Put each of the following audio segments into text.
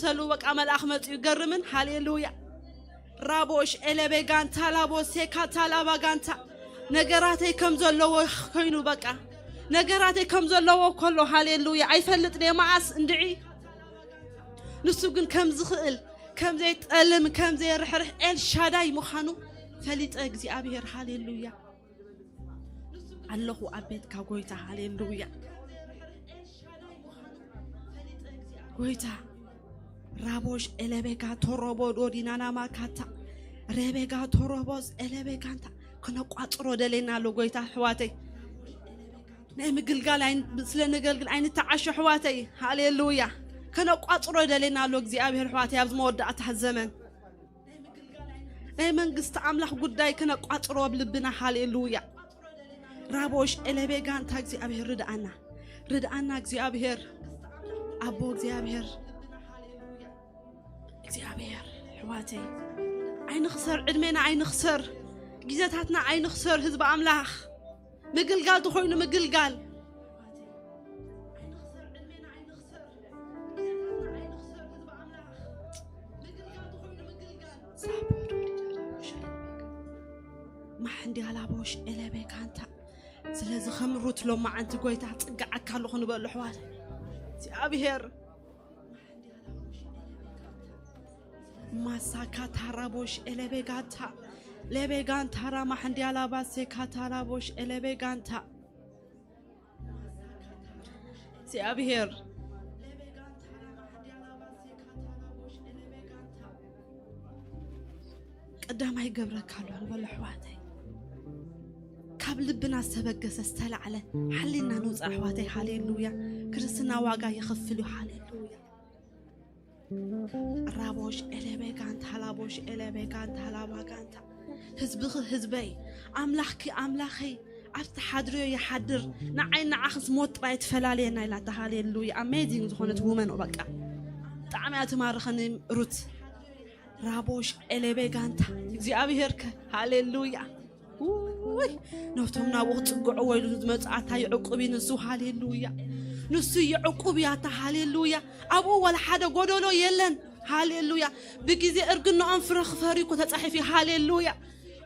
ሰሉ በቃ መልኣኽ መጺኡ ገርምን። ሃሌሉያ። ራቦሽ ኤለቤ ጋንታ ላቦ ሴካ ታላባ ጋንታ ነገራተይ ከም ዘለዎ ኮይኑ በቃ ነገራተይ ከም ዘለዎ ከሎ ሃሌሉያ። ኣይፈልጥ ነየ መዓስ እንድዒ ንሱ ግን ከም ዝኽእል ከም ዘይጠልም ከም ዘይርሕርሕ ኤልሻዳይ ምዃኑ ፈሊጠ እግዚኣብሔር። ሃሌሉያ። ኣለኹ ኣብ ቤትካ ጎይታ። ሃሌሉያ። ጎይታ ራቦሽ ኤለቤጋ ቶሮቦ ዶዲናና ማካታ ሬቤጋ ቶሮቦስ ኤለቤጋንታ ክነቋጽሮ ደሌና ኣሎ ጎይታ። ኣሕዋተይ ናይ ምግልጋል ኣይን- ስለ ነገልግል ኣይንተዓሾ ኣሕዋተይ። ሃሌሉያ። ከነቋጽሮ ደሌና ኣሎ እግዚኣብሔር ኣሕዋተይ። ኣብዚ መወዳእታ ዘመን ናይ መንግስቲ ኣምላኽ ጉዳይ ክነቋጽሮ ኣብ ልብና። ሃሌሉያ። ራቦሽ ኤለቤ ጋንታ እግዚኣብሔር ርድኣና፣ ርድኣና እግዚኣብሔር ኣቦ እግዚኣብሔር። እግዚኣብሔር ኣሕዋተይ ኣይንኽሰር፣ ዕድሜና ኣይንኽሰር፣ ግዜታትና ኣይንኽሰር። ህዝቢ ኣምላኽ ምግልጋል ተኾይኑ ምግልጋል ማሕንዲ ኣላቦሽ ኤለቤ ካንታ። ስለዚ ከም ሩት ሎማዓንቲ ጎይታ ጽግዓካ ኣለኹ ንበሉ ኣሕዋት እግዚኣብሔር። ማሳካ ታራቦሽ ኤለቤ ጋንታ ሌቤ ጋንታ ራማ ሕንዲ ኣላባሴካ ታራቦሽ ኤለቤ ጋንታ እግዚኣብሔር ቀዳማይ ገብረካ ኣሎ ንበሎ ኣሕዋተይ። ካብ ልብና ዝተበገሰ ዝተላዕለ ሓሊና ንውፃእ ኣሕዋተይ። ሃሌሉያ። ክርስትና ዋጋ ይኸፍል እዩ። ሃሌሉያ። ራቦሽ ኤለቤ ጋንታ ላቦሽ ኤለቤ ጋንታ ላባ ጋንታ ህዝብኺ ህዝበይ ኣምላኽኪ ኣምላኸይ ኣብቲ ሓድርዮ ይሓድር። ንዓይ ንዓኽስ ሞት ጥራይ ትፈላልየና ኢላታ። ሃሌሉያ። ኣሜዚንግ ዝኾነት ውመን በቃ ብጣዕሚ እያ ትማርኸኒ ሩት። ራቦሽ ኤለቤ ጋንታ እግዚኣብሔር ከ ሃሌሉያ። ውይ ነብቶም ናብኡ ክጽግዑ ወይሉ ዝመጽኣታ ይዕቁብ እዩ ንሱ። ሃሌሉያ። ንሱ ይዕቁብ እያታ። ሃሌሉያ። ኣብኡ ዋላ ሓደ ጎደሎ የለን። ሃሌሉያ። ብግዜ እርግናኦም ፍረ ክፈሪ እኮ ተጻሒፉ እዩ። ሃሌሉያ።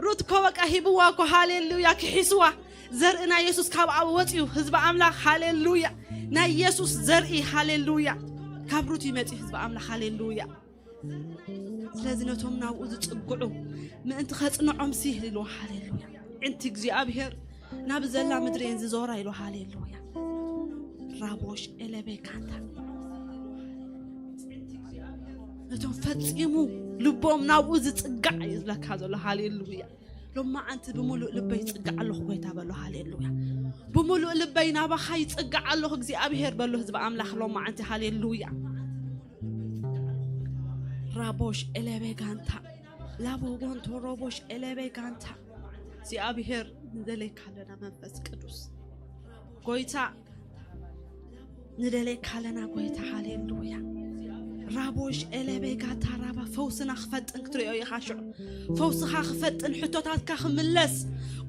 ሩት እኮ በቃ ሂብዋ እኮ። ሃሌሉያ። ክሒስዋ። ዘርኢ ናይ የሱስ ካብ ኣብ ወጽዩ ህዝቢ ኣምላኽ። ሃሌሉያ። ናይ የሱስ ዘርኢ። ሃሌሉያ። ካብ ሩት ይመጽእ ህዝቢ ኣምላኽ። ሃሌሉያ። ስለዚ ነቶም ናብኡ ዝጽግዑ ምእንቲ ከጽንዖም ሲ ኢሉ። ሃሌሉያ። ዕንቲ እግዚኣብሔር ናብ ዘላ ምድሪ እየን ዝዞራ ኢሉ። ሃሌሉያ። ራቦሽ ኤለቤ ካንታ ነቶም ፈጺሙ ልቦም ናብኡ ዝጽጋዕ እዩ ዝብለካ ዘሎ። ሃሌሉያ። ሎማዓንቲ ብምሉእ ልበይ ይጽጋዕ ኣለኹ ጎይታ በሎ። ሃሌሉያ። ብምሉእ ልበይ ናባኻ ይጽጋዕ ኣለኹ እግዚኣብሔር በሎ ህዝቢ ኣምላኽ ሎማዓንቲ። ሃሌሉያ። ራቦሽ ኤለቤ ጋንታ ላቦ ጎንቶ ሮቦሽ ኤለቤ ጋንታ እግዚኣብሔር ንደለይካ ኣለና መንፈስ ቅዱስ ጎይታ ንደለይካ ኣለና ጎይታ። ሃሌሉያ። ራቦሽ ኤለቤ ጋታ ራባ ፈውስና ክፈጥን ክትሪኦ ኢኻ ሽዑ። ፈውስኻ ክፈጥን ሕቶታትካ ክምለስ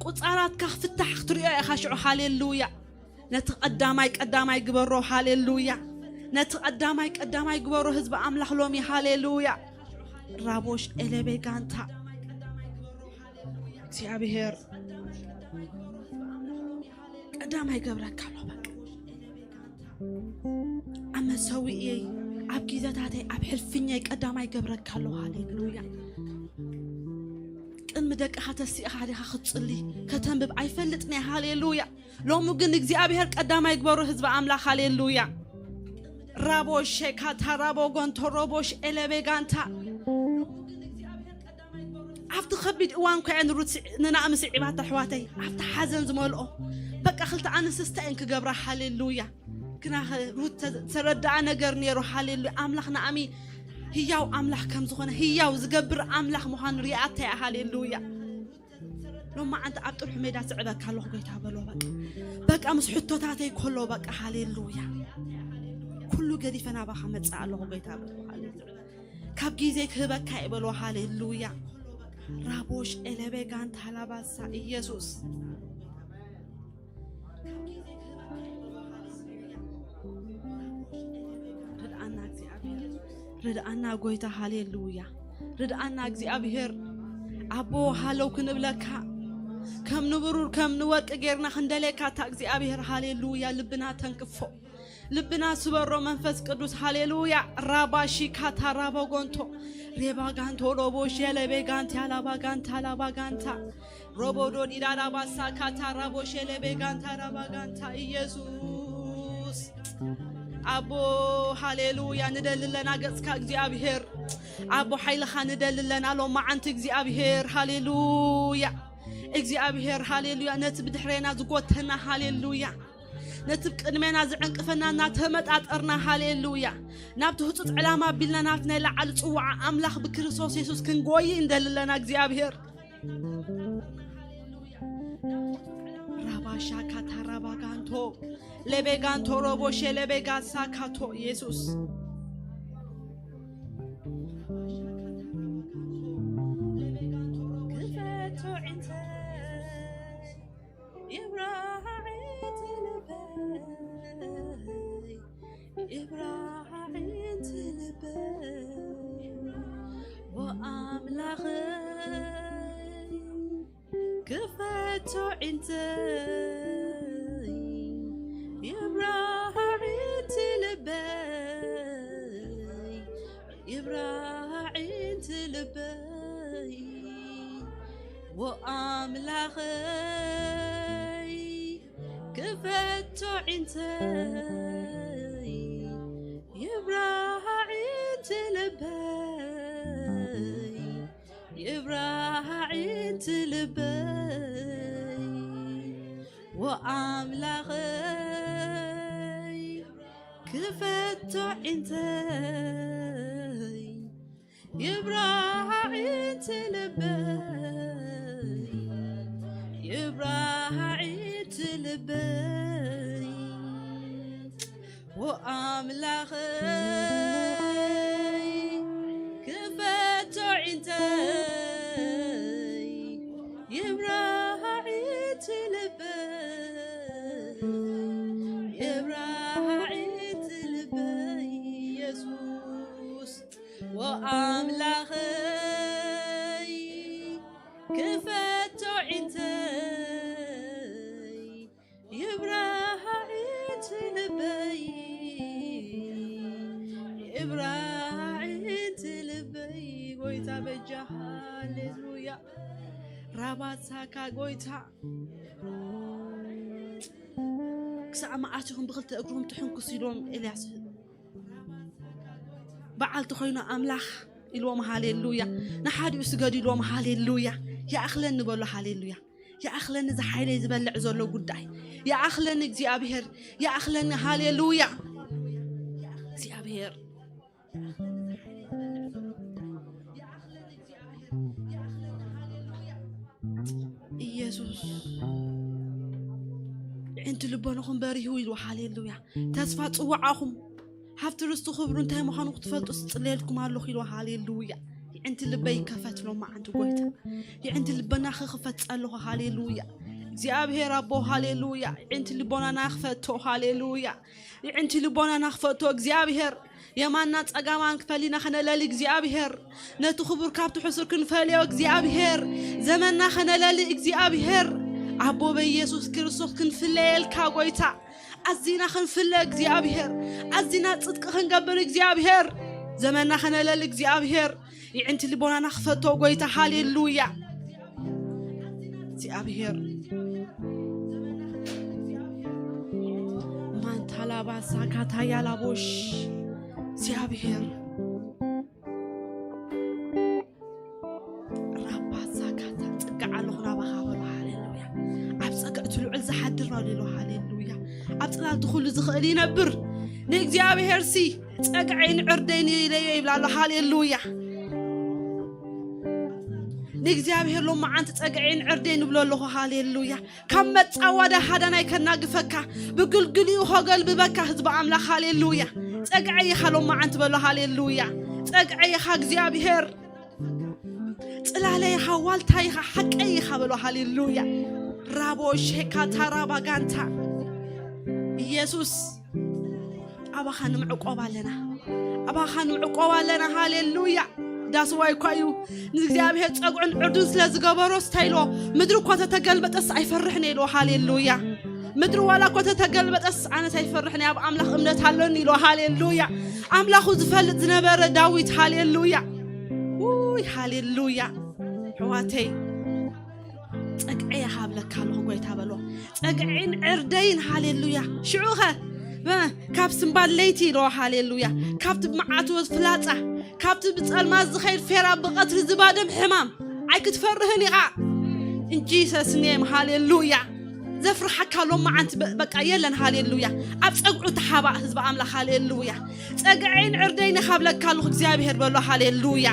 ቁፃራትካ ክፍታሕ ክትሪኦ ኢኻ ሽዑ። ሃሌሉያ። ነቲ ቀዳማይ ቀዳማይ ግበሮ። ሃሌሉያ። ነቲ ቀዳማይ ቀዳማይ ግበሮ ህዝቢ ኣምላኽ ሎሚ። ሃሌሉያ። ራቦሽ ኤለቤ ጋንታ እግዚኣብሔር ቀዳማይ ገብረካ ኣሎ። በቃ ኣብ መሰዊእየይ ኣብ ጊዜታተይ ኣብ ሕልፍኛይ ቀዳማይ ገብረካ ኣሎ። ሃሌሉያ። ቅድሚ ደቅኻ ተሲእኻ ዲኻ ክትጽሊ ከተንብብ ኣይፈልጥን እየ። ሃሌሉያ። ሎሚ ግን እግዚኣብሔር ቀዳማይ ግበሩ ህዝቢ ኣምላኽ። ሃሌሉያ። ራቦ ሼካ ታራቦ ጎንቶ ሮቦሽ ኤለቤ ጋንታ ኣብቲ ከቢድ እዋን እኮ እየን ሩት ንናእሚ ስዒባታ ኣሕዋተይ ኣብቲ ሓዘን ዝመልኦ በቃ ክልተ ኣንስስታ እየን ክገብራ። ሃሌሉያ። ግና ሩት ተረዳኣ ነገር ነይሩ። ሃሌሉያ። ኣምላኽ ናእሚ ህያው ኣምላኽ ከም ዝኾነ ህያው ዝገብር ኣምላኽ ምዃኑ ሪኣታ እያ። ሃሌሉያ። ሎማዓንቲ ኣብ ጥርሑ ሜዳ ስዕበካ ኣለኹ ጎይታ በሎ። በቃ በቃ ምስ ሕቶታተይ ከሎ በቃ ሃሌሉያ ኩሉ ገዲፈ ናባኻ መጽእ ኣለኹ ጎይታ በሎ። ሃሌሉያ ካብ ግዜ ክህበካ እየ በሎ። ሃሌሉያ ራቦሽ ኤለቤ ጋንታ ላባሳ ኢየሱስ ርድኣና እግዚኣብሔር። ርድኣና ጎይታ፣ ሃሌሉያ። ርድኣና እግዚኣብሔር ኣቦ፣ ሃለው ክንብለካ፣ ከም ንብሩር ከም ንወርቂ ጌርና ክንደልየካ፣ እታ እግዚኣብሔር፣ ሃሌሉያ፣ ልብና ተንክፎ፣ ልብና ስበሮ መንፈስ ቅዱስ፣ ሃሌሉያ። ራባሺ ካታ ራቦጎንቶ ሬባጋንቶ ሮቦ ሼለቤጋንታ ላባጋንታ ላባጋንታ ሮቦዶ ዲዳዳ ባሳ ካታ ራቦ ሸለቤ ጋንታ ራባ ጋንታ ኢየሱስ ኣቦ ሃሌሉያ። ንደሊ ኣለና ገጽካ እግዚኣብሔር ኣቦ ሓይልኻ ንደሊ ኣለና ሎማዓንቲ እግዚኣብሔር ሃሌሉያ። እግዚኣብሔር ሃሌሉያ። ነቲ ብድሕሬና ዝጎተና ሃሌሉያ። ነቲ ብቅድሜና ዝዕንቅፈና እናተመጣጠርና ሃሌሉያ። ናብቲ ህጹጽ ዕላማ ኣቢልና ናብቲ ናይ ላዓሊ ጽዋዓ ኣምላኽ ብክርስቶስ የሱስ ክንጎይ እንደሊ ኣለና እግዚኣብሔር ራባሻ ካታ ራባጋንቶ ለቤጋንቶ ሮቦሼ ለቤጋሳ ካቶ ኢየሱስ ክፈቶ ዕንተ ይብራሃ ዕንት ልበይ ይብራሃ ዕንት ልበይ ወኣምላኸይ ክፈቶ ዕንተይ ይብራሃ ዕንት ልበይ ይብራሃ ዕንት ልበይ ወኣምላኸይ ክፈቶ ዕንተይ ይብራሃ ዕንት ልበይ ይብራሃ ዕንት ልበይ ወኣምላኸይ ክፈቶ ዕንተይ ይብራሃ ዕንት ልበይ ይብራሃ ዕንት ልበይ ወኣምላኸይ ክፈቶ ዕንተይ ይብራሃ ዕንት ልበይ ይብራሃ ዕንት ልበይ ኢየሱስ ወኣምላኸይ ክፈቶ ዕንተይ ይብራሃ ዕንት ልበይ ይብራሃ ዕንት ልበይ ጎይታ በጃ ሃሌሉያ ራባሳካ ጎይታ ክሳዕ መዓስ ኢኹም ብክልተ እግሮም ትሕንኩስ ኢሎም ኤልያስ በዓል ተኾይኑ ኣምላኽ ኢልዎም ሃሌሉያ ንሓዲኡ ስገዱ ኢልዎም ሃሌሉያ ይኣኽለኒ በሉ ሃሌሉያ ይኣኽለኒ እዚ ሓይለይ ዝበልዕ ዘሎ ጉዳይ ይኣኽለኒ እግዚኣብሔር ይኣኽለኒ ሃሌሉያ እግዚኣብሔር ኢየሱስ ዕንቲ ልቦንኹም በሪሁ ኢሉ ሃሌሉያ ተስፋ ጽዋዓኹም ሃብቲ ርስቲ ክብሩ እንታይ ምዃኑ ክትፈልጡ ስጽልየልኩም ኣለኹ ኢሉ ሃሌሉያ ይዕንቲ ልበይ ይከፈት ሎማዓንቲ ጎይታ ይዕንቲ ልበና ክኽፈት ጸለኹ ሃሌሉያ እግዚኣብሔር ኣቦ ሃሌሉያ ይዕንቲ ልቦናና ክፈቶ ሃሌሉያ ይዕንቲ ልቦናና ክፈቶ እግዚኣብሔር የማና ጸጋማን ክፈሊና ከነለሊ እግዚኣብሔር ነቲ ክቡር ካብቲ ሕሱር ክንፈልዮ እግዚኣብሔር ዘመንና ከነለሊ እግዚኣብሔር ኣቦ በኢየሱስ ክርስቶስ ክንፍለየልካ ጎይታ ኣዚና ክንፍለ እግዚኣብሔር ኣዚና ጽድቂ ክንገብር እግዚኣብሔር ዘመንና ከነለሊ እግዚኣብሔር ይዕንቲ ልቦናና ክፈቶ ጎይታ ሃሌሉያ እግዚኣብሔር ማንታላባሳ ካታያላቦሽ እግዚኣብሔር ራባሳ ካታ ጽግዕ ኣለኹ ናባኻ በሉ ሃሌሉያ ኣብ ጸግዕ እቲ ልዑል ዝሓድር ኣሎ ኢሉ ሃሌሉያ ኣብ ጽላልቲ ኩሉ ዝኽእል ይነብር ንእግዚኣብሔር ሲ ጸግዐይን ዕርደይን ኢለዮ ይብላ ኣሎ ሃሌሉያ ንእግዚኣብሔር ሎማዓንቲ ጸግዐይን ዕርደይን ይብሎ ኣለኹ ሃሌሉያ ካብ መጻዋዳ ሃዳናይ ከናግፈካ ብግልግሊኡ ከገልብበካ ህዝቢ ኣምላኽ ሃሌሉያ ጸግዐ ኢኻ ሎማዓንቲ በሎ ሃሌሉያ ጸግዐ ኢኻ እግዚኣብሔር ጽላለይ ኢኻ ዋልታይ ኢኻ ሓቀይ ኢኻ በሎ ሃሌሉያ ራቦ ሼካ ታራባ ጋንታ ኢየሱስ ኣባኻ ንምዕቆብ ኣለና ኣባኻ ንዕቆብ ኣለና። ሃሌሉያ። ዳስዋይ እኳ እዩ ንእግዚኣብሔር ጸጉዕን ዕርዱን ስለ ዝገበሮ ስታይ ኢልዎ፣ ምድሪ እኳ ተተገልበጠስ ኣይፈርሕን ኢልዎ። ሃሌሉያ። ምድሪ ዋላ እኳ ተተገልበጠስ ኣነስ ኣይፈርሕን እየ፣ ኣብ ኣምላኽ እምነት ኣሎኒ ኢልዎ። ሃሌሉያ። ኣምላኹ ዝፈልጥ ዝነበረ ዳዊት። ሃሌሉያ። ውይ፣ ሃሌሉያ። ኣሕዋተይ፣ ጸግዒ ይሃብለካ ኣለኹ ጎይታ በሎ። ጸግዒን ዕርደይን። ሃሌሉያ። ሽዑኸ፣ እ፣ ካብ ስምባል ለይቲ ኢልዎ። ሃሌሉያ። ካብቲ መዓት ፍላጻ፣ ካብቲ ብጸልማት ዝኸይድ ፌራ፣ ብቐትሪ ዝባደም ሕማም ኣይክትፈርህን ኢኻ። In Jesus name። ሃሌሉያ። ዘፍርሓካ ሎማዓንቲ በ-፣ በቃ የለን። ሃሌሉያ። ኣብ ጸግዑ ተሓባእ ህዝቢ ኣምላኽ። ሃሌሉያ። ጸግዒን ዕርደይን ይሃብለካ ኣለኹ እግዚኣብሔር በሎ። ሃሌሉያ።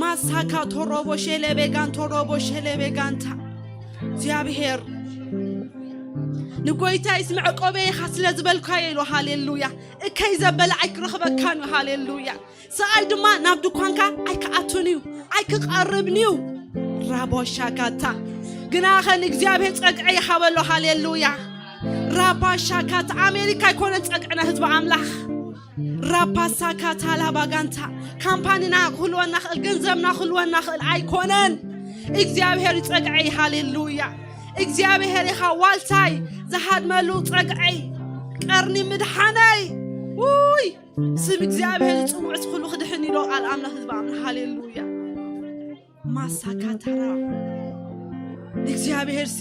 ማሳካ ቶሮቦ ሼሌቤጋን ቶሮቦ ሼሌቤጋንታ። እግዚኣብሔር ንጎይታይስ መዕቆበይ ኢኻ ስለ ዝበልካዮ ኢሉ። ሃሌሉያ። እከይ ዘበለ ኣይክረኽበካን እዩ። ሃሌሉያ። ሰብኣይ ድማ ናብ ድኳንካ ኣይክኣቱን እዩ፣ ኣይክቐርብን እዩ። ራቦሻካታ። ግናኸ ንእግዚኣብሔር ጸግዒ ይሃበሎ። ሃሌሉያ። ራባሻካታ። ኣሜሪካ ኣይኮነን ጸግዕና ህዝቢ ኣምላኽ። ራፓሳካታ ላባጋንታ። ካምፓኒና ክህልወና ክእል፣ ገንዘብና ክህልወና ክእል ኣይኮነን። እግዚኣብሔር ይጸግዐይ። ሃሌሉያ። እግዚኣብሔር ኢኻ ዋልታይ፣ ዝሃድመሉ ጸግዐይ፣ ቀርኒ ምድሓነይ። ውይ፣ ስም እግዚኣብሔር ዝጽውዕ ኩሉ ክድሕን ኢሎ ቃል ኣምላኽ ህዝቢ ኣምላኽ። ሃሌሉያ። ማሳካታራ። ንእግዚኣብሔርሲ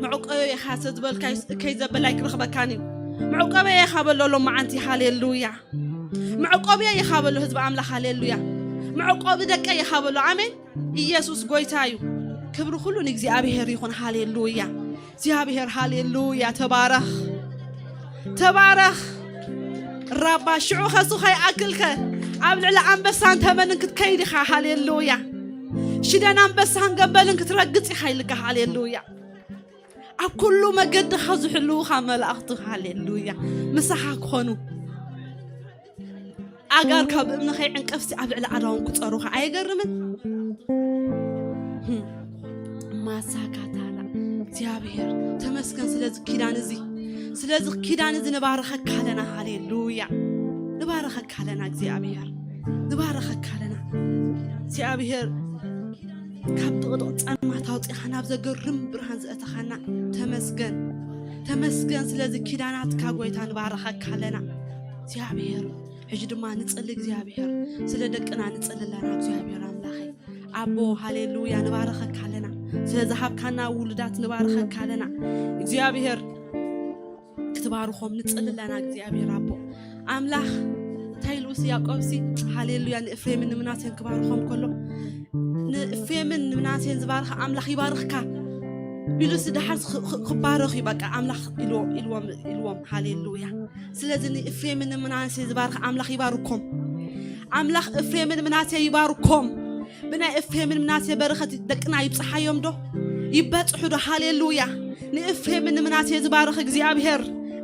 መዕቆቢ ኢኻ ተዝበልካዮስ እከይ ዘበለ ኣይክረኽበካን እዩ። መዕቆቢ ኢኻ በሎ ሎማዓንቲ። ሃሌሉያ። መዕቆቢ ኢኻ በሎ ህዝቢ ኣምላኽ። ሃሌሉያ። መዕቆቢ ደቀይ ኢኻ በሎ። ኣሜን። ኢየሱስ ጎይታ እዩ። ክብሪ ኩሉ ንእግዚኣብሔር ይኹን። ሃሌሉያ። እግዚኣብሔር ሃሌሉያ። ተባረኽ። ተባረኽ። ራባ ሽዑ ኸሱ ኸይኣክልከ ኣብ ልዕሊ ኣንበሳን ተመንን ክትከይድ ኢኻ። ሃሌሉያ። ሽደን ኣንበሳን ገበልን ክትረግጽ ኢኻ ኢልካ። ሃሌሉያ። ኣብ ኩሉ መገድኻ ዝሕልውኻ መላእኽቱ። ሃሌሉያ። ምሳኻ ክኾኑ። ኣጋር ካብ እምኒ ከይዕንቀፍሲ ኣብ ልዕሊ ኣዳውን ክጸሩኻ ኣየገርምን? ህም። ማሳካታላ። እግዚኣብሔር ተመስገን ስለዚ ኪዳን እዚ፣ ስለዚ ኪዳን እዚ ንባረኸካ ኣለና። ሃሌሉያ። ንባረኸካ ኣለና እግዚኣብሔር፣ ንባረኸካ ኣለና እግዚኣብሔር። ካብ ጥቕጥቕ ጸልማት ኣውጺኻ ናብ ዘገርም ብርሃን ዘእተኻና ተመስገን። ተመስገን ስለዚ ኪዳናትካ ጎይታ፣ ንባረኸካ ኣለና እግዚኣብሔር። ሕጂ ድማ ንጽሊ እግዚኣብሔር፣ ስለ ደቅና ንጽሊ ኣለና እግዚኣብሔር ኣምላኸይ። ኣቦ ሃሌሉያ፣ ንባረኸካ ኣለና። ስለ ዝሃብካና ውሉዳት ንባረኸካ ኣለና እግዚኣብሔር። ክትባርኾም ንጽሊ ኣለና እግዚኣብሔር ኣቦ ኣምላኽ። እንታይ ኢሉስ ያዕቆብሲ? ሃሌሉያ። ንእፍሬምን ንምናሴን ክባርኾም ከሎ፣ ንእፍሬምን ንምናሴን ዝባርኸ ኣምላኽ ይባርኽካ ኢሉስ ድሓር ክ-፣ ክ-፣ ክባረኽ እዩ በቃ ኣምላኽ ኢልዎ-፣ ኢልዎም፣ ኢልዎም። ሃሌሉያ። ስለዚ ንእፍሬምን ንምናሴ ዝባርኽ ኣምላኽ ይባርኮም። ኣምላኽ እፍሬምን ምናሴ ይባርኮም። ብናይ እፍሬምን ምናሴ በረኸት ደቅና ይብጽሓዮም ዶ? ይበጽሑ ዶ? ሃሌሉያ። ንእፍሬምን ንምናሴ ዝባርኽ እግዚኣብሔር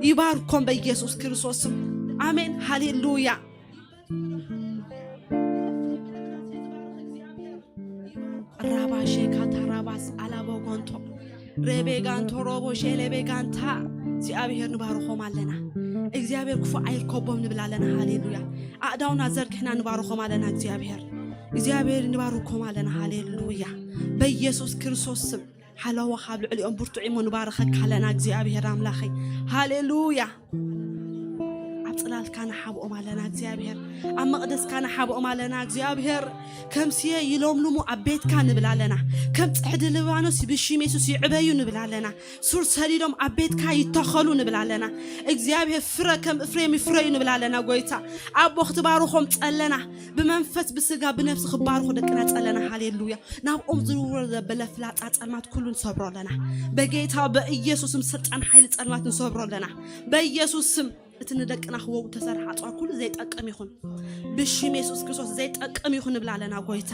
ይባርኮም በኢየሱስ ክርስቶስ ስም። ኣሜን። ሃሌሉያ። ራባሼ ካታራባስ ኣላቦ ጎንቶ ሬቤጋንቶ ሮቦ ሼሌቤጋንታ። እግዚኣብሔር ንባርኾም ኣለና። እግዚኣብሔር ክፉእ ኣይልከቦም ንብል ኣለና። ሃሌሉያ። ኣእዳውና ዘርግሕና ንባርኾም ኣለና። እግዚኣብሔር፣ እግዚኣብሔር ንባርኮም ኣለና። ሃሌሉያ። በኢየሱስ ክርስቶስ ስም ሓለዋ ካብ ልዕሊኦም ብርቱዕ እሞ ንባረኸካ ኣለና እግዚኣብሔር ኣምላኸይ። ሃሌሉያ። ኣብ ጽላልካ ንሓብኦም ኣለና እግዚኣብሔር፣ ኣብ መቕደስካ ንሓብኦም ኣለና እግዚኣብሔር። ከም ስየ ይለምልሙ ኣብ ቤትካ ንብል ኣለና፣ ከም ጽሕዲ ሊባኖስ ብሽም የሱስ ይዕበዩ ንብል ኣለና። ሱር ሰዲዶም ኣብ ቤትካ ይተኸሉ ንብል ኣለና እግዚኣብሔር። ፍረ ከም እፍሬም ይፍረዩ ንብል ኣለና ጎይታ። ኣቦ ክትባርኾም ጸለና፣ ብመንፈስ ብስጋ ብነፍሲ ክባርኹ ደቅና ጸለና። ሃሌሉያ። ናብኦም ዝውረድ ዘበለ ፍላጻ ጸልማት ኩሉ ንሰብሮ ኣለና። በጌታ በኢየሱስ ስም ስልጣን ሓይሊ ጸልማት ንሰብሮ ኣለና። በኢየሱስ ስም እቲ ንደቅና ክወጉ ተሰርሐ ኣጽዋር ኩሉ ዘይጠቅም ይኹን። ብሽም የሱስ ክርስቶስ ዘይጠቅም ይኹን ንብል ኣለና ጎይታ።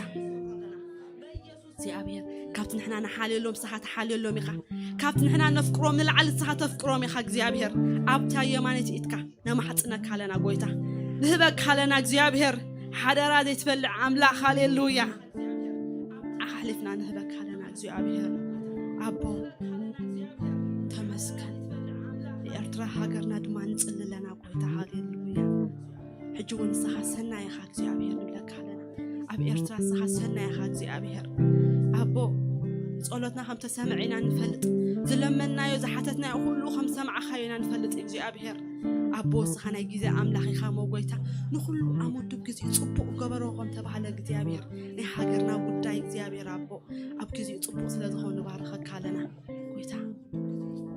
እግዚኣብሔር ካብቲ ንሕና ንሓልየሎም ንስኻ ትሓልየሎም ኢኻ። ካብቲ ንሕና ነፍቅሮም ንላዕሊ ንስኻ ተፍቅሮም ኢኻ እግዚኣብሔር። ኣብታ የማነይቲ ኢድካ ነማሕጽነካ ኣለና ጎይታ። ንህበካ ኣለና እግዚኣብሔር። ሓደራ ዘይትበልዕ ኣምላኽ። ሃሌሉያ። ኣሕሊፍና ንህበካ ኣለና እግዚኣብሔር። ኣቦ ተመስገን። ንኤርትራ ሃገርና ድማ ንጽሊ ኣለና ጎይታ። ሃሌሉያ። ሕጂ እውን ንስኻ ሰናይ ኢኻ እግዚኣብሔር ንብለካ ኣለና። ኣብ ኤርትራ ንስኻ ሰናይ ኢኻ እግዚኣብሔር። ኣቦ፣ ጸሎትና ከም ተሰምዐ ኢና ንፈልጥ። ዝለመንናዮ ዝሓተትናዮ ኩሉ ከም ሰማዕኻዮ ኢና ንፈልጥ እግዚኣብሔር። ኣቦ፣ ንስኻ ናይ ግዜ ኣምላኽ ኢኻ እሞ ጎይታ፣ ንኹሉ ኣብ ውዱብ ግዜ ጽቡቕ ገበሮ ከም ተባህለ እግዚኣብሔር፣ ናይ ሃገርና ጉዳይ እግዚኣብሔር ኣቦ ኣብ ግዜኡ ጽቡቕ ስለ ዝኾነ ንባርኸካ ኣለና። ጎይታ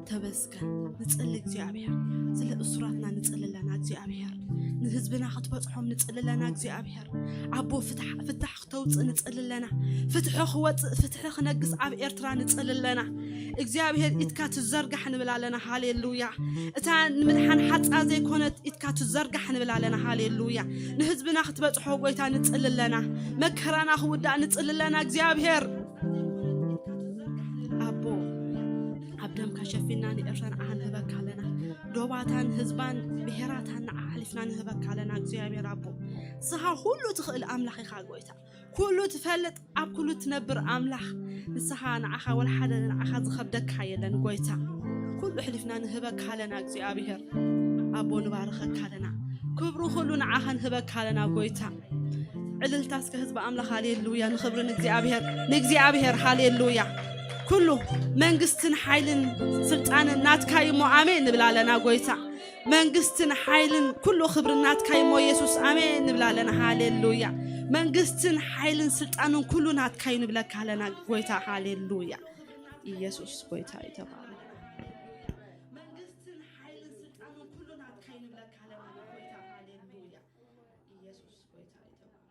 ተመስገን። ንጽሊ እግዚኣብሔር፣ ስለ እሱራትና ንጽሊ ኣለና እግዚኣብሔር። ንህዝብና ክትበጽሖም ንጽሊ ኣለና እግዚኣብሔር። ኣቦ ፍትሕ፣ ፍታሕ ክተውጽእ ንጽሊ ኣለና። ፍትሒ ክወጽእ፣ ፍትሒ ክነግስ ኣብ ኤርትራ ንጽሊ ኣለና። እግዚኣብሔር ኢድካ ትዘርጋሕ ንብል ኣለና። ሃሌሉያ። እታ ንምድሓን ሓጻ ዘይኮነት ኢድካ ትዘርጋሕ ንብል ኣለና። ሃሌሉያ። ንህዝብና ክትበጽሖ ጎይታ ንጽሊ ኣለና። መከራና ክውዳእ ንጽሊ ኣለና እግዚኣብሔር። ኣቦ፣ ኣብ ደምካ ሸፊና ንኤርትራ ንዓኻ ንህበካ ኣለና። ዶባታን ህዝባን ብሄራታን ንዓኻ ሓሊፍና ንህበካ ኣለና እግዚኣብሔር ኣቦ። ንስኻ ኩሉ ትኽእል ኣምላኽ ኢኻ ጎይታ። ኩሉ ትፈልጥ፣ ኣብ ኩሉ ትነብር ኣምላኽ ንስኻ፣ ንዓኻ ወላ ሓደ ንዓኻ ዝኸብደካ የለን ጎይታ። ኩሉ ኣሕሊፍና ንህበካ ኣለና እግዚኣብሔር ኣቦ፣ ንባርኸካ ኣለና። ክብሩ ኩሉ ንዓኻ ንህበካ ኣለና ጎይታ። ዕልልታ እስከ ህዝቢ ኣምላኽ፣ ሃሌሉያ፣ ንኽብሪ ንእግዚኣብሔር፣ ንእግዚኣብሔር፣ ሃሌሉያ። ኩሉ መንግስትን ሓይልን ስልጣንን ናትካ እዩ እሞ ኣሜን ንብል ኣለና ጎይታ። መንግስትን ሓይልን ኩሉ ክብሪ ናትካ እዩ እሞ የሱስ ኣሜን ንብል ኣለና። ሃሌሉያ። መንግስትን ሓይልን ስልጣንን ኩሉ ናትካ እዩ ንብለካ ኣለና ጎይታ። ሃሌሉያ። ኢየሱስ ጎይታ እዩ ተባረክ። መንግስትን ሓይልን ስልጣንን ኩሉ ናትካ እዩ ንብለካ ኣለና ጎይታ። ሃሌሉያ። ኢየሱስ ጎይታ እዩ ተባረክ።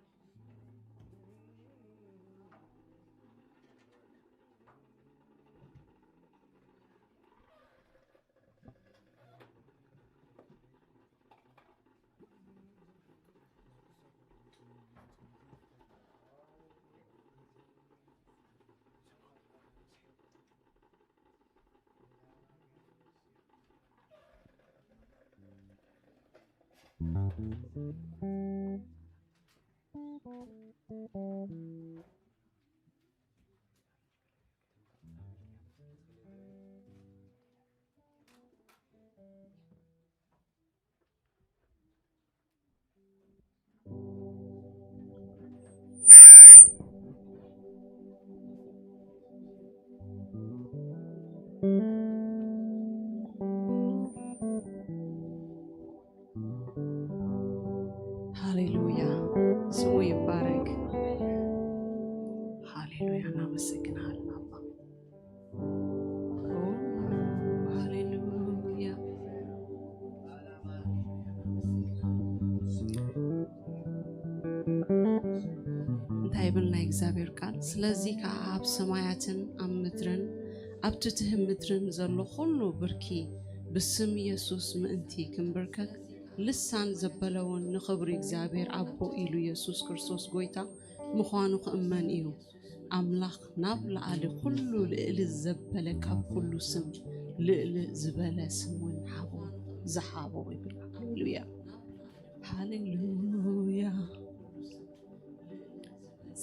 ሃሌሉያ፣ ስሙ ይባረክ። ሃሌሉያ፣ እናመሰግንሃልና ኣባ። ኦ፣ ሃሌሉያ። እንታይ ይብል ናይ እግዚኣብሔር ቃል? ስለዚ ከኣ ኣብ ሰማያትን ኣብ ምድርን ኣብ ትትህ ምድርን ዘሎ ኩሉ ብርኪ ብስም የሱስ ምእንቲ ክንብርከክ፣ ልሳን ዘበለ እውን ንኽብሪ እግዚኣብሔር ኣቦ ኢሉ የሱስ ክርስቶስ ጐይታ ምዃኑ ክእመን እዩ። ኣምላኽ ናብ ላዕሊ ኩሉ ልእሊ ዘበለ ካብ ኩሉ ስም ልእሊ ዝበለ ስም እውን ሃቦ፣ ዝሃቦ ይብል። ሃሌሉያ፣ ሃሌሉያ።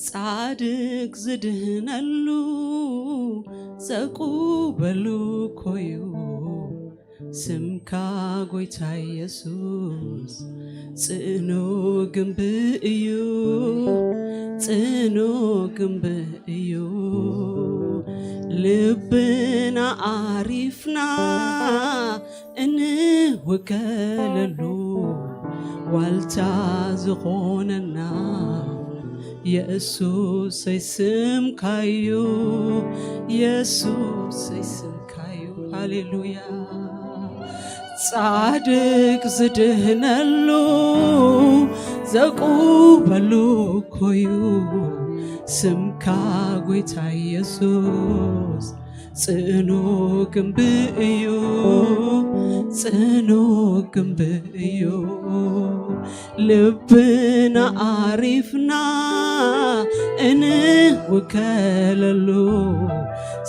ጻድቅ ዝድህነሉ ዘቁበሉ ኮዩ ስምካ ጎይታ ኢየሱስ ጽኑ ግንብ እዩ፣ ጽኑ ግንብ እዩ። ልብና ኣሪፍና እንውከለሉ ዋልታ ዝኾነና የሱሰይ ስምካዩ፣ የሱሰይ ስምካዩ። ሃሌሉያ። ጻድቅ ዝድህነሉ ዘቁበሉ ኮዩ ስምካ ጎይታ ኢየሱስ ጽኑ ግንብ እዩ፣ ጽኑ ግንብ እዩ። ልብና ኣሪፍና እንውከለሉ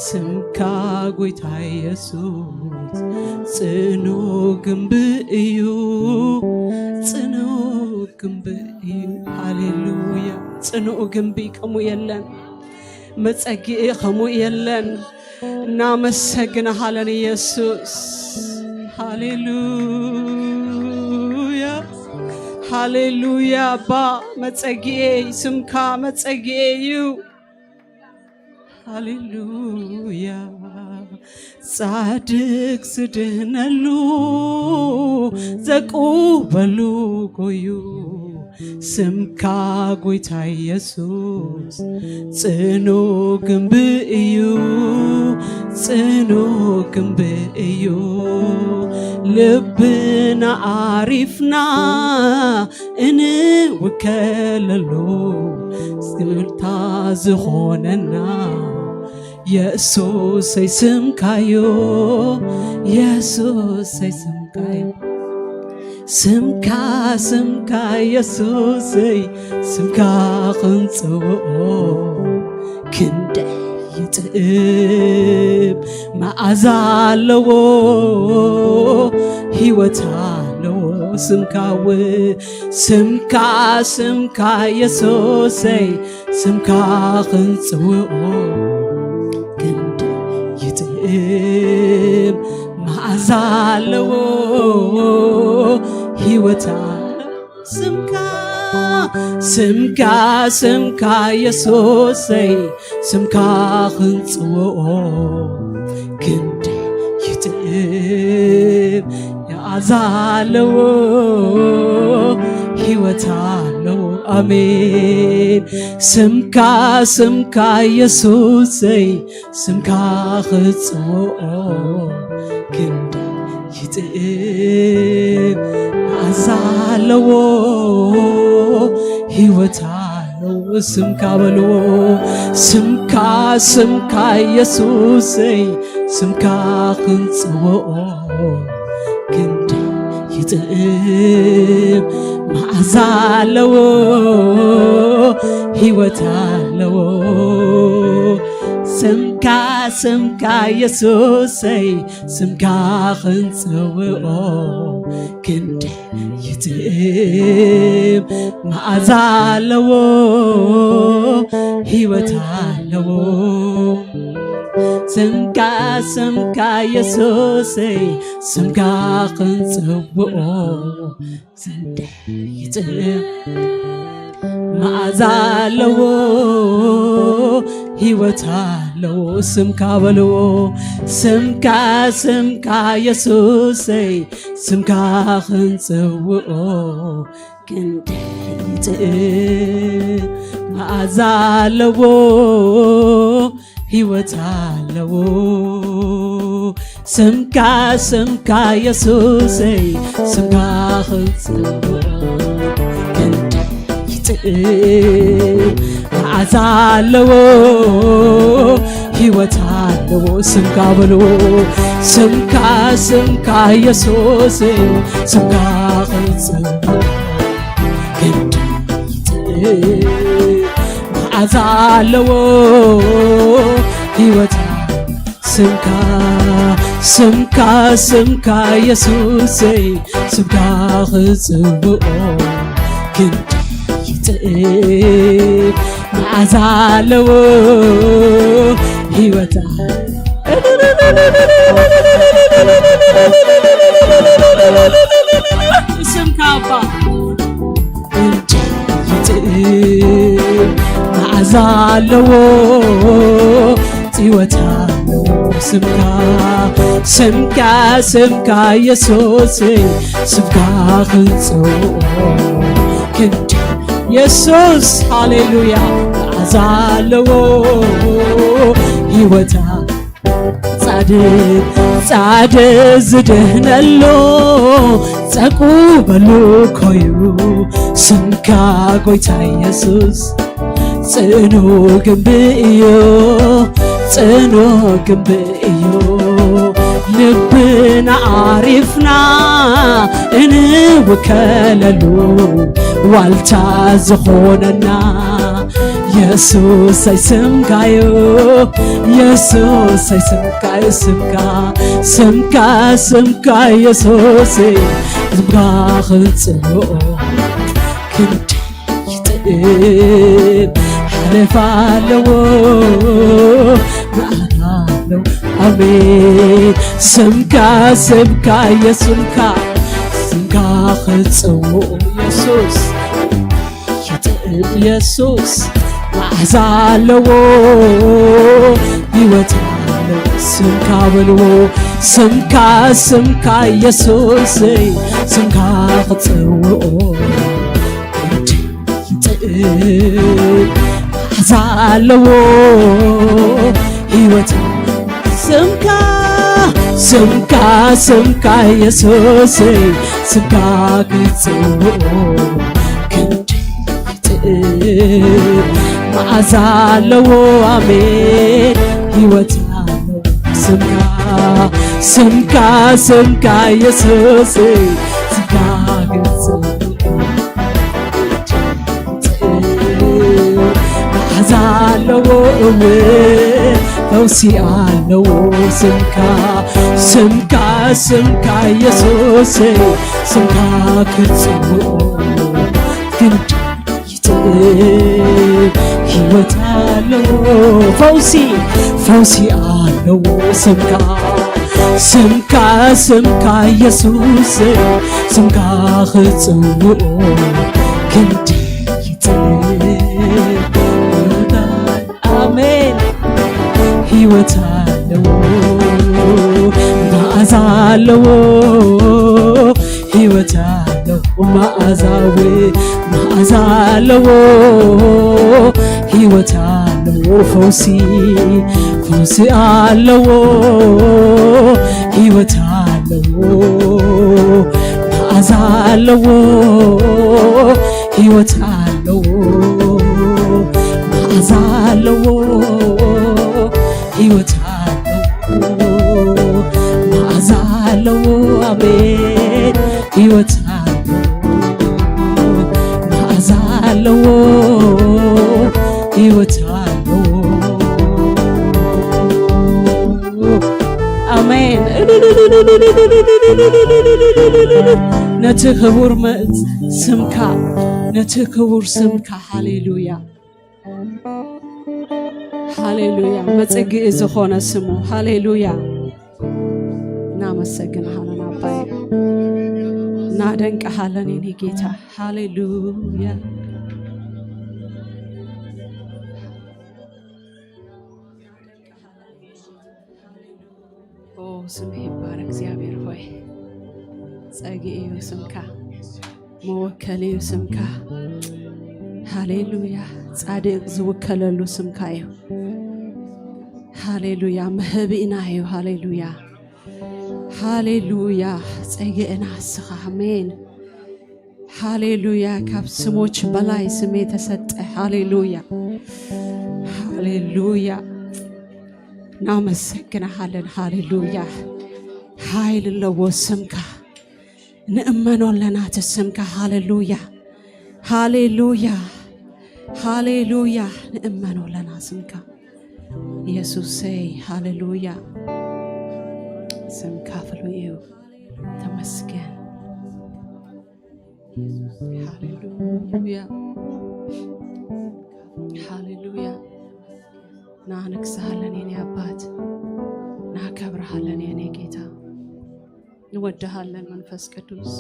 ስምካ ጎይታ ኢየሱስ ጽኑ ግንብ እዩ፣ ጽኑ ግንብ እዩ። ሃሌሉያ። ጽኑዕ ግንቢ ከምኡ የለን። መጸጊኢ ከምኡ የለን። እናመሰግንሃለን ኢየሱስ። ሃሌሉያ፣ ሃሌሉያ ኣባ መጸጊኤ፣ ስምካ መጸጊኤ እዩ። ሃሌሉያ። ጻድቅ ዝድህነሉ ዘቁበሉ ጎዩ፣ ስምካ ጎይታ ኢየሱስ ጽኑ ግንብ እዩ፣ ጽኑ ግንብ እዩ። ልብና ኣሪፍና እንውከለሉ፣ ስልታ ዝኾነና የሱሰይ ስምካዮ፣ የሱሰይ ስምካዮ። ስምካ፣ ስምካ የሱሰይ፣ ስምካ ክንጽውኦ ክንደይ ይጥዕም። መዓዛ ኣለዎ፣ ህይወት ኣለዎ ስምካ፣ ው ስምካ፣ ስምካ የሱሰይ፣ ስምካ ክንጽውኦ ክንደይ ይጥዕም። መዓዛ ኣለዎ፣ ህይወት ኣለዎ ስምካ፣ ስምካ፣ ስምካ የሱሰይ፣ ስምካ ክንጽውኦ ክንደይ ይጥዕም። መዓዛ ኣለዎ፣ ህይወት ኣለዎ። ኣሜን። ስምካ፣ ስምካ የሱሰይ፣ ስምካ ክጽውኦ ክንደይ ይጥዕም። መዓዛ ኣለዎ፣ ህይወት ኣለዎ ስምካ በልዎ። ስምካ፣ ስምካ የሱሰይ፣ ስምካ ክንጽውኦ ክንደይ ይጥዕም። መዓዛ ኣለዎ፣ ህይወት ኣለዎ ስምካ፣ ስምካ የሱሰይ፣ ስምካ ክንጽውኦ ክንደይ ይጥዕም። መዓዛ ኣለዎ፣ ህይወት ኣለዎ ስምካ፣ ስምካ የሱሰይ፣ ስምካ ክንጽውኦ ክንደይ ይጥዕም። መዓዛ ኣለዎ፣ ህይወት ኣለዎ ስምካ በልዎ። ስምካ፣ ስምካ የሱሰይ፣ ስምካ ክንጽውኦ ክንደይ ይጥዕም። መዓዛ ኣለዎ፣ ህይወት ኣለዎ ስምካ፣ ስምካ የሱሰይ፣ ስምካ ክንጽውኦ ክንደይ ይጥዕም። መዓዛ ኣለዎ፣ ህይወት ኣለዎ ስምካ በልዎ። ስምካ፣ ስምካ የሱሰይ፣ ስምካ ክንጽውኦ ክንደይ ይጥዕም። መዓዛ ኣለዎ ህይወት ስምካ፣ ስምካ፣ ስምካ የሱሰይ፣ ስምካ ክጽውኦ ክንደይ ይጥዕም። መዓዛ ኣለዎ ህይወት ስምካ ኣባ እንጂ ይጥዕም። መዓዛ ኣለዎ ህይወት ኣለዎ ስምካ፣ ስምካ፣ ስምካ የሱሰይ፣ ስምካ ክንጽውኦ ክንደይ የሱስ፣ ሃሌሉያ፣ መዓዛ ኣለዎ ህይወት ጻድቅ፣ ጻድቅ ዝድህነሉ ጸቁ በሉ ኮዩ ስምካ ጎይታ የሱስ። ጽኑ ግንብ እዩ፣ ጽኑ ግንብ እዩ። ልብና ኣሪፍና እንውከለሉ ዋልታ ዝኾነና የሱሰይ ስምካዩ፣ የሱሰይ ስምካዩ፣ ስምካ፣ ስምካ፣ ስምካ የሱሰይ፣ ስምካ ክንጽውኦ ክንደይ ይጥዕም። ሓለፋ ኣለዎ፣ መዓት ኣለዎ። ኣሜን። ስምካ፣ ስምካ፣ የስምካ ስምካ ክጽውዑ ኢየሱስ፣ ይጥዕም ኢየሱስ፣ መዓዛ ኣለዎ፣ ህይወት ኣለዎ። ስምካ በልዎ፣ ስምካ፣ ስምካ ኢየሱስይ፣ ስምካ ክጽውዑ መዓዛ ኣለዎ ህይወት። ስምካ፣ ስምካ፣ ስምካ ኢየሱሰይ፣ ስምካ ክጽውዑ ክንደይ ይጥዕም። መዓዛ ኣለዎ፣ ኣሜን፣ ህይወት ኣለዎ ስምካ፣ ስምካ፣ ስምካ ኢየሱሰይ፣ ስምካ ክጽውዑ መዓዛ ኣለዎ፣ እወ፣ ፈውሲ ኣለዎ ስምካ፣ ስምካ፣ ስምካ ኢየሱሰይ፣ ስምካ ክጽውዑ ክንደይ ይጥዕም። ህይወት ኣለዎ፣ ፈውሲ፣ ፈውሲ ኣለዎ ስምካ፣ ስምካ፣ ስምካ ኢየሱሰይ፣ ስምካ ክጽውዑ ክንደይ ይጥዕም። ኣሜን። ህይወት ኣለዎ፣ መዓዛ ኣለዎ፣ ህይወት ኣለዎ፣ መዓዛዊ መዓዛ ኣለዎ፣ ህይወት ኣለዎ፣ ፈውሲ፣ ፈውሲ ኣለዎ፣ ህይወት ኣለዎ፣ መዓዛ ኣለዎ፣ ህይወት ኣለዎ፣ መዓዛ ኣለዎ፣ ህይወት ኣለዎ፣ መዓዛ ኣለዎ፣ ኣሜን፣ ህይወት ኣለዎ፣ መዓዛ ኣለዎ፣ ህይወት ኣለዎ። ኣሜን። ነቲ ክቡር መ-፣ ስምካ፣ ነቲ ክቡር ስምካ፣ ሃሌሉያ፣ ሃሌሉያ፣ መጽግኢ ዝኾነ ስሙ፣ ሃሌሉያ። እናመሰግንሃለን ኣባይ፣ እናደንቅሃለን የኔ ጌታ፣ ሃሌሉያ። ኦ፣ ስምህ ይባረክ እግዚኣብሔር ሆይ። ጸግኢ እዩ ስምካ፣ መወከሊ እዩ ስምካ። ሃሌሉያ። ጻድቅ ዝውከለሉ ስምካ እዩ። ሃሌሉያ። መህብእና እዩ። ሃሌሉያ፣ ሃሌሉያ። ጸግእና እስኻ። ኣሜን። ሃሌሉያ። ካብ ስሞች በላይ ስም የተሰጠ። ሃሌሉያ፣ ሃሌሉያ። እናመሰግንሃለን። ሃሌሉያ። ሓይል ኣለዎ ስምካ። ንእመኖ ኣለና እቲ ስምካ። ሃሌሉያ፣ ሃሌሉያ፣ ሃሌሉያ። ንእመኖ ኣለና ስምካ ኢየሱሰይ። ሃሌሉያ። ስምካ ፍሉይ እዩ። ተመስገን። ሃሌሉያ፣ ሃሌሉያ። ንኣንግስሃለን የኔ ኣባት፣ ናከብርሃለን የኔ ጌታ፣ ንወድሃለን መንፈስ ቅዱስ።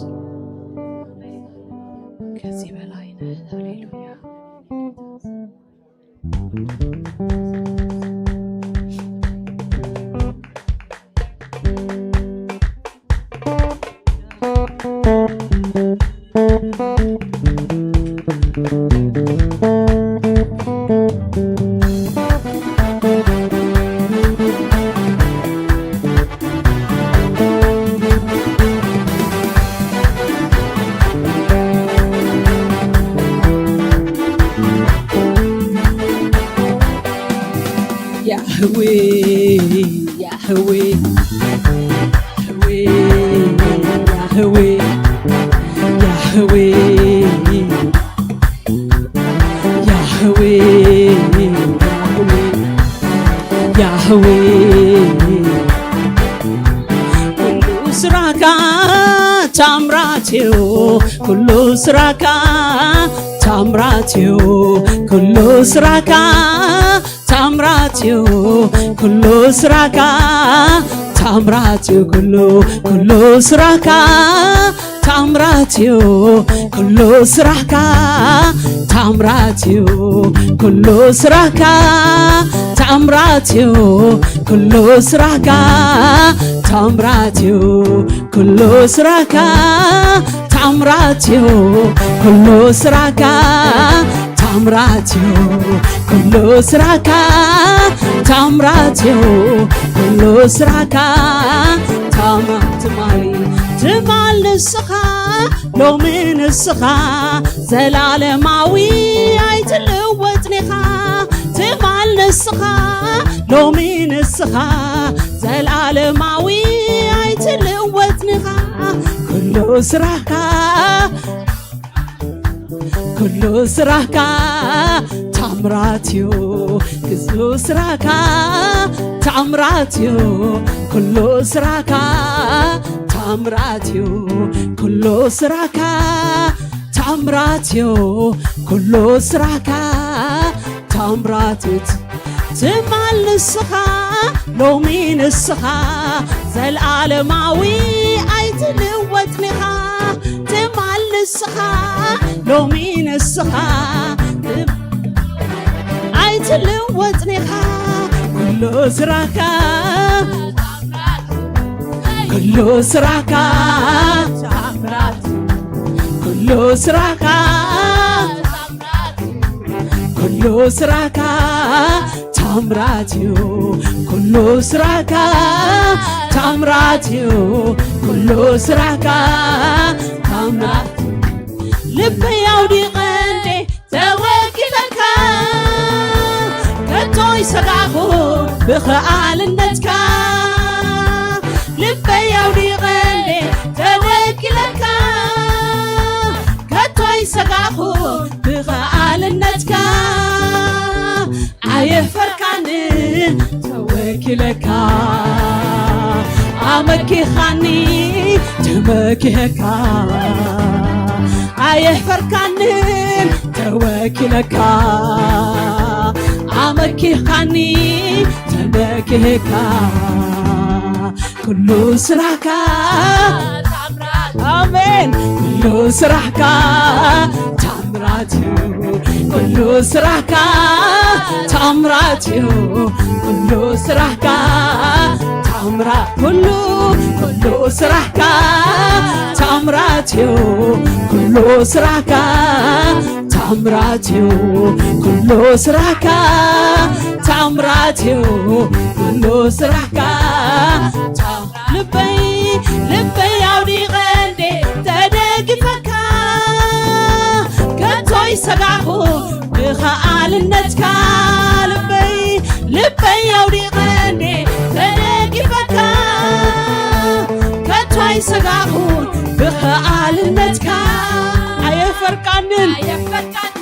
ከዚህ በላይ ነህ። ሃሌሉያ። ያህዌ፣ ያህዌ፣ ያህዌ፣ ያህዌ፣ ያህዌ፣ ያህዌ፣ ያህዌ። ኩሉ ስራካ ታምራት እዩ፣ ኩሉ ስራካ ታምራት እዩ፣ ኩሉ ስራካ ታምራት እዩ፣ ኩሉ ስራካ ታምራት እዩ፣ ኩሉ፣ ኩሉ ስራካ ታምራት እዩ ኩሉ ስራሕካ፣ ታምራት እዩ ኩሉ ስራሕካ፣ ታምራት እዩ ኩሉ ስራሕካ፣ ታምራት እዩ ኩሉ ስራሕካ፣ ታምራት እዩ ኩሉ ስራሕካ፣ ታምራት እዩ ኩሉ ስራሕካ፣ ታምራት እዩ ኩሉ ስራሕካ። ታማ ትማሊ ትማል ንስኻ፣ ሎሚ ንስኻ፣ ዘላለማዊ ኣይትልወጥን ኢኻ። ትማል ንስኻ፣ ሎሚ ንስኻ፣ ዘላለማዊ ኣይትልወጥን ኢኻ። ኩሉ ስራሕካ፣ ኩሉ ስራሕካ ታምራት እዩ። ኩሉ ስራሕካ ታምራት እዩ። ኩሉ ስራሕካ ታምራት እዩ። ኩሉ ስራሕካ ታምራት እዩ። ኩሉ ስራሕካ ታምራት እዩ። ትማል ንስኻ፣ ሎሚ ንስኻ፣ ዘላለማዊ ኣይትልወጥን ኢኻ። ትማል ንስኻ፣ ሎሚ ንስኻ፣ ኣይትልወጥን ኢኻ። ኩሉ ስራሕካ፣ ኩሉ ስራሕካ፣ ኩሉ ስራሕካ፣ ኩሉ ስራሕካ ታምራት እዩ። ኩሉ ስራሕካ ታምራት እዩ። ኩሉ ስራሕካ ታምራት። ልበይ ኣውዲቐ እንዴ ተወኪለካ፣ ከቶ ይሰጋኹ ብኸኣልነትካ። ልበይ ኣውዲቐ እንዴ ተወኪለካ፣ ከቶ ይሰጋኹ ብኸኣልነትካ። ኣየፈርካንን ተወኪለካ፣ ኣመኪኻኒ ተመኪኸካ። ኣየፈርካንን ተወኪለካ፣ ኣመኪኻኒ ተመኪኸካ። ኩሉ ስራሕካ፣ ኣሜን። ኩሉ ስራሕካ ታምራት እዩ። ኩሉ ስራሕካ ታምራት እዩ። ኩሉ ስራሕካ ታምራት፣ ኩሉ፣ ኩሉ ስራሕካ ታምራት እዩ። ኩሉ ስራሕካ ታምራት እዩ። ኩሉ ስራሕካ ታምራት እዩ። ኩሉ ስራሕካ ታም-፣ ልበይ፣ ልበይ ኣውዲቐ እንዴ ተደጊፈካ፣ ከቶ ይሰጋኹ ብኸኣልነትካ። ልበይ፣ ልበይ ኣውዲቐ እንዴ ተደጊፈካ፣ ከቶ ይሰጋኹ ብኸኣልነትካ። ኣየፈርካንን፣ ኣየፈርካንን።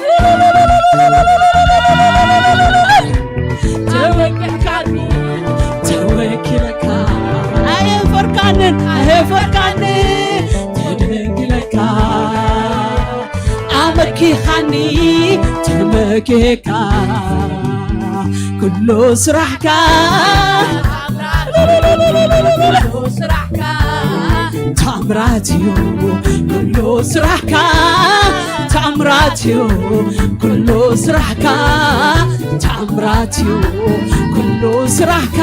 ተወኪልካኒ፣ ተወኪለካ። ኣየፈርካንን፣ ኣየፈርካንን። ተደጊለካ፣ ኣመኪኻኒ፣ ተመኪኻ። ኩሉ ስራሕካ፣ ኩሉ ስራሕካ ታምራት እዩ። ኩሉ ስራሕካ ታምራት እዩ። ኩሉ ስራሕካ ታምራት እዩ። ኩሉ ስራሕካ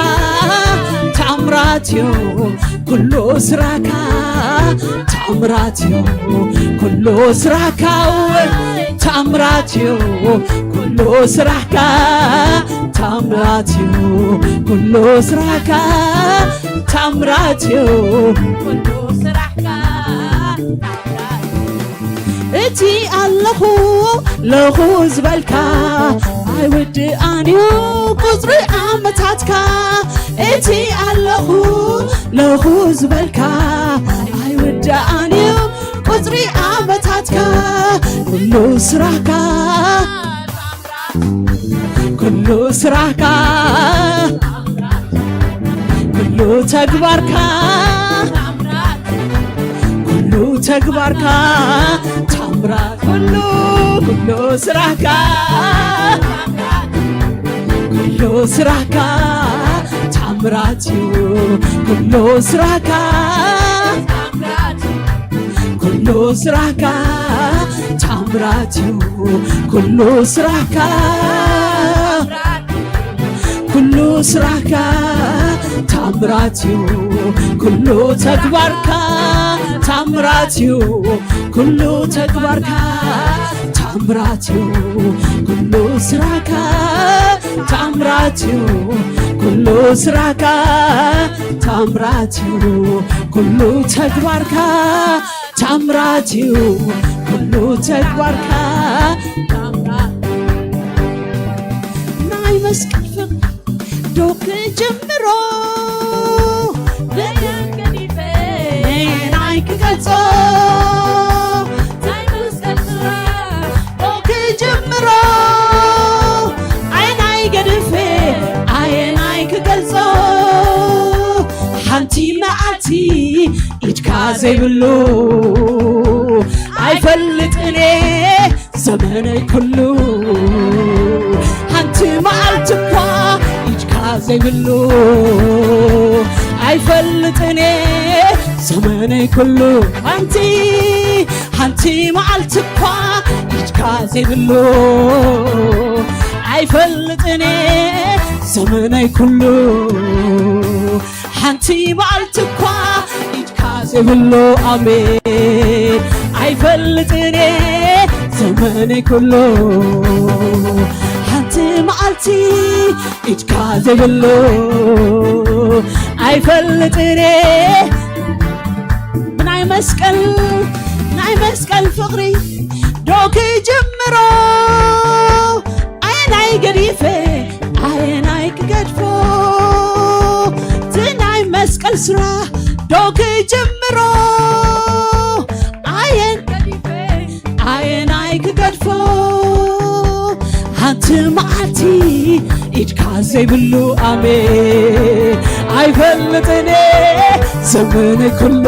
ታምራት እዩ። ኩሉ ስራሕካ ታምራት እዩ። ኩሉ ስራሕካ እውን ታምራት እዩ። ኩሉ ስራሕካ ታምራት እዩ። ኩሉ ስራሕካ ታምራት እዩ። ኩሉ ስራሕካ ታምራት እዩ። እቲ ኣለኹ ለኹ ዝበልካ ኣይውድኣን እዩ ቁጽሪ ዓመታትካ። እቲ ኣለኹ ለኹ ዝበልካ ኣይውድኣን እዩ ቁጽሪ ዓመታትካ። ኩሉ ስራሕካ፣ ኩሉ ስራሕካ፣ ኩሉ ተግባርካ፣ ኩሉ ተግባርካ ታምራት። ኩሉ፣ ኩሉ ስራሕካ፣ ኩሉ ስራሕካ ታምራት እዩ። ኩሉ ስራሕካ፣ ኩሉ ኩሉ ስራሕካ ታምራት እዩ። ኩሉ ስራሕካ፣ ኩሉ ስራሕካ ታምራት እዩ። ኩሉ ተግባርካ ታምራት እዩ። ኩሉ ተግባርካ ታምራት እዩ። ኩሉ ስራሕካ ታምራት እዩ። ኩሉ ስራሕካ ታምራት እዩ። ኩሉ ተግባርካ ታምራት እዩ። ኩሉ ተግባርካ ታምራት። ናይ መስቀል ፍቕሪ ዶ ክጅምሮ፣ በየን ገዲፈ ናይ ክገልጾ። ናይ መስቀል ፍቕሪ ዶ ክጅምሮ፣ ኣየናይ ገድፌ ኣየናይ ክገልጾ። ሓንቲ መዓልቲ ኢድካ ዘይብሉ ኣይፈልጥን እየ ዘመነይ ኩሉ። ሓንቲ መዓልቲ እኳ ኢድካ ዘይብሉ ኣይፈልጥን እየ ዘመነይ ኩሉ። ሓንቲ፣ ሓንቲ መዓልቲ እኳ ኢድካ ዘይብሉ ኣይፈልጥን እየ ዘመነይ ኩሉ። ሓንቲ መዓልቲ እኳ ኢድካ ዘይብሉ፣ ኣሜን፣ ኣይፈልጥን እየ ዘመነይ ኩሉ። ሓንቲ መዓልቲ ኢድካ ዘይብሉ ኣይፈልጥን እየ። ናይ መስቀል፣ ናይ መስቀል ፍቕሪ ዶ ክጅምሮ፣ ኣየናይ ገዲፈ ኣየናይ ክገድፎ። እቲ ናይ መስቀል ስራሕ ዶ ክጅምሮ፣ ኣየን ገዲፈ ኣየናይ ክገድፎ። ሓንቲ መዓልቲ ኢድካ ዘይብሉ፣ ኣሜን፣ ኣይፈልጥን እየ ዘመነይ ኩሉ።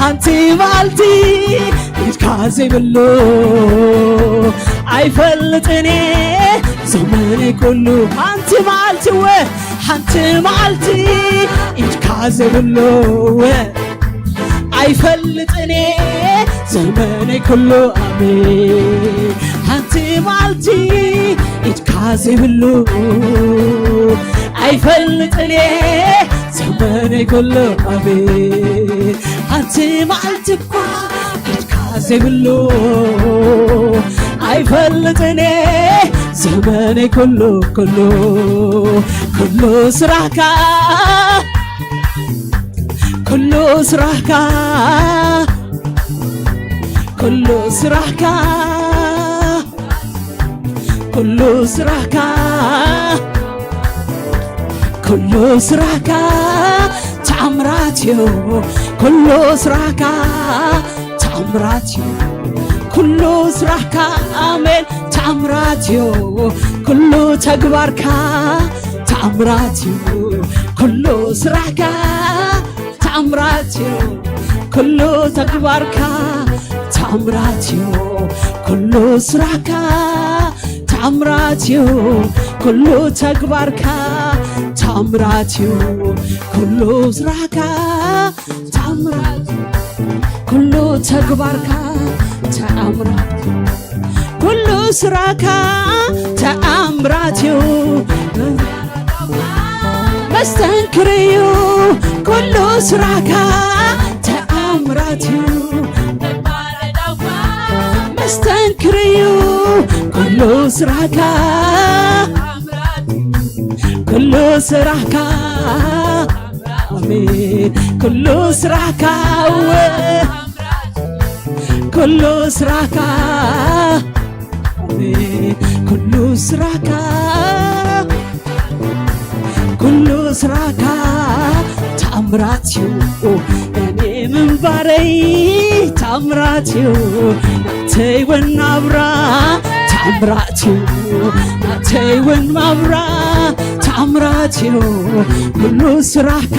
ሓንቲ መዓልቲ ኢድካ ዘይብሉ ኣይፈልጥን እየ ዘመነይ ኩሉ። ሓንቲ መዓልቲ እወ፣ ሓንቲ መዓልቲ ኢድካ ዘይብሉ እወ፣ ኣይፈልጥን እየ ዘመነይ ኩሉ፣ ኣሜን። ሓንቲ መዓልቲ ኢድካ ዘይብሉ ኣይፈልጥን እየ ዘመነይ ኩሉ፣ ኣሜን። ሓንቲ መዓልቲ እኳ ኢድካ ዘይብሉ ኣይፈልጥን እየ ዘመነይ ኩሉ፣ ኩሉ፣ ኩሉ ስራሕካ፣ ኩሉ ስራሕካ፣ ኩሉ ስራሕካ፣ ኩሉ ስራሕካ፣ ኩሉ ስራሕካ ተኣምራት እዩ። ኩሉ ስራሕካ ተኣምራት እዩ። ኩሉ ስራሕካ፣ ኣሜን፣ ተኣምራት እዩ። ኩሉ ተግባርካ ተኣምራት እዩ። ኩሉ ስራሕካ ተኣምራት እዩ። ኩሉ ተግባርካ ተኣምራት እዩ። ኩሉ ስራሕካ ተኣምራት እዩ። ኩሉ ተግባርካ ተኣምራት እዩ። ኩሉ ስራሕካ ተኣምራት እዩ። ኩሉ ተግባርካ ተኣምራት እዩ። ኩሉ ስራሕካ ተኣምራት እዩ። መስተንክር እዩ ኩሉ ስራሕካ ተኣምራት እዩ። መስተንክር እዩ ኩሉ ስራሕካ፣ ኩሉ ስራሕካ፣ ኣሜን፣ ኩሉ ስራሕካ፣ እወ፣ ኩሉ ስራሕካ፣ ኣሜን፣ ኩሉ ስራሕካ፣ ኩሉ ስራሕካ ተኣምራት እዩ። እኔ ምንባረይ ተኣምራት እዩ። ናተይ እውን ናብራ ተኣምራት እዩ። ናተይ እውን ናብራ ተኣምራት እዩ። ኩሉ ስራሕካ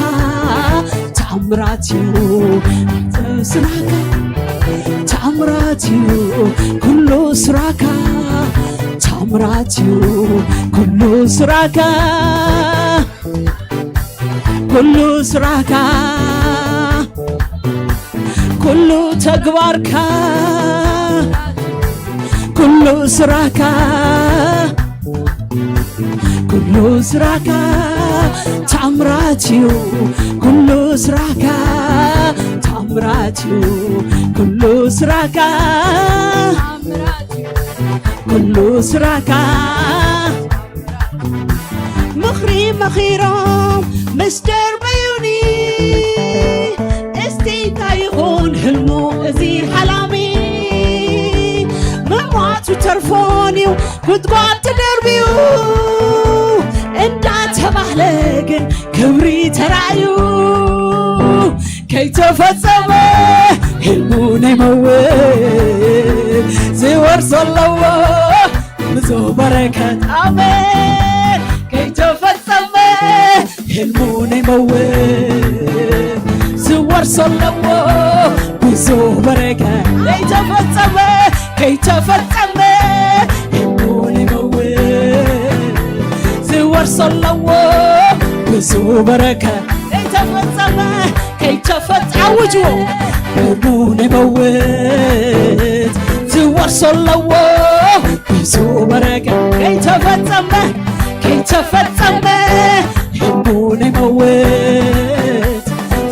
ተኣምራት እዩ። ስራሕካ ተኣምራት እዩ። ኩሉ ስራሕካ ተኣምራት እዩ። ኩሉ ስራሕካ፣ ኩሉ ስራሕካ፣ ኩሉ ተግባርካ፣ ኩሉ ስራሕካ፣ ኩሉ ስራሕካ ታምራት እዩ። ኩሉ ስራሕካ ታምራት እዩ። ኩሉ ስራሕካ፣ ኩሉ ስራሕካ። ምኽሪ መኺሮም ምስ ደርበዩኒ፣ እስቲ እንታይ ይኹን ህልሙ እዚ ሓላሚ? ምሟቱ ተርፎን እዩ ጉድጓድ ተደርብዩ፣ እንዳተባህለ ግን ክብሪ ተራእዩ። ከይተፈጸመ ህልሙ ነይመውት ዝወርሶ ኣለዎ ብዙ በረከት። ኣሜን። ከይተፈጸመ ህልሙ ነይመውት ዝወርሶ ኣለዎ ብዙ በረከት። ከይተፈጸመ፣ ከይተፈጸመ ህልሙ ነይመውት ዝወርሶ ኣለዎ ብዙ በረከት። ከይተፈጸመ፣ ከይተፈጸመ፣ ኣውጅዎ። ህልሙ ነይመውት ዝወርሶ ኣለዎ ብዙ በረከት። ከይተፈጸመ፣ ከይተፈጸመ ህልሙ ነይመውት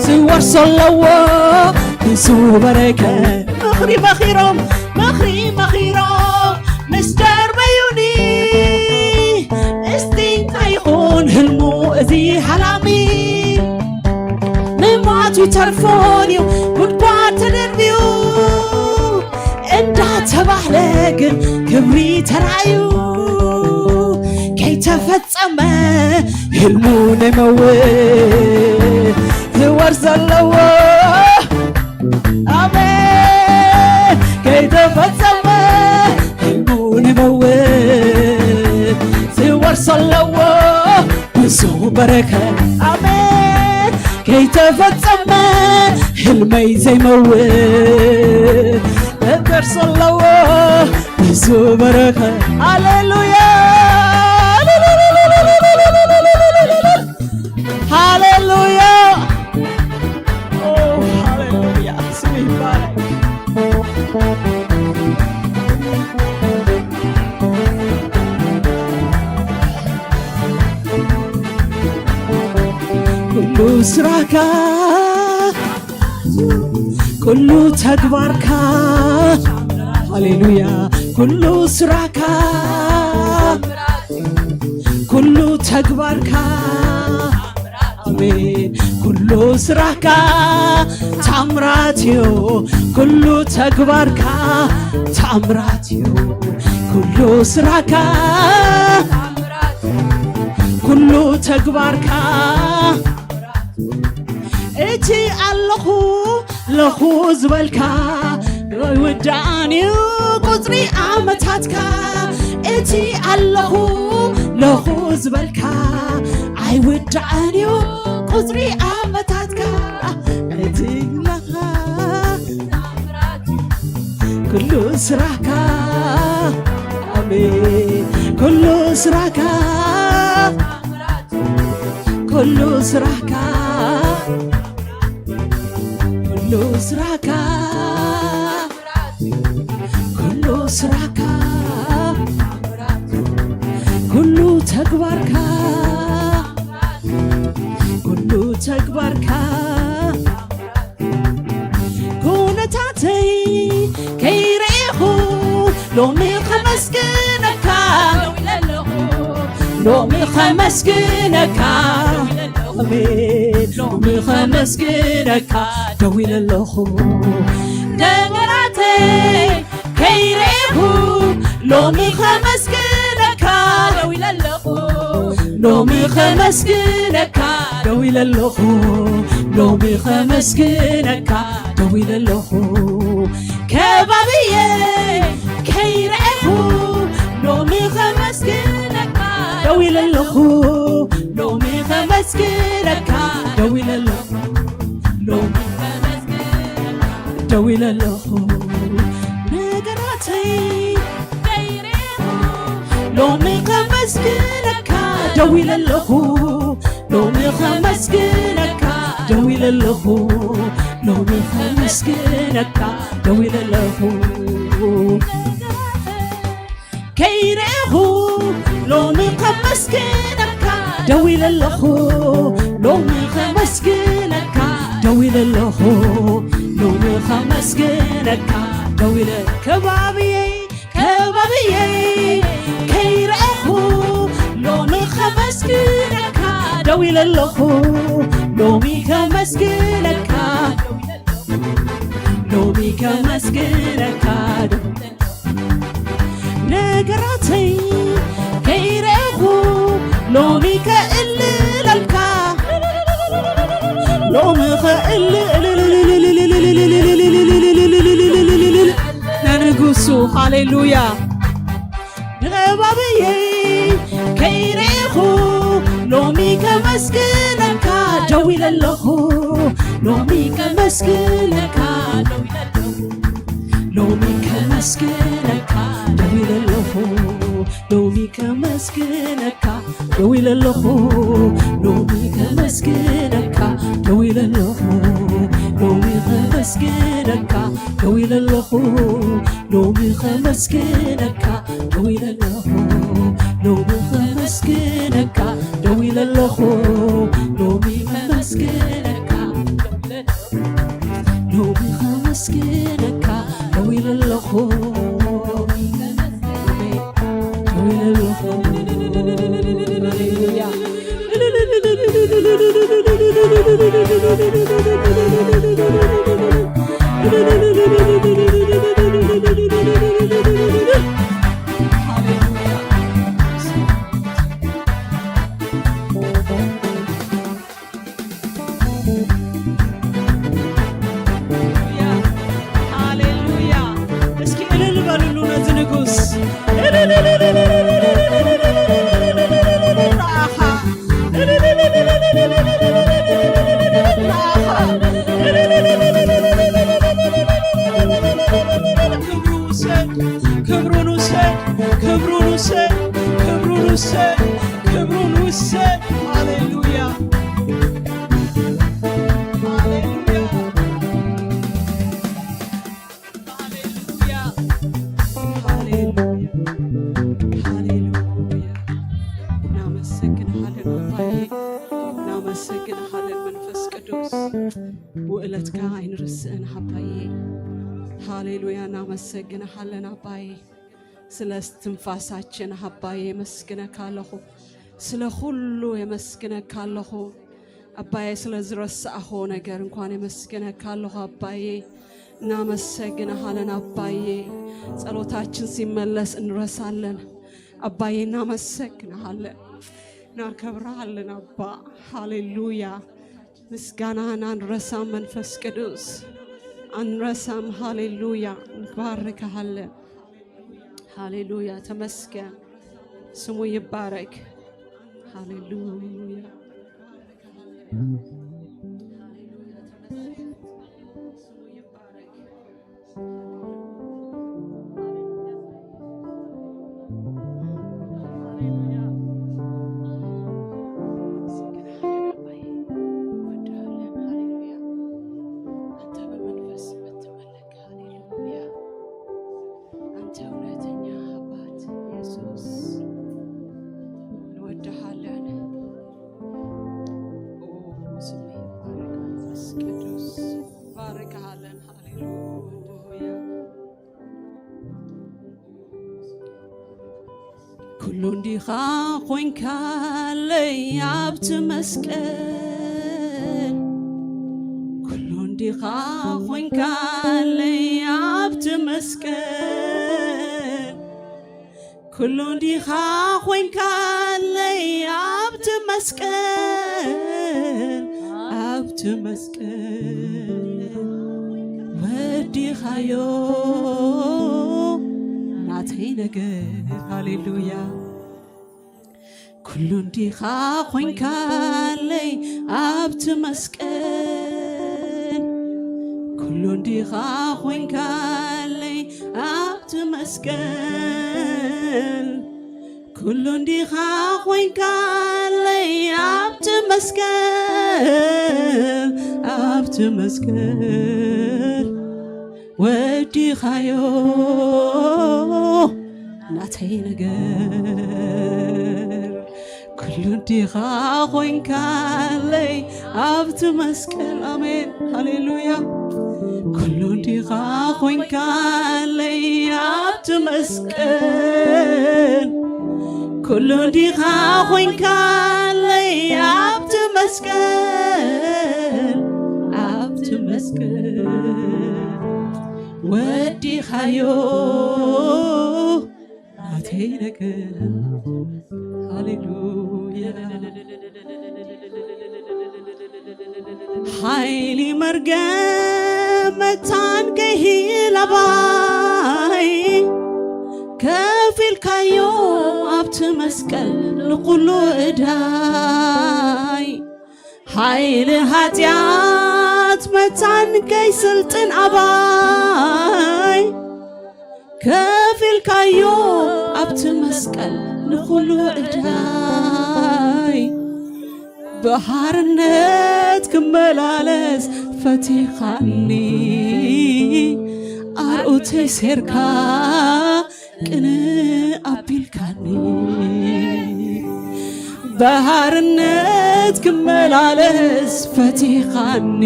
ዝወርሶ ኣለዎ ብዙ በረከት። ምኽሪ መኺሮም፣ ምኽሪ መኺሮም ምስ ደርበዩኒ፣ እስቲ እንታይ ይኹን ህልሙ እዚ ሓላሚ? ምሟቱ ይተርፎን እዩ ጉድጓድ ተደርብዩ፣ እንዳተባህለ ግን ክብሪ ተራእዩ። ከይተፈጸመ ህልሙ ነይመውት ዝወርሶ ኣለዎ። ኣሜን። ከይተፈጸመ ህልሙ ነይመውት ዝወርሶ ኣለዎ ብዙ በረከት። ኣሜን። ከይተፈጸመ ህልመይ ዘይመውት ዝወርሶ ኣለዎ ብዙ በረከት። ሃሌሉያ፣ ሃሌሉያ። ኦ፣ ሃሌሉያ። ስሙ ይባረክ። ኩሉ ስራካ፣ ኩሉ ተግባርካ፣ ሃሌሉያ፣ ኩሉ ስራካ፣ ኩሉ ተግባርካ፣ ኣሜን፣ ኩሉ ስራካ ታምራት እዩ፣ ኩሉ ተግባርካ ታምራት እዩ፣ ኩሉ ስራካ፣ ኩሉ ተግባርካ። እቲ ኣለኹ ለኹ ዝበልካ ኣይውዳእን እዩ ቁጽሪ ዓመታትካ። እቲ ኣለኹ ለኹ ዝበልካ ኣይውዳእን እዩ ቁጽሪ ዓመታትካ። እቲ ለኻ ኩሉ ስራሕካ፣ ኣሜን፣ ኩሉ ስራሕካ፣ ኩሉ ስራሕካ፣ ኩሉ ስራሕካ፣ ኩሉ ስራሕካ፣ ኩሉ ተግባርካ፣ ኩሉ ተግባርካ። ኩነታተይ ከይረኤኹ ሎሚ ኸመስግነካ፣ ሎሚ ኸመስግነካ፣ ኣሜን፣ ሎሚ ኸመስግነካ ደው ኢለ ኣለኹ። ነገራተይ ከይረኤኹ ሎሚ ኸመስግነካ ደው ኢለ ኣለኹ። ሎሚ ኸመስግነካ ደው ኢለ ኣለኹ። ሎሚ ኸመስግነካ ደው ኢለ ኣለኹ። ከባብየ ከይረኤኹ ሎሚ ኸመስግነካ ደው ኢለ ኣለኹ። ሎሚ ኸመስግነካ ደው ኢለ ኣለኹ። ሎሚ ኸመስግነካ ደው ኢለ ኣለኹ። ነገራተይ ከይረኤኹ ሎሚ ኸመስግነካ ደው ኢለ ኣለኹ። ሎሚ ኸመስግነካ ደው ኢለ ኣለኹ ሎሚ ከመስግነካ ደው ኢለ ኣለኹ ከይረኹ ሎሚ ከመስግነካ ደው ኢለ ኣለኹ ሎሚ ከመስግነካ ደው ኢለ ኣለኹ ሎሚ ከመስግነካ ደው ኢለ ከባብየይ ከባብየይ ከይረኹ ሎሚ ከመስግነካ ደው ኢለ ኣለኹ ሎሚ ከመስግነካ ሎሚ ከመስግነካ ነገራተይ ከይረኹ ሎሚ ከእልለልካ ሎሚ ከእልል ንንጉሱ ሃሌሉያ ንባብየይ ከይረኹ ሎሚ ከመስግነካ ደው ኢለ ኣለኹ ሎሚ ከመስግነካ ደው ኢለ ኣለኹ ሎሚ ከመስግነካ ደው ኢለ ኣለኹ ሎሚ ከመስግነካ ደው ኢለ ኣለኹ ሎሚ ከመስግነካ ደው ኢለ ኣለኹ ሎሚ ከመስግነካ ደው ኢለ ኣለኹ ሎሚ ከመስግነካ ደው ኢለ ኣለኹ ሎሚ ከመስግነካ ደው ኢለ ኣለኹ ሎሚ ከመስግነካ ሎሚ ከመስግነካ ደው ኢለ ኣለኹ ደው ኢለ ኣለኹ ሃሌሉያ። እስኪ እልል በሉሉ ነዚ ንጉስ። ንኣኻ። ንኣኻ። ክብሩ ውሰድ፣ ክብሩን ውሰድ፣ ክብሩን ውሰድ፣ ክብሩን ውሰድ፣ ክብሩን ውሰድ። ሃሌሉያ። ሃሌሉያ። ሃሌሉያ። ሃሌሉያ። ሃሌሉያ። እናመሰግንሃለን ኣባዬ። እናመሰግንሃለን መንፈስ ቅዱስ። ውዕለትካ ኣይንርስእን ኣባዬ። ሃሌሉያ። እናመሰግንሃለን ኣባዬ። ስለ ትንፋሳችን ኣባዬ የመስግነካ ኣለኹ። ስለ ኩሉ የመስግነካ ኣለኹ ኣባዬ። ስለ ዝረሳእኹ ነገር እንኳን የመስግነካ ኣለኹ ኣባዬ። እናመሰግንሃለን ኣባዬ። ጸሎታችን ሲመለስ እንረሳለን ኣባዬ። እናመሰግንሃለን፣ እናከብርሃለን ኣባ። ሃሌሉያ። ምስጋናህን ኣንረሳም መንፈስ ቅዱስ፣ ኣንረሳም። ሃሌሉያ። ንባርክሃለን። ሃሌሉያ። ተመስገን። ስሙ ይባረክ። ሃሌሉያ። ኩሉ እንዲኻ ኮይንካለይ ኣብቲ መስቀል ኩሉ እንዲኻ ኮይንካለይ ኣብቲ መስቀል ኩሉ እንዲኻ ኮይንካለይ ኣብቲ መስቀል ኣብቲ መስቀል ወዲኻዮ ናተይ ነገር ሃሌሉያ ኩሉ እንዲኻ ኮይንካለይ ኣብቲ መስቀል ኩሉ እንዲኻ ኮይንካለይ ኣብቲ መስቀል ኩሉ እንዲኻ ኮይንካለይ ኣብቲ መስቀል ኣብቲ መስቀል ወዲኻዮ ናተይ ነገር። ኩሉ እንዲኻ ኮይንካለይ ኣብቲ መስቀል። ኣሜን፣ ሃሌሉያ። ኩሉ እንዲኻ ኮይንካለይ ኣብቲ መስቀል። ኩሉ እንዲኻ ኮይንካለይ ኣብቲ መስቀል፣ ኣብቲ መስቀል ወዲኻዮ ናተይ ነገር። ሃሌሉያ። ሓይሊ መርገም መታን ከይህል ኣባይ ከፊልካዮ ኣብቲ መስቀል ንኩሉ እዳይ። ሓይሊ ሓጢኣት መታን ከይስልጥን ኣባይ ከፊልካዮ ኣብቲ መስቀል ንኹሉ እዳይ። ብሓርነት ክመላለስ ፈቲኻኒ ኣርኡተይ ሴርካ ቅንእ ኣቢልካኒ። ብሓርነት ክመላለስ ፈቲኻኒ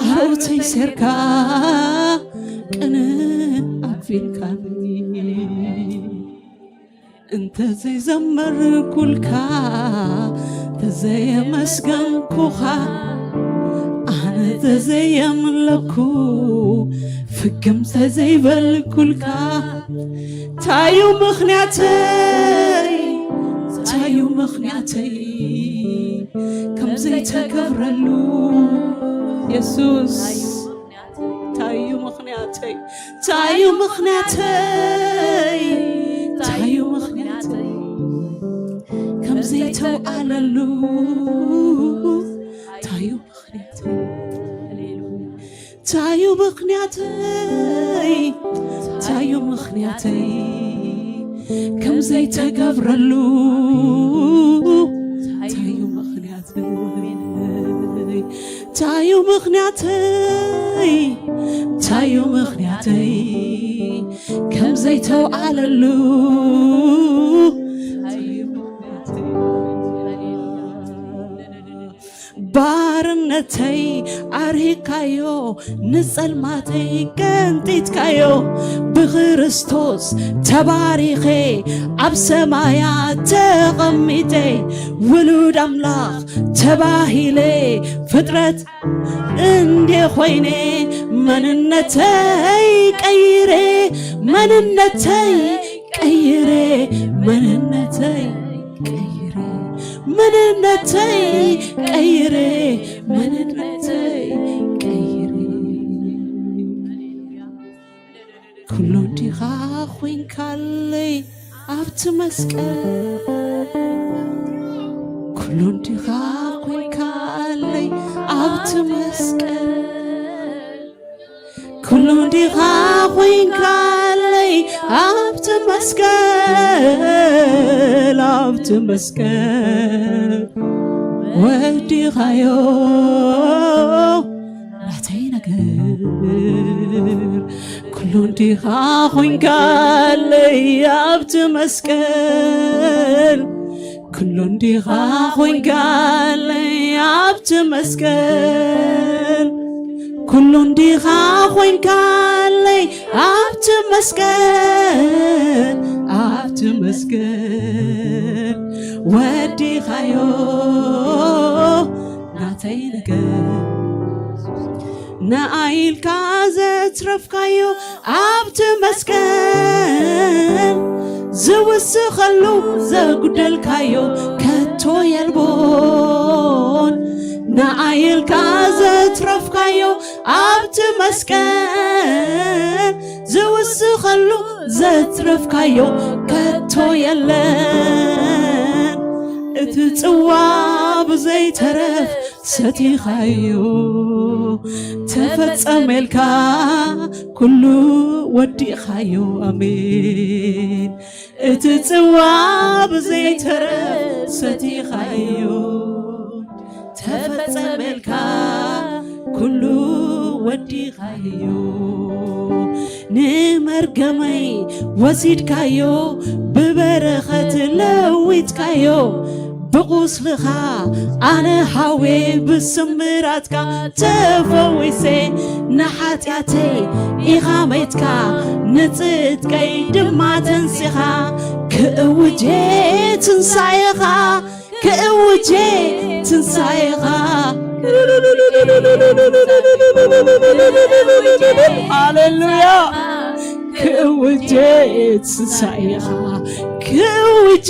ኣርኡተይ ሴርካ ቅንእ ኣቢልካኒ። እንተዘይዘመርኩልካ፣ ተዘየመስገንኩኻ፣ ኣነ ተዘየምለኩ፣ ፍግም ተዘይበልኩልካ፣ ታዩ ምኽንያተይ? ታዩ ምኽንያተይ? ከም ዘይተገብረሉ የሱስ። ታዩ ምኽንያተይ? ታዩ ምኽንያተይ? ታዩ ምኽንያተይ? ከም ዘይተውዓለሉ ታዩ ምኽንያተይ? ታዩ ምኽንያተይ? ታዩ ምኽንያተይ? ከም ዘይተገብረሉ ታዩ ምኽንያተይ? ታዩ ምኽንያተይ? ታዩ ምኽንያተይ? ከም ዘይተውዓለሉ ታዩ ምኽንያተይ? ባርነተይ ኣርሂካዮ፣ ንጸልማተይ ቀንጢጥካዮ። ብክርስቶስ ተባሪኸ፣ ኣብ ሰማያት ተቐሚጠ፣ ውሉድ ኣምላኽ ተባሂለ፣ ፍጥረት እንዴ ኮይነ፣ መንነተይ ቀይረ፣ መንነተይ ቀይረ፣ መንነተይ ቀይረ፣ መንነተይ ቀይረ፣ መንነተይ ቀይረ። ኩሉ እንዲኻ ኮይንካለይ ኣብቲ መስቀል፣ ኩሉ እንዲኻ ኮይንካለይ ኣብቲ መስቀል፣ ኩሉ እንዲኻ ኮይንካለይ ኣብቲ መስቀል፣ ኣብቲ መስቀል ወዲኻዮ ናተይ ነገር። ኩሉ እንዲኻ ኮይንካለይ ኣብቲ መስቀል፣ ኩሉ እንዲኻ ኮይንካለይ ኣብቲ መስቀል፣ ኩሉ እንዲኻ ኮይንካለይ ኣብቲ መስቀል፣ ኣብቲ መስቀል ወዲኻዮ ናተይ ነገር። ንኣይ ኢልካ ዘትረፍካዮ ኣብቲ መስቀል፣ ዝውስኸሉ ዘጉደልካዮ ከቶ የልቦን። ንኣይ ኢልካ ዘትረፍካዮ ኣብቲ መስቀል፣ ዝውስኸሉ ዘትረፍካዮ ከቶ የለን። እቲ ጽዋ ብዘይተረፍ ሰቲኻዮ፣ ተፈጸመልካ ኩሉ ወዲኻዮ። ኣሜን። እቲ ጽዋ ብዘይተረፍ ሰቲኻዮ፣ ተፈጸመልካ፣ ኩሉ ወዲኻዮ። ንመርገመይ ወሲድካዮ፣ ብበረኸት ለዊጥካዮ። ብቑስልኻ ኣነ ሓውየ፣ ብስምራትካ ተፈዊሰ። ንሓጢኣተይ ኢኻ መይትካ፣ ንጽድቀይ ድማ ተንሲኻ። ክእውጄ ትንሳኤኻ፣ ክእውጄ ትንሳኤኻ። ሃሌሉያ። ክእውጄ ትንሳኤኻ፣ ክእውጄ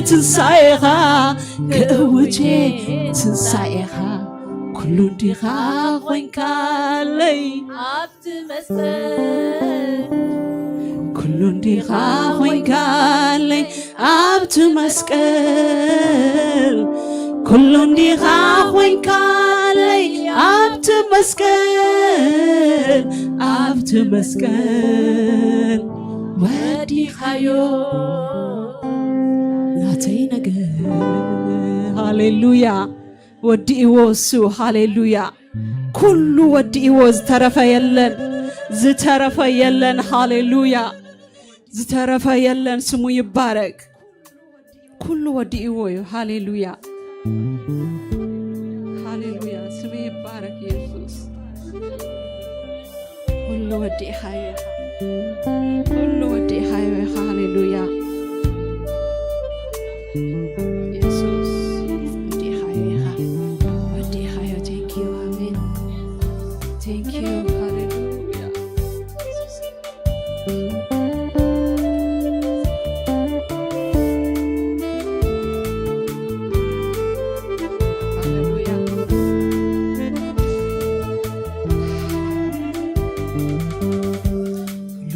ትንሳኤኻ፣ ክእውጄ ትንሳኤኻ። ኩሉ እንዲኻ ኮይንካለይ ኣብቲ መስቀል፣ ኩሉ እንዲኻ ኮይንካለይ ኣብቲ መስቀል፣ ኩሉ እንዲኻ ኮይንካለይ ኣብቲ መስቀል፣ ኣብቲ መስቀል ወዲኻዮ ናተይ ነገር። ሃሌሉያ። ወዲእዎ እሱ። ሃሌሉያ። ኩሉ ወዲእዎ፣ ዝተረፈ የለን፣ ዝተረፈ የለን። ሃሌሉያ። ዝተረፈ የለን። ስሙ ይባረክ። ኩሉ ወዲእዎ እዩ። ሃሌሉያ። ሃሌሉያ። ስሙ ይባረክ ኢየሱስ። ኩሉ ወዲእኻዮ ኢኻ። ኩሉ ወዲእኻዮ ኢኻ። ሃሌሉያ። ኢየሱስ ወዲእኻዮ ኢኻ። ወዲእኻዮ። Thank you። ኣሜን። Thank you። ሃሌሉያ። ሃሌሉያ። ኩሉ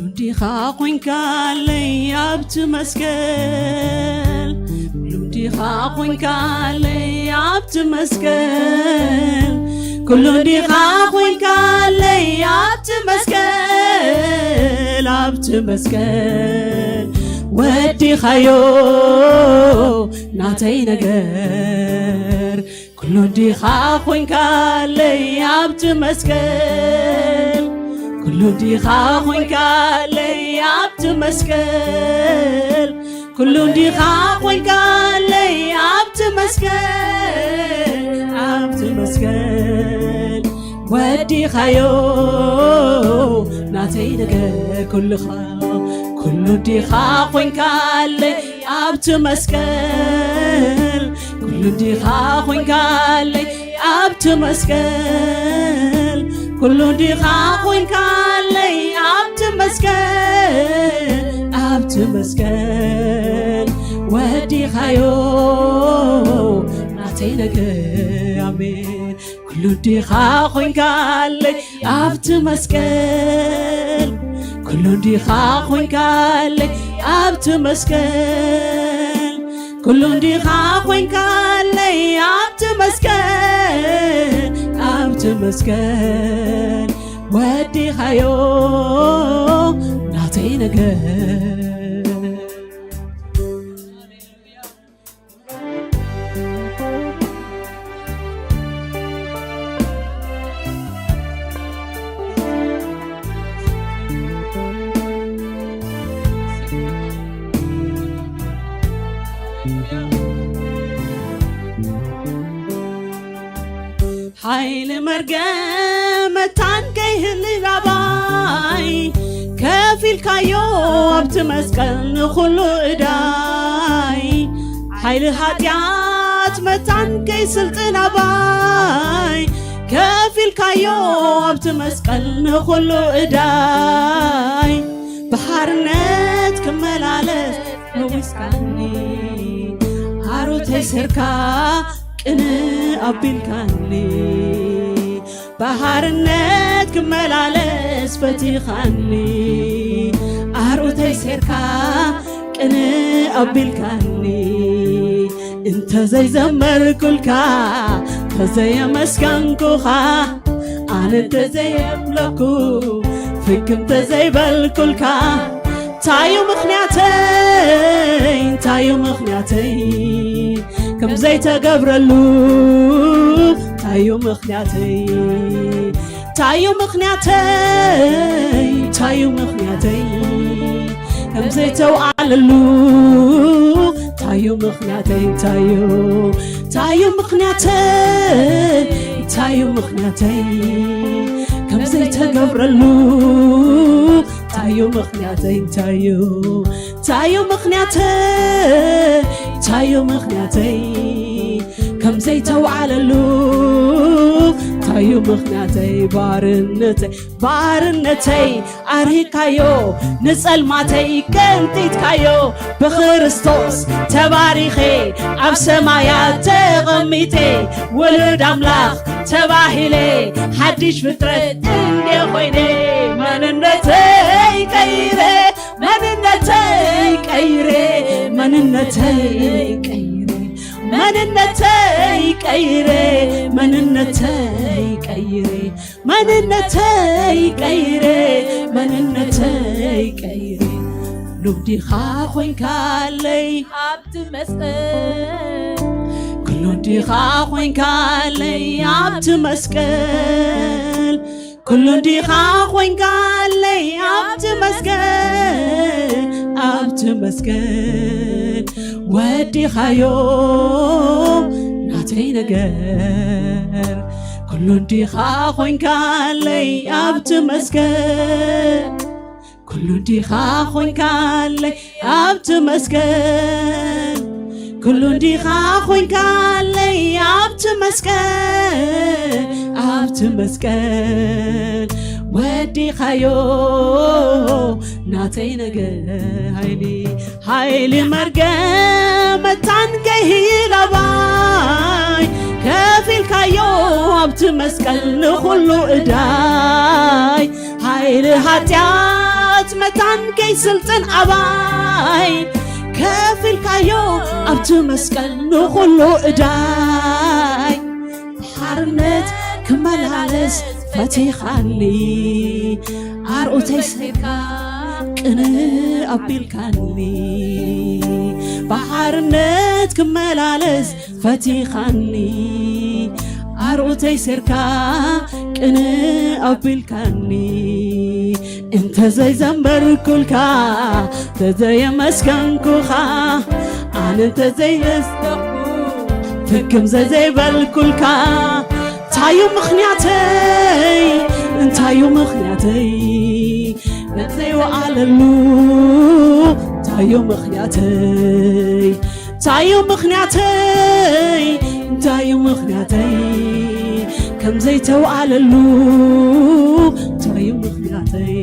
እንዲኻ ኮይንካለይ ኣብቲ መስቀል፣ ኩሉ እንዲኻ ኮይንካለይ ኣብቲ መስቀል፣ ኩሉ እንዲኻ ኮይንካለይ ኣብቲ መስቀል፣ ኣብቲ መስቀል ወዲኻዮ ናተይ ነገር። ኩሉ እንዲኻ ኮይንካለይ ኣብቲ መስቀል፣ ኩሉ እንዲኻ ኮይንካለይ ኣብቲ መስቀል፣ ኩሉ እንዲኻ ኮይንካለይ ኣብቲ መስቀል፣ ኣብቲ መስቀል ወዲኻዮ ናተይ ነገር። ኩልኻ፣ ኩሉ እንዲኻ ኮይንካለይ ኣብቲ መስቀል፣ ኩሉ እንዲኻ ኮይንካለይ ኣብቲ መስቀል፣ ኩሉ እንዲኻ ኮይንካለይ ኣብቲ መስቀል፣ ኣብቲ መስቀል ወዲኻዮ ናተይ ነገር። ኣሜን። ኩሉ እንዲኻ ኮይንካለይ ኣብቲ መስቀል፣ ኩሉ እንዲኻ ኮይንካለይ ኣብቲ መስቀል፣ ኩሉ እንዲኻ ኮይንካለይ ኣብቲ መስቀል፣ ኣብቲ መስቀል ወዲኻዮ ናተይ ነገር። ሓይሊ መርገም መታን ከይህሊ ናባይ ከፊልካዮ ኣብቲ መስቀል ንኹሉ እዳይ። ሓይሊ ሓጢኣት መታን ከይስልጥን ኣባይ ከፊልካዮ ኣብቲ መስቀል ንኹሉ እዳይ። ብሓርነት ክመላለስ ፈዊስካኒ፣ ሃሩተይ ሰርካ ቅንእ ኣቢልካኒ። ብሓርነት ክመላለስ ፈቲኻኒ፣ ኣርዑተይ ሴርካ ቅንእ ኣቢልካኒ። እንተዘይዘመርኩልካ፣ እንተዘየመስገንኩኻ፣ ኣነ እንተዘየምለኩ፣ ፍግም እንተዘይበልኩልካ፣ እንታዩ ምኽንያተይ? እንታዩ ምኽንያተይ? ከም ዘይተገብረሉ እንታይ እዩ ምኽንያተይ? እንታይ እዩ ምኽንያተይ? እንታይ እዩ ምኽንያተይ? ከም ዘይተውዓለሉ እንታይ እዩ ምኽንያተይ? እንታይ እዩ፣ እንታይ እዩ ምኽንያተይ? እንታይ እዩ ምኽንያተይ? ከም ዘይተገብረሉ እንታይ እዩ ምኽንያተይ? እንታይ እዩ፣ እንታይ እዩ ምኽንያተይ? እንታይ እዩ ምኽንያተይ? ከም ዘይተውዓለሉ እንታይ እዩ ምኽንያተይ? ባርነተይ፣ ባርነተይ ኣርሂካዮ፣ ንጸልማተይ ቀንጢጥካዮ። ብክርስቶስ ተባሪኸ፣ ኣብ ሰማያት ተቐሚጠ፣ ውሉድ ኣምላኽ ተባሂለ፣ ሓድሽ ፍጥረት እንዴ ኮይነ፣ መንነተይ ቀይረ፣ መንነተይ ቀይረ፣ መንነተይ ቀይረ፣ መንነተይ ቀይረ፣ መንነተይ ቀይረ፣ መንነተይ ቀይረ፣ መንነተይ ቀይረ። ሉብዲኻ ኮይንካለይ ኣብቲ መስቀል፣ ኩሉ እንዲኻ ኮይንካለይ ኣብቲ መስቀል፣ ኩሉ እንዲኻ ኮይንካለይ ኣብቲ መስቀል፣ ኣብቲ መስቀል ወዲኻዮ ናተይ ነገር። ኩሉ እንዲኻ ኮይንካለይ ኣብቲ መስቀል፣ ኩሉ እንዲኻ ኮይንካለይ ኣብቲ መስቀል፣ ኩሉ እንዲኻ ኮይንካለይ ኣብቲ መስቀል፣ ኣብቲ መስቀል ወዲኻዮ ናተይ ነገር። ሃይሊ፣ ሃይሊ መርገም መታን ከይህል ኣባይ ከፊልካዮ ኣብቲ መስቀል ንኹሉ እዳይ። ሓይሊ ሓጢኣት መታን ከይስልጥን ኣባይ ከፊልካዮ ኣብቲ መስቀል ንኹሉ እዳይ። ሓርነት ክመላለስ ፈቲኻኒ፣ ኣርዑተይ ሰይርካ ቅንእ ኣቢልካኒ። ብሓርነት ክመላለስ ፈቲኻኒ፣ ኣርዑተይ ሰይርካ ቅንእ ኣቢልካኒ። እንተዘይዘመርኩልካ፣ እንተዘየመስገንኩኻ፣ ኣነ እንተዘይመስገንኩ፣ ፍግም ዘዘይበልኩልካ፣ እንታይ እዩ ምኽንያተይ? እንታይ እዩ ምኽንያተይ? ዘይወዓለሉ እንታይ እዩ ምኽንያተይ? እንታይ እዩ ምኽንያተይ? እንታይ እዩ ምኽንያተይ? ከም ዘይተውዓለሉ እንታይ እዩ ምኽንያተይ?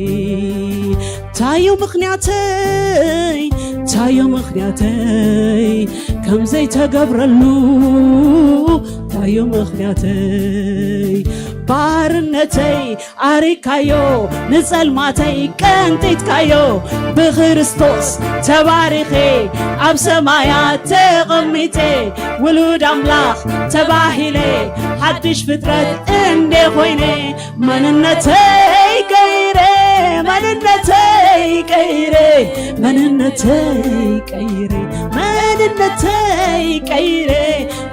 እንታይ እዩ ምኽንያተይ? እንታይ እዩ ምኽንያተይ? ከም ዘይተገብረሉ እንታይ እዩ ምኽንያተይ? ባርነተይ ኣሪካዮ፣ ንጸልማተይ ቀንጢጥካዮ። ብክርስቶስ ተባሪኸ፣ ኣብ ሰማያት ተቐሚጠ፣ ውሉድ ኣምላኽ ተባሂለ፣ ሓድሽ ፍጥረት እንዴ ኮይነ፣ መንነተይ ቀይረ፣ መንነተይ ቀይረ፣ መንነተይ ቀይረ፣ መንነተይ ቀይረ፣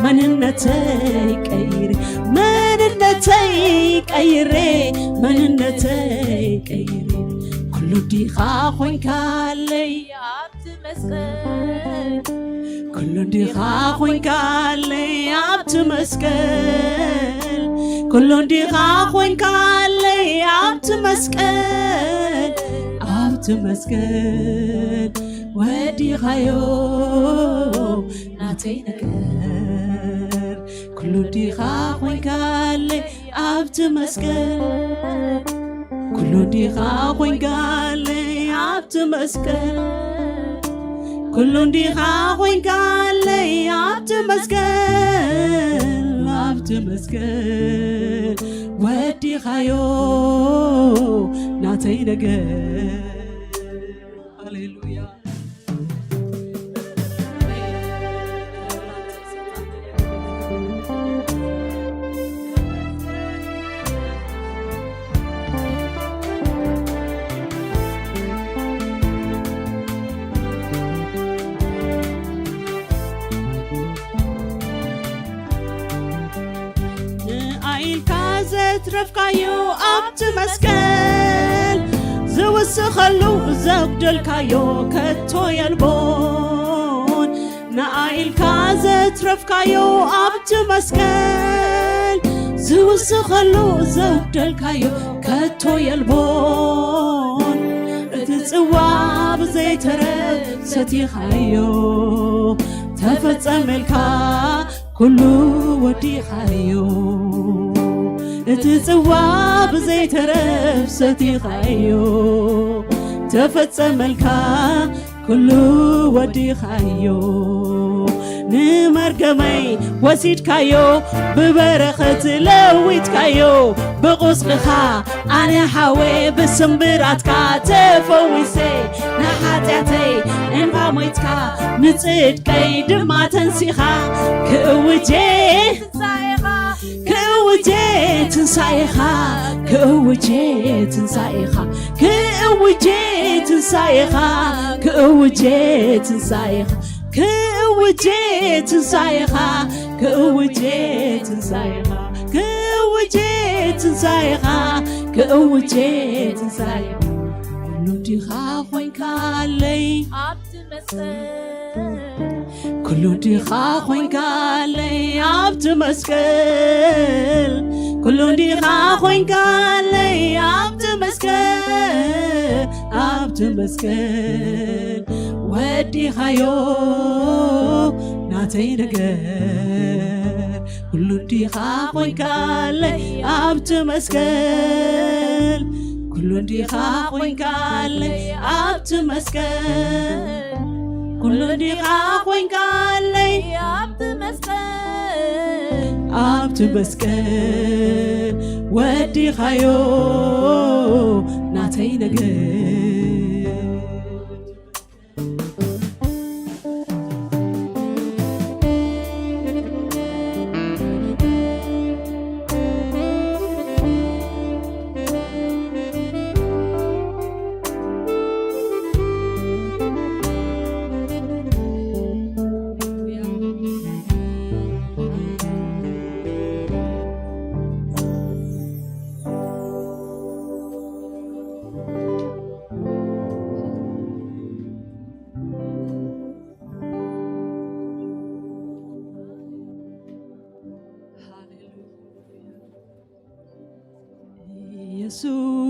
መንነተይ ቀይረ፣ መንነተይ ቀይረ፣ መንነተይ ቀይረ። ኩሉ እንዲኻ ኮይንካለይ ኣብቲ መስቀል፣ ኩሉ እንዲኻ ኮይንካለይ ኣብቲ መስቀል፣ ኩሉ እንዲኻ ኮይንካለይ ኣብቲ መስቀል፣ ኣብቲ መስቀል ወዲኻዮ ናተይ ነገር። ኩሉ እንዲኻ ኮይንካለይ ኣብቲ መስቀል፣ ኩሉ እንዲኻ ኮይንካለይ ኣብቲ መስቀል፣ ኩሉ እንዲኻ ኮይንካለይ ኣብቲ መስቀል፣ ኣብቲ መስቀል ወዲኻዮ ናተይ ነገር። ሃሌሉያ። ትረፍካዮ ኣብቲ መስቀል ዝውስኸሉ ዘጉደልካዮ ከቶ የልቦን። ንኣይ ኢልካ ዘትረፍካዮ ኣብቲ መስቀል ዝውስኸሉ ዘጉደልካዮ ከቶ የልቦን። እቲ ጽዋ ብዘይተረፍ ሰቲኻዮ ተፈጸመልካ ኩሉ ወዲኻዮ። እቲ ጽዋ ብዘይተረፍ ሰቲኻዮ ተፈጸመልካ ኩሉ ወዲኻዮ። ንመርገመይ ወሲድካዮ ብበረኸት ለዊጥካዮ። ብቑስልኻ ኣነ ሓወ ብስምብራትካ ተፈዊሰ። ንሓጢኣተይ እንባ ሞይትካ ንጽድቀይ ድማ ተንሲኻ። ክእውጄ ትንሳኤኻ ክእውጄ ትንሳኤኻ ክእውጄ ትንሳኤኻ ክእውጄ ትንሳኤኻ ክእውጄ ትንሳኤኻ ክእውጄ ትንሳኤኻ ክእውጄ ትንሳኤኻ ክእውጄ ትንሳኤኻ ክእውጄ ትንሳኤኻ። ኩሉ እንዲኻ ኮይንካለይ ኣብቲ መስቀል ኩሉ እንዲኻ ኮይንካለይ ኣብቲ መስቀል ኩሉ እንዲኻ ኮይንካለይ ኣብቲ መስቀል ኣብቲ መስቀል ወዲኻዮ ናተይ ነገር ኩሉ እንዲኻ ኮይንካለይ ኣብቲ መስቀል ኩሉ እንዲኻ ኮይንካለይ ኣብቲ መስቀል ኩሉ እንዲኻ ኮይንካለይ ኣብቲ መስቀል ኣብቲ መስቀል ወዲኻዮ ናተይ ነገር።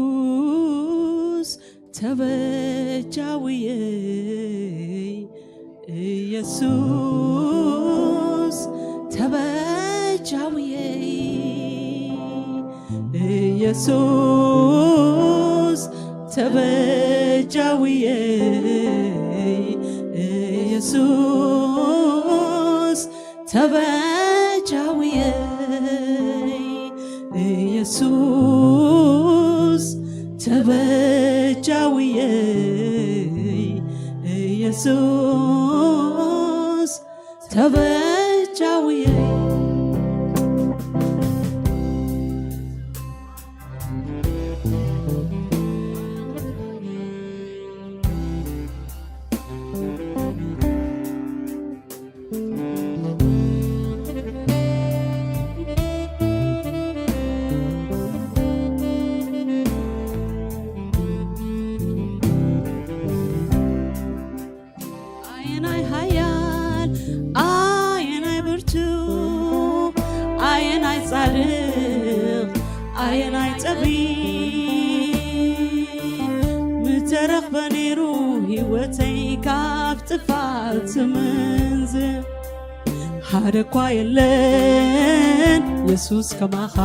ኢየሱስ ተበጃውየይ ኢየሱስ ተበጃውየይ ኢየሱስ ተበጃውየይ ኢየሱስ ተበጃውየይ ኢየሱስ ተበጃውየይ ኢየሱስ ተበጃውየይ። ኣየናይ ሓያል ኣየናይ ብርቱ ኣየናይ ጻድቕ ኣየናይ ጠቢብ ምተረኽበ ነይሩ ህይወተይ ካብ ጥፋት ምንዝር ሓደ እኳ የለን የሱስ ከማኻ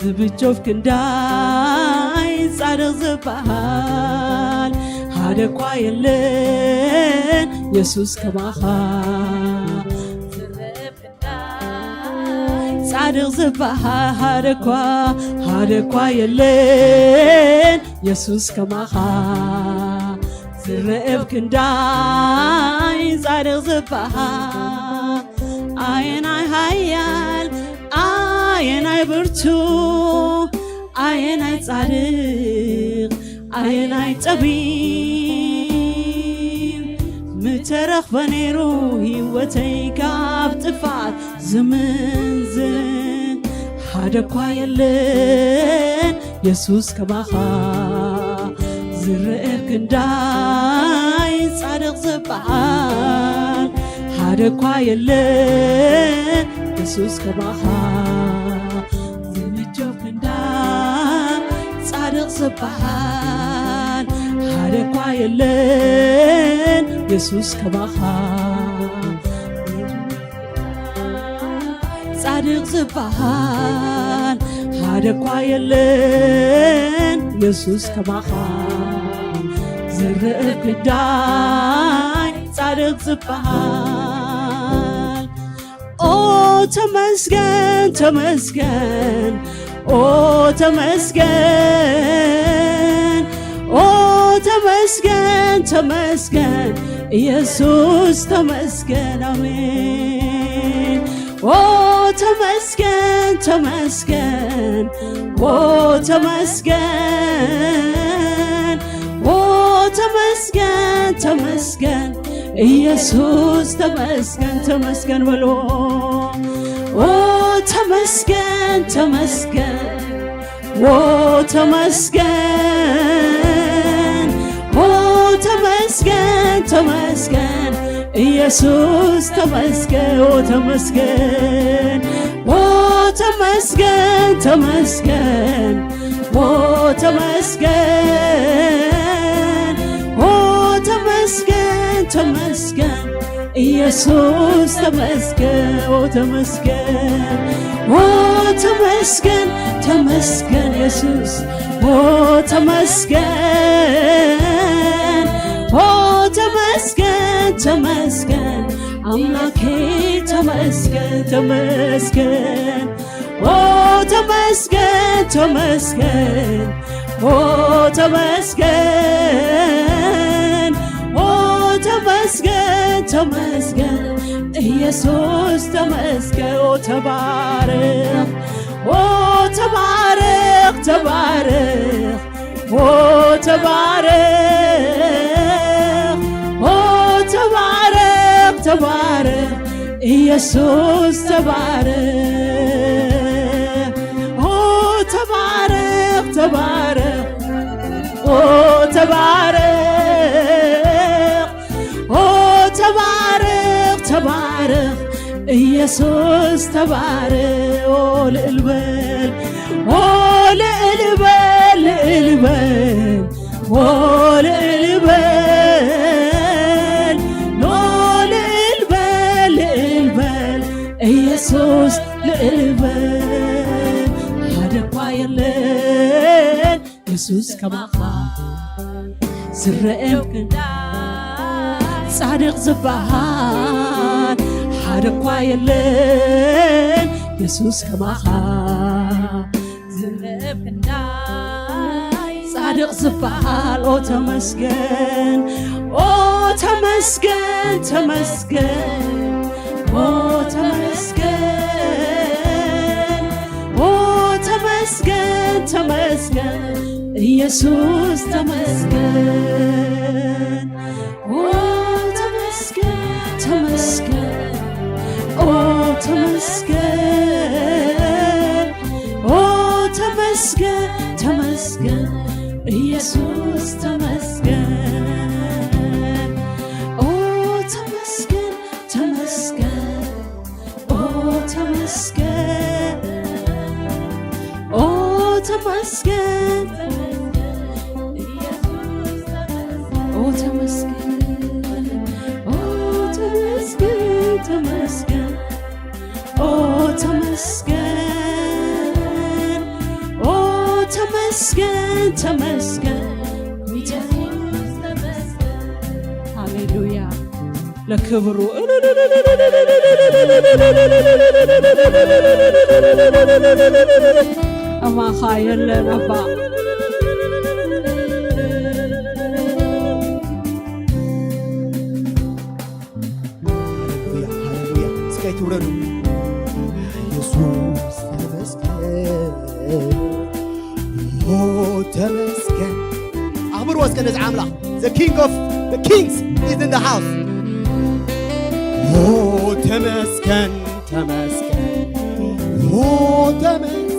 ዝብጀው ክንዳይ ጻድቕ ዝበሃል ሓደ እኳ የለን የሱስ ከማኻ ጻድቕ ዝበሃል ሓደ እኳ ሓደ እኳ የለን የሱስ ከማኻ ዝረኤብ ክንዳይ ጻድቕ ዝበሃል ኣየናይ ሃያል ኣየናይ ብርቱ ኣየናይ ጻድቕ ኣየናይ ጠቢብ ምተረኽበ ነይሩ ህይወተይ ካብ ጥፋት ዝምንዝር ሓደ እኳ የለን የሱስ ከማኻ ዝረአ ክንዳይ ጻድቕ ዝበሃል። ሓደ እኳ የለን የሱስ ከማኻ ዝምጆ ክንዳይ ጻድቕ ዝበሃል። ሓደ እኳ የለን የሱስ ከማኻ ጻድቕ ዝበሃል ሓደ እኳ የለን የሱስ ከማኻ ዝረአ ክንዳይ ጻድቕ ዝበሃል። ኦ ተመስገን ተመስገን ኦ ተመስገን ኦ ተመስገን ተመስገን ኢየሱስ ተመስገን ኣሜን። ኦ ተመስገን ተመስገን ኦ ተመስገን ኦ ተመስገን ተመስገን ኢየሱስ ተመስገን ተመስገን በሎ። ኦ ተመስገን ተመስገን ኦ ተመስገን ኦ ተመስገን ተመስገን ኢየሱስ ተመስገን ኦ ተመስገን ኦ ተመስገን ተመስገን ኦ ተመስገን ኦ ተመስገን ተመስገን ኢየሱስ ተመስገን ኦ ተመስገን ኦ ተመስገን ተመስገን ኢየሱስ ኦ ተመስገን ኦ ተመስገን ተመስገን ኣምላኬ ተመስገን ተመስገን ኦ ተመስገን ተመስገን ኦ ተመስገን ኦ ተመስገን ተመስገን ኢየሱስ ተመስገን ኦ ተባረኽ ኦ ተባረኽ ተባረኽ ኦ ተባረኽ ኦ ተባረኽ ተባረኽ ኢየሱስ ተባረኽ ኦ ተባረኽ ተባረኽ ኦ ተባረኽ ኦ ተባረኽ ተባረኽ ኢየሱስ ተባረኽ ኦ ልዕል በል ኦ ልዕል በል ልዕል በል ኦ ልዕል በል ኦ ልዕል በል ልዕል በል ኢየሱስ ልዕል በል ሓደ እኳ የለን የሱስ ከማኻ ዝረአ ክንዳይ ጻድቕ ዝበሃል ሓደ እኳ የለን የሱስ ከማኻ ዝረአ ክንዳይ ጻድቕ ዝበሃል ኦ ተመስገን ኦ ተመስገን ተመስገን ኦ ተመስገን ኦ ተመስገን ተመስገን ኢየሱስ ተመስገን ኦ ተመስገን ተመስገን ኦ ተመስገን ኦ ተመስገን ተመስገን ኢየሱስ ተመስገን ኦ ተመስገን ተመስገን ኦ ተመስገን ኦ ተመስገን ኦ ተመስገን ኦ ተመስገን ተመስገን ኦ ተመስገን ኦ ተመስገን ተመስገን ሃሌሉያ ለክብሩ እማኻ የለን ኣባ ሃሌሉያ ሃሌሉያ እስከ ትውረዱ ኢየሱስ ተመስገን ኦ ተመስገን ኣኽብርዎ እስከ ነዚ ኣምላኽ the king of the kings is in the house ኦ ተመስገን ተመስገን ኦ ተመስገን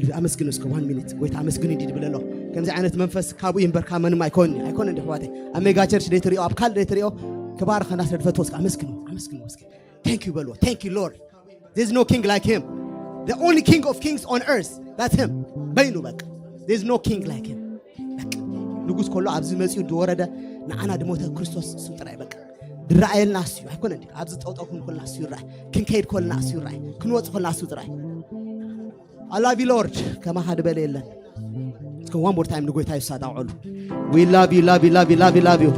ሃለሉያ። ኣመስግኑ እስከ፣ one minute። ጎይታ ኣመስግኑ እንዲ ድብል ኣሎ። ከምዚ ዓይነት መንፈስ ካብኡ ይንበር ካብ መንም ኣይኮን ኣይኮነ እንዲ ኣሕዋተይ። ኣብ ሜጋ ቸርች ደይትሪኦ፣ ኣብ ካልእ ደይትሪኦ፣ ክባርኸና ስለ ድፈትዎ እስከ ኣመስግኑ፣ ኣመስግኑ እስከ። Thank you በልዎ። Thank you Lord. There's no king like him. The only king of kings on earth, that's him. በይኑ በቃ። There's no king like him. በቃ ንጉስ ከሎ ኣብዚ መጺኡ ዝወረደ ንዓና ድሞተ ክርስቶስ እሱ ጥራይ በቃ። ድረኣየልና እሱ እዩ። ኣይኮነ እንዲ ኣብዚ ጠውጠው ክንኮልና እሱ ይረኣይ። ክንከይድ ኮልና እሱ ይረኣይ። ክንወጽእ ኮልና እሱ ጥራይ። I love you Lord. ከማኻ ዝበለ የለን። እስከ one more time ንጎይታ ይሳጣውዕሉ። We love you, love you, love you, love you, love you.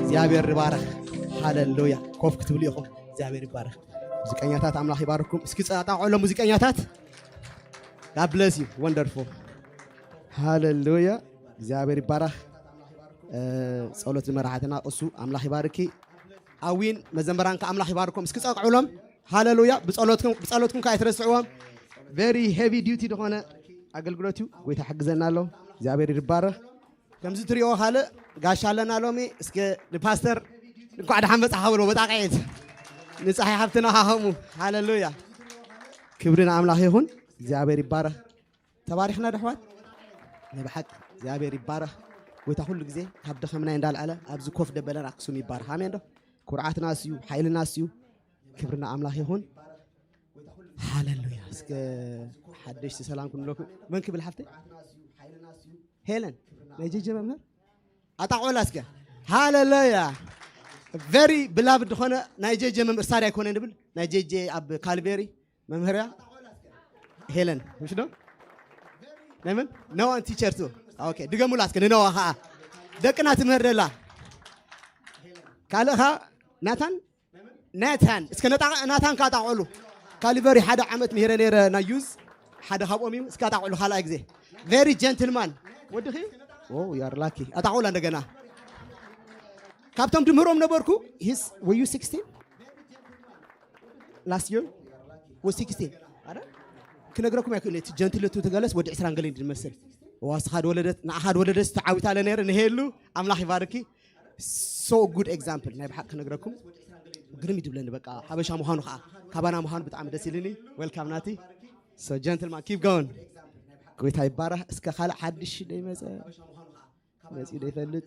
እግዚኣብሔር ይባረኽ። ሃለሉያ። ኮፍ ክትብሉ ኢኹም። እግዚኣብሔር ይባረኽ። ሙዚቀኛታት ኣምላኽ ይባርኩም። እስኪ ጸጣውዕሎ ሙዚቀኛታት። God bless you. Wonderful. ሃለሉያ። እግዚኣብሔር ይባረኽ። እ፣ ጸሎት ዝመራሓትና እሱ ኣምላኽ ይባርኪ። ኣዊን መዘምራን ከኣ ኣምላኽ ይባርኩም። እስኪ ጸቅዑሎም። ሃለሉያ። ብጸሎትኩም ብጸሎትኩም ከኣ ኣይትረስዕዎም። Very heavy duty ዝኾነ ኣገልግሎት እዩ። ጎይታ ሓግዘና ኣሎ። እግዚኣብሔር ይባረኽ። ከምዚ ትሪኦ ካልእ ጋሻ ኣለና ሎሚ። እስከ ንፓስተር እንኳዕ ደሓን መጻኻ በሎ። በጣቂዒት ንጻሓይ ሓፍትና ሃኸሙ። ሃለሉያ። ክብሪ ንኣምላኽ ይኹን። እግዚኣብሔር ይባረኽ። ተባሪኽና ደሕዋት። ናይ ብሓቂ እግዚኣብሔር ይባረኽ። ጎይታ ኩሉ ግዜ ካብ ደኸምናይ እንዳልዓለ ኣብዚ ኮፍ ደበለን ኣክሱም ይባረኽ። ኣሜን ዶ? ኩርዓትና እሱ እዩ፣ ሓይልና እሱ እዩ። ክብርና ኣምላኽ ይኹን። ሃሌሉያ። እስከ ሓደሽቲ ሰላም ክንብለኩም። መን ክብል ሓፍተይ? ሄለን ናይ ጀጀ መምህር ኣጣቆላ እስከ። ሃሌሉያ። ቨሪ ብላቭድ ዝኾነ ናይ ጀጀ መምህር ሳሪ ኣይኮነ ንብል ናይ ጀጀ ኣብ ካልቬሪ መምህርያ ሄለን ምሽ ዶ ናይ መን ነዋን ቲቸር ቱ። ኦኬ፣ ድገሙላ እስከ ንነዋ ከዓ ደቅና ትምህር ደላ። ካልእኻ ናታን ናታን እስከ ነጣ ናታን ካጣቆሉ ካልቨሪ ሓደ ዓመት ምሄረ ነይረ ናይ ዩዝ ሓደ ካብኦም እዩ። እስከ ኣጣቆሉ ካልኣይ ግዜ። ቨሪ ጀንትልማን ወድኺ። ኦ ዩ ኣር ላኪ። ኣጣቆላ እንደገና ካብቶም ድምህሮም ነበርኩ። ሂስ ወዩ ሲክስቲን ላስት የር ወ ሲክስቲን ኣረ ክነግረኩም ኣይክእል እቲ ጀንትል ቱ ተገለስ ወዲ ዕስራን ገለን ድመስል ዋስኻ ድወለደት ንኣኻ ድወለደት ተዓዊታ ለነይረ ንሄሉ ኣምላኽ ይባርኪ። So good example ናይ ብሓቅ ክነግረኩም ግርም ይድብለኒ። በቃ ሓበሻ ምዃኑ ከዓ ካባና ምዃኑ ብጣዕሚ ደስ ኢልኒ። Welcome ናቲ። So gentleman, keep going. ጎይታ ይባረኽ። እስከ ካልእ ሓድሽ ደይመፀ መፂኡ ደይፈልጥ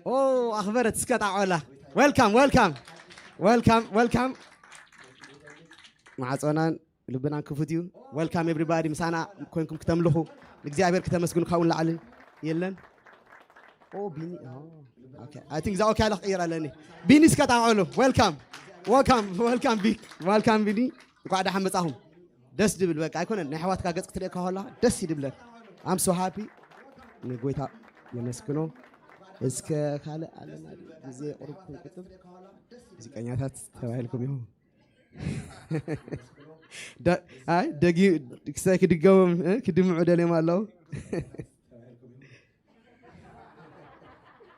ኦ ኣኽበረት እስከ ጣቆላ። Welcome, welcome, welcome, welcome. ማዕፆናን ልብናን ክፉት እዩ። Welcome everybody። ምሳና ኮይንኩም ክተምልኹ ንእግዚኣብሔር ክተመስግኑ ካብኡ ንላዕሊ የለን። ኦ ቢኒ ኦ፣ ኦኬ። I think እዛ ኦኬ ኣለ ክቅይር ኣለኒ። ቢኒ እስከ ጣቆሉ። Welcome, welcome, welcome ቢ- welcome ቢኒ። እንኳዕ ደሓን መጻኹም። ደስ ድብል በቃ ኣይኮነን ናይ ኣሕዋትካ ገጽ ክትርእየካ ከላ ደስ ይድብለክ። I'm so happy። ንጎይታ የመስግኖ። እስከ ካልእ ኣለና ግዜ ቁሩብ ክንቁጥብ ሙዚቀኛታት ተባሂልኩም ኢኹም። ደ- ኣይ ደጊ ክሳይ ክድገሞም እ፣ ክድምዑ ደልዮም ኣለዉ።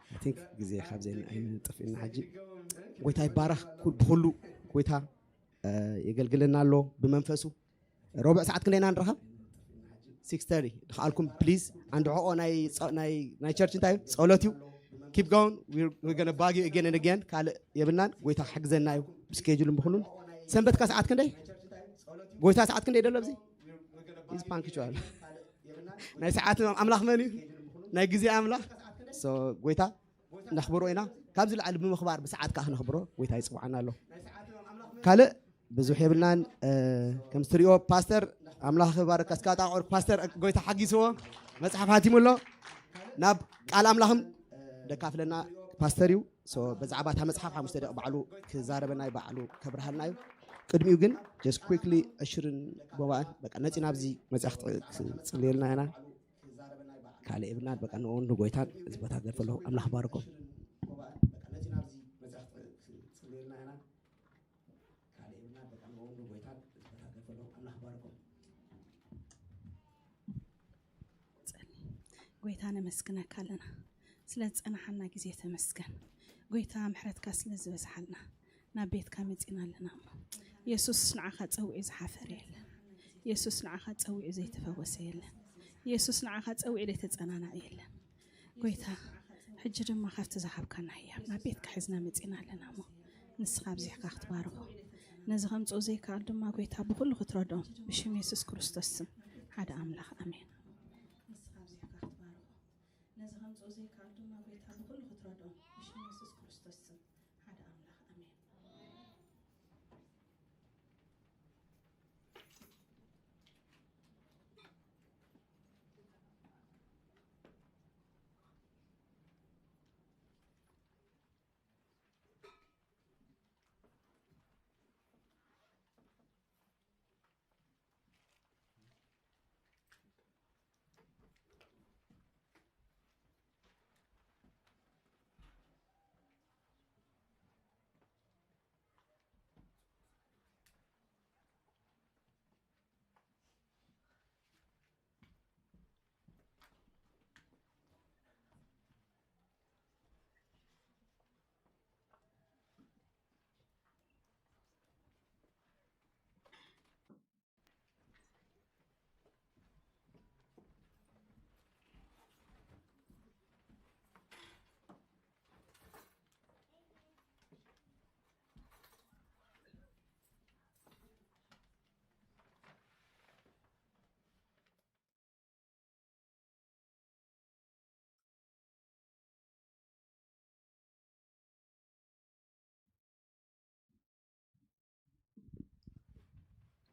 I think ግዜ ካብ ዘይ ኣይንጥፍ ኢና ሕጂ። ጎይታ ይባረኽ ኩ- ብኹሉ ጎይታ እ፣ የገልግለና ኣሎ ብመንፈሱ። ረቡዕ ሰዓት ክንደይና ንረኸብ? ሲክስ ተርቲ ድኸኣልኩም ፕሊዝ። ኣንድዕኦ ናይ ጸ- ናይ ናይ ቸርች እንታይ እዩ? ጸሎት እዩ። Keep going. We're, we're gonna bug you again and again. ካልእ የብልናን። ጎይታ ክሕግዘና እዩ። ብስኬጁልን ብኹሉን። ሰንበትካ ሰዓት ክንደይ? ጎይታ ሰዓት ክንደይ ደሎ ኣብዚ? He's punctual። ናይ ሰዓት ኣምላኽ መን እዩ? ናይ ግዜ ኣምላኽ። So ጎይታ ነኽብሮ ኢና። ካብዚ ላዕሊ ብምኽባር ብሰዓት ከዓ ክነኽብሮ ጎይታ ይጽውዓና ኣሎ። ካልእ ብዙሕ የብልናን። እ፣ ከም ትሪኦ ፓስተር ኣምላኽ ባረካ እስካ ጣቆር ፓስተር ጎይታ ሓጊስዎ መጽሓፍ ሃቲሙ ኣሎ። ናብ ቃል ኣምላኽም ደካፍለና ፓስተር እዩ። So ብዛዕባ እታ መጽሓፍ ሓሙሽተ ደቂ ባዕሉ ክዛረበና እዩ፣ ባዕሉ ከብርሃልና እዩ። ቅድሚኡ ግን just quickly ዕሽርን ቦባእን በቃ ነፂና ኣብዚ መፅያ ክትፅልየልና ኢና። ካልእ የብልናን በቃ ንኦን ንጎይታን እዚ ቦታ ገድፈለኹ ኣምላኽ ባርኮም። ጎይታ ነመስግነካ ኣለና ስለ ዝጸናሓና ግዜ ተመስገን። ጎይታ ምሕረትካ ስለ ዝበዝሓልና ናብ ቤትካ መጺና ኣለና እሞ የሱስ ንዓኻ ጸዊዑ ዝሓፈረ የለን። የሱስ ንዓኻ ጸዊዑ ዘይተፈወሰ የለን። የሱስ ንዓኻ ጸዊዑ ዘይተጸናናዕ የለን። ጎይታ ሕጂ ድማ ካብቲ ዝሃብካና ህያብ ናብ ቤትካ ሒዝና መጺና ኣለና እሞ ንስኻ ኣብዚሕካ ክትባርኾ ነዚ ከምጽኡ ዘይከኣል ድማ ጎይታ ብኹሉ ክትረድኦም ብሽም የሱስ ክርስቶስ ስም ሓደ ኣምላኽ ኣሜን። ንስኻ ኣብዚሕካ ክትባርኾ ነዚ ከምጽኡ ዘይከኣል ድማ ጎይታ ብኹሉ ክትረድኦም ብሽም የሱስ ክርስቶስ ስም ሓደ ኣምላኽ ኣሜን።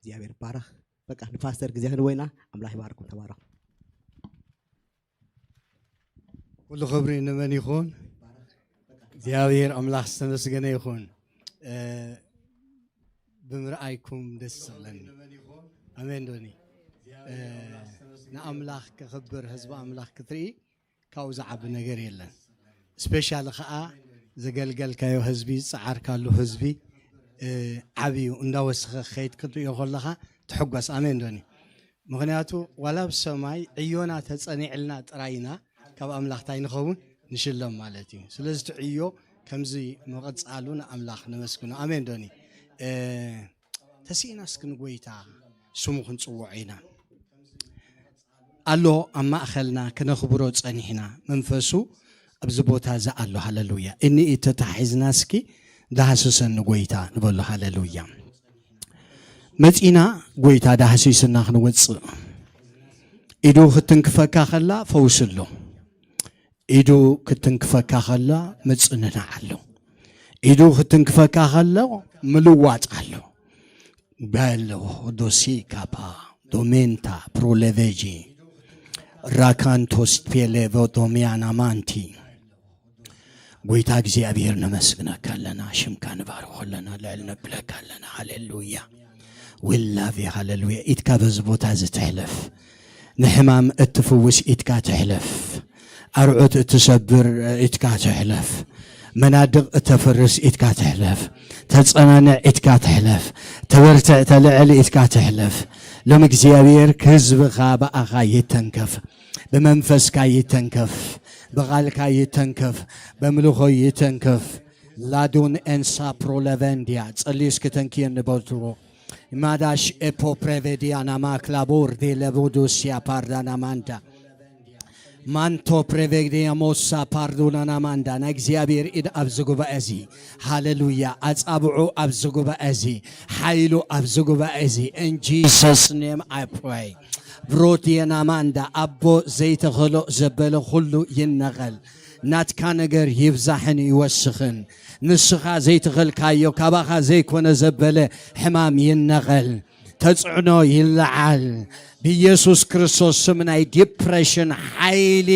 እግዚኣብሔር ይባረኽ። በቃ ንፓስተር ግዜ ክንወይና ኣምላኽ ይባርኩም። ተባረኹ። ኩሉ ክብሪ ንመን ይኹን? እግዚኣብሔር ኣምላኽ ዝተመስገነ ይኹን። እ፣ ብምርኣይኩም ደስ ዝብለኒ። ኣሜን ዶኒ። እ፣ ንኣምላኽ ከኽብር፣ ህዝቢ ኣምላኽ ክትርኢ ካብኡ ዝዓቢ ነገር የለን። ስፔሻሊ ኸዓ ዘገልገልካዮ ህዝቢ፣ ዝፀዓርካሉ ህዝቢ፣ እ፣ ዓብዩ እንዳወሰኸ ክኸይድ ክትሪኦ ከለኻ ትሕጎስ። ኣሜን ዶኒ። ምኽንያቱ ዋላ ኣብ ሰማይ ዕዮና ተጸኒዕልና ጥራይ ኢና ካብ ኣምላኽ እንታይ ንኸውን ንሽለም ማለት እዩ። ስለዚ እቲ ዕዮ ከምዚ ምቕጻሉ ንኣምላኽ ነመስግኖ። ኣሜን ዶኒ። እ፣ ተስኢና እስኪ ንጎይታ ስሙ ክንጽውዖ ኢና። ኣሎ ኣብ ማእኸልና ክነኽብሮ ጸኒሕና መንፈሱ ኣብዚ ቦታ እዚ ኣሎ። ሃለሉያ። እኒ ተታሒዝና እስኪ ዳህስሰኒ ጎይታ ንበሎ። ሃለሉያ። መጺና ጎይታ ዳህሲስና ክንወጽእ። ኢዱ ክትንክፈካ ከላ ፈውሲ ኣሎ። ኢዱ ክትንክፈካ ከላ ምጽንናዕ ኣሎ። ኢዱ ክትንክፈካ ከሎ ምልዋጥ ኣሎ። በሎ ዶሲ ካፓ ዶሜንታ ፕሮሌቬጂ ራካንቶስ ፔሌቮ ዶሚያና ማንቲ። ጎይታ እግዚኣብሔር ነመስግነካ ኣለና፣ ሽምካ ንባርኾ ኣለና፣ ልዕል ነብለካ ኣለና። ሃሌሉያ። We love you። ሃሌሉያ። ኢድካ በዚ ቦታ እዚ ትሕለፍ። ንሕማም እትፍውስ ኢድካ ትሕለፍ። ኣርዑት እትሰብር ኢድካ ትሕለፍ። መናድቕ እተፍርስ ኢድካ ትሕለፍ። ተጸናንዕ ኢድካ ትሕለፍ። ተበርትዕ ተልዕል ኢድካ ትሕለፍ። ሎም እግዚኣብሔር ክህዝብኻ ብኣኻ ይተንከፍ። ብመንፈስካ ይተንከፍ። ብቓልካ ይተንከፍ። በምልኾ ይተንከፍ። ላዱን ኤንሳ ፕሮለቨንድያ ጸልዩ እስኪ ተንክየኒ በልትዎ። ማዳሽ ኤፖ ፕሬቬድያ ናማ ክላቦር ዴ ለቦዱስያ ፓርዳና ማንዳ ማንቶ ፕሬቬግዲያ ሞሳ ፓርዱናና ማንዳ። ናይ እግዚኣብሔር ኢድ ኣብዚ ጉባኤ እዚ። ሃሌሉያ። ኣጻብዑ ኣብዚ ጉባኤ እዚ። ሓይሉ ኣብዚ ጉባኤ እዚ። In Jesus name I pray። ብሮድየና ማንዳ ኣቦ ዘይተኸሎ ዘበለ ኩሉ ይነቐል። ናትካ ነገር ይብዛሕን ይወስኽን። ንስኻ ዘይተኸልካዮ ካባኻ ዘይኮነ ዘበለ ሕማም ይነቐል። ተጽዕኖ ይለዓል። ብኢየሱስ ክርስቶስ ስም ናይ ዲፕሬሽን ሓይሊ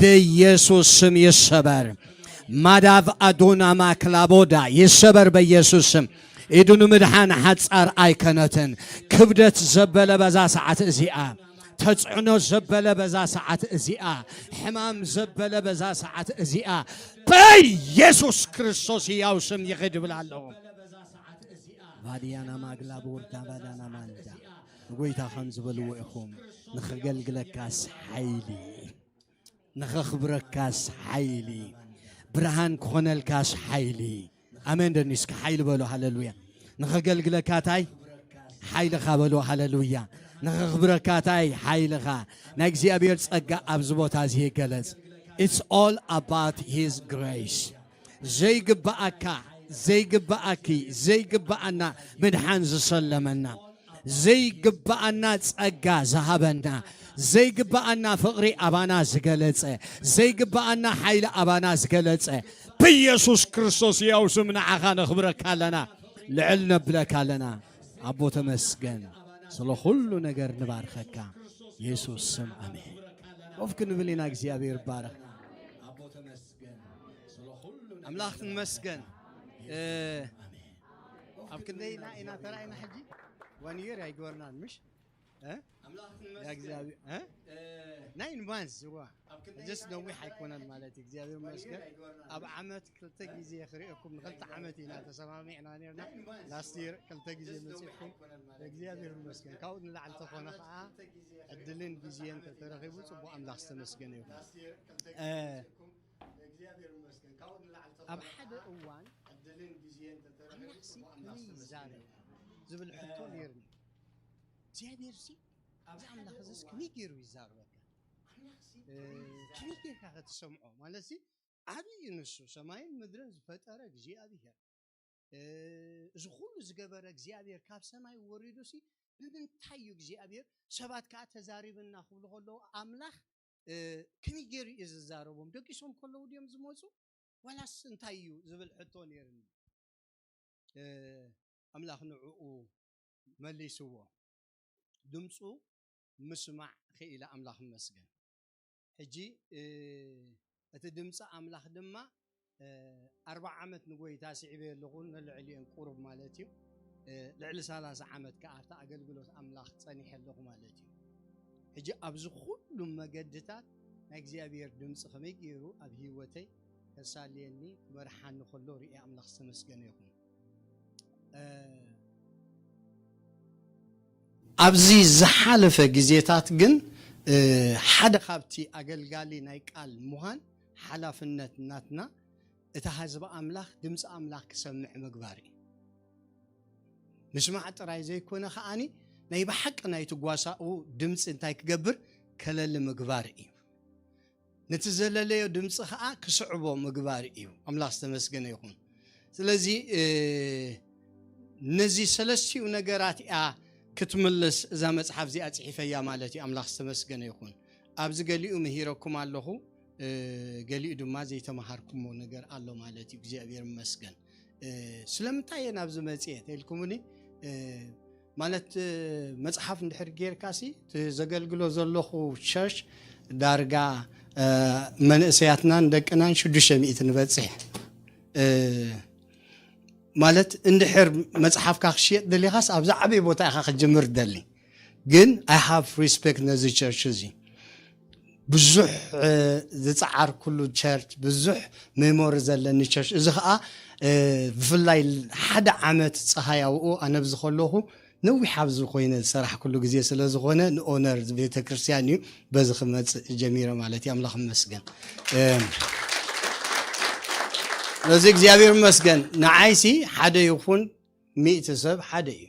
ብኢየሱስ ስም ይሰበር። ማዳቭ ኣዶና ማክላቦዳ ይሰበር በኢየሱስ ስም። ኢዱ ንምድሓን ሓጻር ኣይከነትን። ክብደት ዘበለ በዛ ሰዓት እዚኣ፣ ተጽዕኖ ዘበለ በዛ ሰዓት እዚኣ፣ ሕማም ዘበለ በዛ ሰዓት እዚኣ በኢየሱስ ክርስቶስ ሕያው ስም ይኽድ እብል ኣለኹ። ቫዲያና ማግላ ቦርዳ ባዳና ማንዳ። ንጎይታ ከም ዝበልዎ ኢኹም፣ ንኸገልግለካስ ሓይሊ፣ ንኸኽብረካስ ሓይሊ፣ ብርሃን ክኾነልካስ ሓይሊ። ኣሜን። ደኒ እስኪ ሓይሊ በሎ። ሃሌሉያ። ንኸገልግለካታይ ሓይልኻ በሎ። ሃሌሉያ። ንኸኽብረካታይ ሓይልኻ። ናይ እግዚኣብሔር ጸጋ ኣብዚ ቦታ እዚ ይገለጽ። It's all about his grace። ዘይግብኣካ፣ ዘይግብኣኪ፣ ዘይግብኣና ምድሓን ዝሰለመና፣ ዘይግብኣና ጸጋ ዝሃበና፣ ዘይግብኣና ፍቕሪ ኣባና ዝገለጸ፣ ዘይግብኣና ሓይሊ ኣባና ዝገለጸ ብኢየሱስ ክርስቶስ ሕያው ስም ንዓኻ ነኽብረካ ኣለና፣ ልዕል ነብለካ ኣለና። ኣቦ ተመስገን፣ ስለ ኩሉ ነገር ንባርከካ። የሱስ ስም ኣሜን። ኮፍ ክንብል ኢና፣ እግዚኣብሔር ይባረኽ። ኣምላኽ ንመስገን። እ፣ ኣብ ክንደይና ኢና ተራኢና ሕጂ? ዋን ይር ኣይግበርናን፣ ምሽ? እ? ያ እግዚኣብሔር፣ እ? ናይን ማንስ፣ እዋ። ጀስት ነዊሕ ኣይኮነን ማለት እዩ። እግዚኣብሔር ይመስገን። ኣብ ዓመት ክልተ ግዜ ክርእየኩም፣ ንክልተ ዓመት ኢና ተሰማሚዕና ነርና። ላስት ይር ክልተ ግዜ መጺእኩም። እግዚኣብሔር ይመስገን። ካብኡ ንላዕሊ ተኾነ ኸዓ ዕድልን ግዜን ተተረኺቡ ጽቡቕ ኣምላኽ ዝተመስገነ ይኹን። እ፣ ኣብ ሓደ እዋን ኣምላኽሲ ከመይ ይዛረብ ዝብል ሕቶ ነይሩኒ። እግዚኣብሔርሲ፣ እዚ ኣምላኽ እዚስ ከመይ ገይሩ ይዛረበካ? እ፣ ከመይ ጌርካ ክትሰምዖ? ማለትሲ፣ ዓብዪ እዩ ንሱ፣ ሰማይን ምድርን ዝፈጠረ እግዚኣብሔር። እ፣ እዚ ኩሉ ዝገበረ እግዚኣብሔር ካብ ሰማይ ወሪዱሲ፣ ንምንታይ እዩ እግዚኣብሔር፣ ሰባት ከኣ ተዛሪብና ክብሉ ከለዉ፣ ኣምላኽ፣ እ፣ ከመይ ገይሩ እዩ ዝዛረቦም? ደቂሶም ከለዉ ድዮም ዝመጹ? ዋላስ እንታይ እዩ ዝብል ሕቶ ነይሩኒ። እ፣ ኣምላኽ ንዕኡ መሊስዎ። ድምፁ ምስማዕ ክኢለ ኣምላኽ ይመስገን። ሕጂ እቲ ድምፂ ኣምላኽ ድማ ኣርባዓ ዓመት ንጎይታ ስዒበ ኣለኹ፣ ንልዕሊኦን ቁሩብ ማለት እዩ። ልዕሊ ሰላሳ ዓመት ከዓ ኣብቲ ኣገልግሎት ኣምላኽ ፀኒሐ ኣለኹ ማለት እዩ። ሕጂ ኣብዚ ኩሉ መገድታት ናይ እግዚኣብሔር ድምፂ ከመይ ገይሩ ኣብ ህይወተይ ከሳልየኒ ክመርሓኒ ከሎ ርእየ ኣምላኽ ዝተመስገነ ይኹን። ኣብዚ ዝሓለፈ ግዜታት ግን ሓደ ካብቲ ኣገልጋሊ ናይ ቃል ምዃን ሓላፍነት ናትና እታ ህዝቢ ኣምላኽ ድምፂ ኣምላኽ ክሰምዕ ምግባር እዩ። ምስማዕ ጥራይ ዘይኮነ ከዓኒ ናይ ብሓቂ ናይቲ ጓሳኡ ድምፂ እንታይ ክገብር ከለሊ ምግባር እዩ። ነቲ ዘለለዮ ድምፂ ከዓ ክስዕቦ ምግባር እዩ። ኣምላኽ ዝተመስገነ ይኹን። ስለዚ ነዚ ሰለስቲኡ ነገራት እያ ክትምልስ እዛ መፅሓፍ እዚኣ ፅሒፈያ ማለት እዩ። ኣምላኽ ዝተመስገነ ይኹን። ኣብዚ ገሊኡ ምሂረኩም ኣለኹ፣ ገሊኡ ድማ ዘይተምሃርኩሞ ነገር ኣሎ ማለት እዩ። እግዚኣብሔር ይመስገን። ስለምንታይ እየ ናብዚ መፅየ ተኢልኩምኒ፣ ማለት መፅሓፍ እንድሕር ጌርካ ሲ እቲ ዘገልግሎ ዘለኹ ቸርች ዳርጋ መንእሰያትናን ደቅናን ሽዱሽተ ሚእቲ ንበፅሕ። ማለት እንድሕር መፅሓፍካ ክሽየጥ ደሊኻስ ኣብዚ ዓበይ ቦታ ኢኻ ክትጅምር ደሊ። ግን I have respect ነዚ ቸርች እዚ። ብዙሕ ዝፀዓርኩሉ ቸርች፣ ብዙሕ ሜሞሪ ዘለኒ ቸርች። እዚ ከዓ ብፍላይ ሓደ ዓመት ፀሃያውኡ ኣነ ኣብዚ ከለኹ ነዊሕ ኣብዚ ኮይነ ዝሰራሕኩሉ ግዜ ስለ ዝኾነ ንኦነር ቤተ ክርስቲያን እዩ። በዚ ክመፅእ ጀሚረ ማለት እዩ። ኣምላኽ ይመስገን። ስለዚ እግዚኣብሔር ይመስገን። ንዓይሲ ሓደ ይኹን ሚእቲ ሰብ ሓደ እዩ።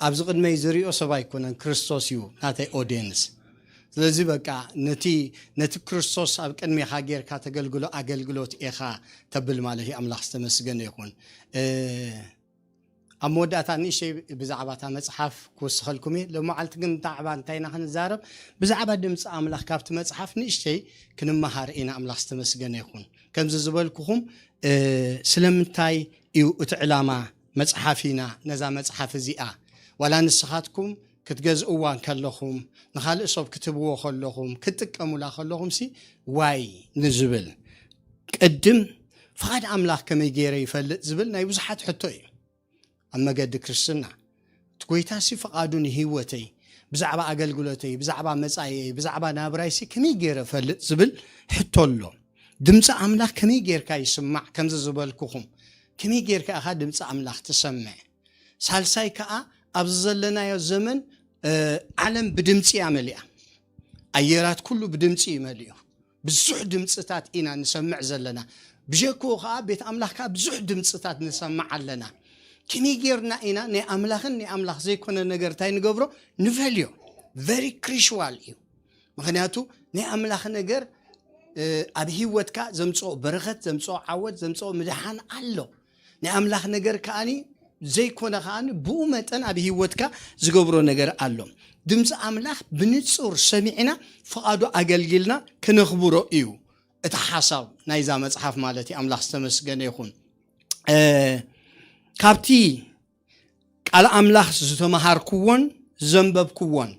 ኣብዚ ቅድመይ ዝሪኦ ሰብ ኣይኮነን፣ ክርስቶስ እዩ ናተይ ኦዲየንስ። ስለዚ በቃ ነቲ ነቲ ክርስቶስ ኣብ ቅድሜኻ ጌርካ ተገልግሎ ኣገልግሎት ኢኻ ተብል ማለት እዩ። ኣምላኽ ዝተመስገነ ይኹን። ኣብ መወዳእታ ንእሽተይ ብዛዕባ እታ መፅሓፍ ክውስኸልኩም እየ። ሎመዓልቲ ግን ብዛዕባ እንታይ ኢና ክንዛረብ? ብዛዕባ ድምፂ ኣምላኽ ካብቲ መፅሓፍ ንእሽተይ ክንመሃር ኢና። ኣምላኽ ዝተመስገነ ይኹን። ከምዚ ዝበልኩኹም ስለምንታይ እዩ እቲ ዕላማ መፅሓፊና ነዛ መፅሓፍ እዚኣ ዋላ ንስኻትኩም ክትገዝእዋ ከለኹም ንኻልእ ሰብ ክትህብዎ ከለኹም ክትጥቀሙላ ከለኹም ሲ ዋይ ንዝብል ቅድም ፍቓድ ኣምላኽ ከመይ ገይረ ይፈልጥ ዝብል ናይ ብዙሓት ሕቶ እዩ። ኣብ መገዲ ክርስትና እቲ ጎይታ ሲ ፍቓዱ ንህይወተይ ብዛዕባ ኣገልግሎተይ ብዛዕባ መጻኢየይ ብዛዕባ ናብራይ ሲ ከመይ ገይረ ፈልጥ ዝብል ሕቶ ኣሎ። ድምፂ ኣምላኽ ከመይ ጌርካ ይስማዕ ከምዚ ዝበልኩኹም ከመይ ጌርካ ኢኻ ድምፂ ኣምላኽ ትሰምዕ? ሳልሳይ ከዓ ኣብዚ ዘለናዮ ዘመን ዓለም ብድምፂ እያ መሊኣ። ኣየራት ኩሉ ብድምፂ እዩ መሊኡ። ብዙሕ ድምፅታት ኢና ንሰምዕ ዘለና። ብጀክኡ ከዓ ቤት ኣምላኽ ከዓ ብዙሕ ድምፅታት ንሰምዕ ኣለና። ከመይ ጌርና ኢና ናይ ኣምላኽን ናይ ኣምላኽ ዘይኮነ ነገር እንታይ ንገብሮ ንፈልዮ? ቨሪ ክሪሽዋል እዩ። ምክንያቱ ናይ ኣምላኽ ነገር ኣብ ህይወትካ ዘምፅኦ በረኸት ዘምፅኦ ዓወት ዘምፅኦ ምድሓን ኣሎ። ናይ ኣምላኽ ነገር ከዓኒ ዘይኮነ ከዓኒ ብኡ መጠን ኣብ ህይወትካ ዝገብሮ ነገር ኣሎ። ድምፂ ኣምላኽ ብንፁር ሰሚዕና ፍቓዱ ኣገልጊልና ክነኽብሮ እዩ እቲ ሓሳብ ናይዛ መፅሓፍ ማለት እዩ። ኣምላኽ ዝተመስገነ ይኹን። ካብቲ ቃል ኣምላኽ ዝተምሃርክዎን ዘንበብክዎን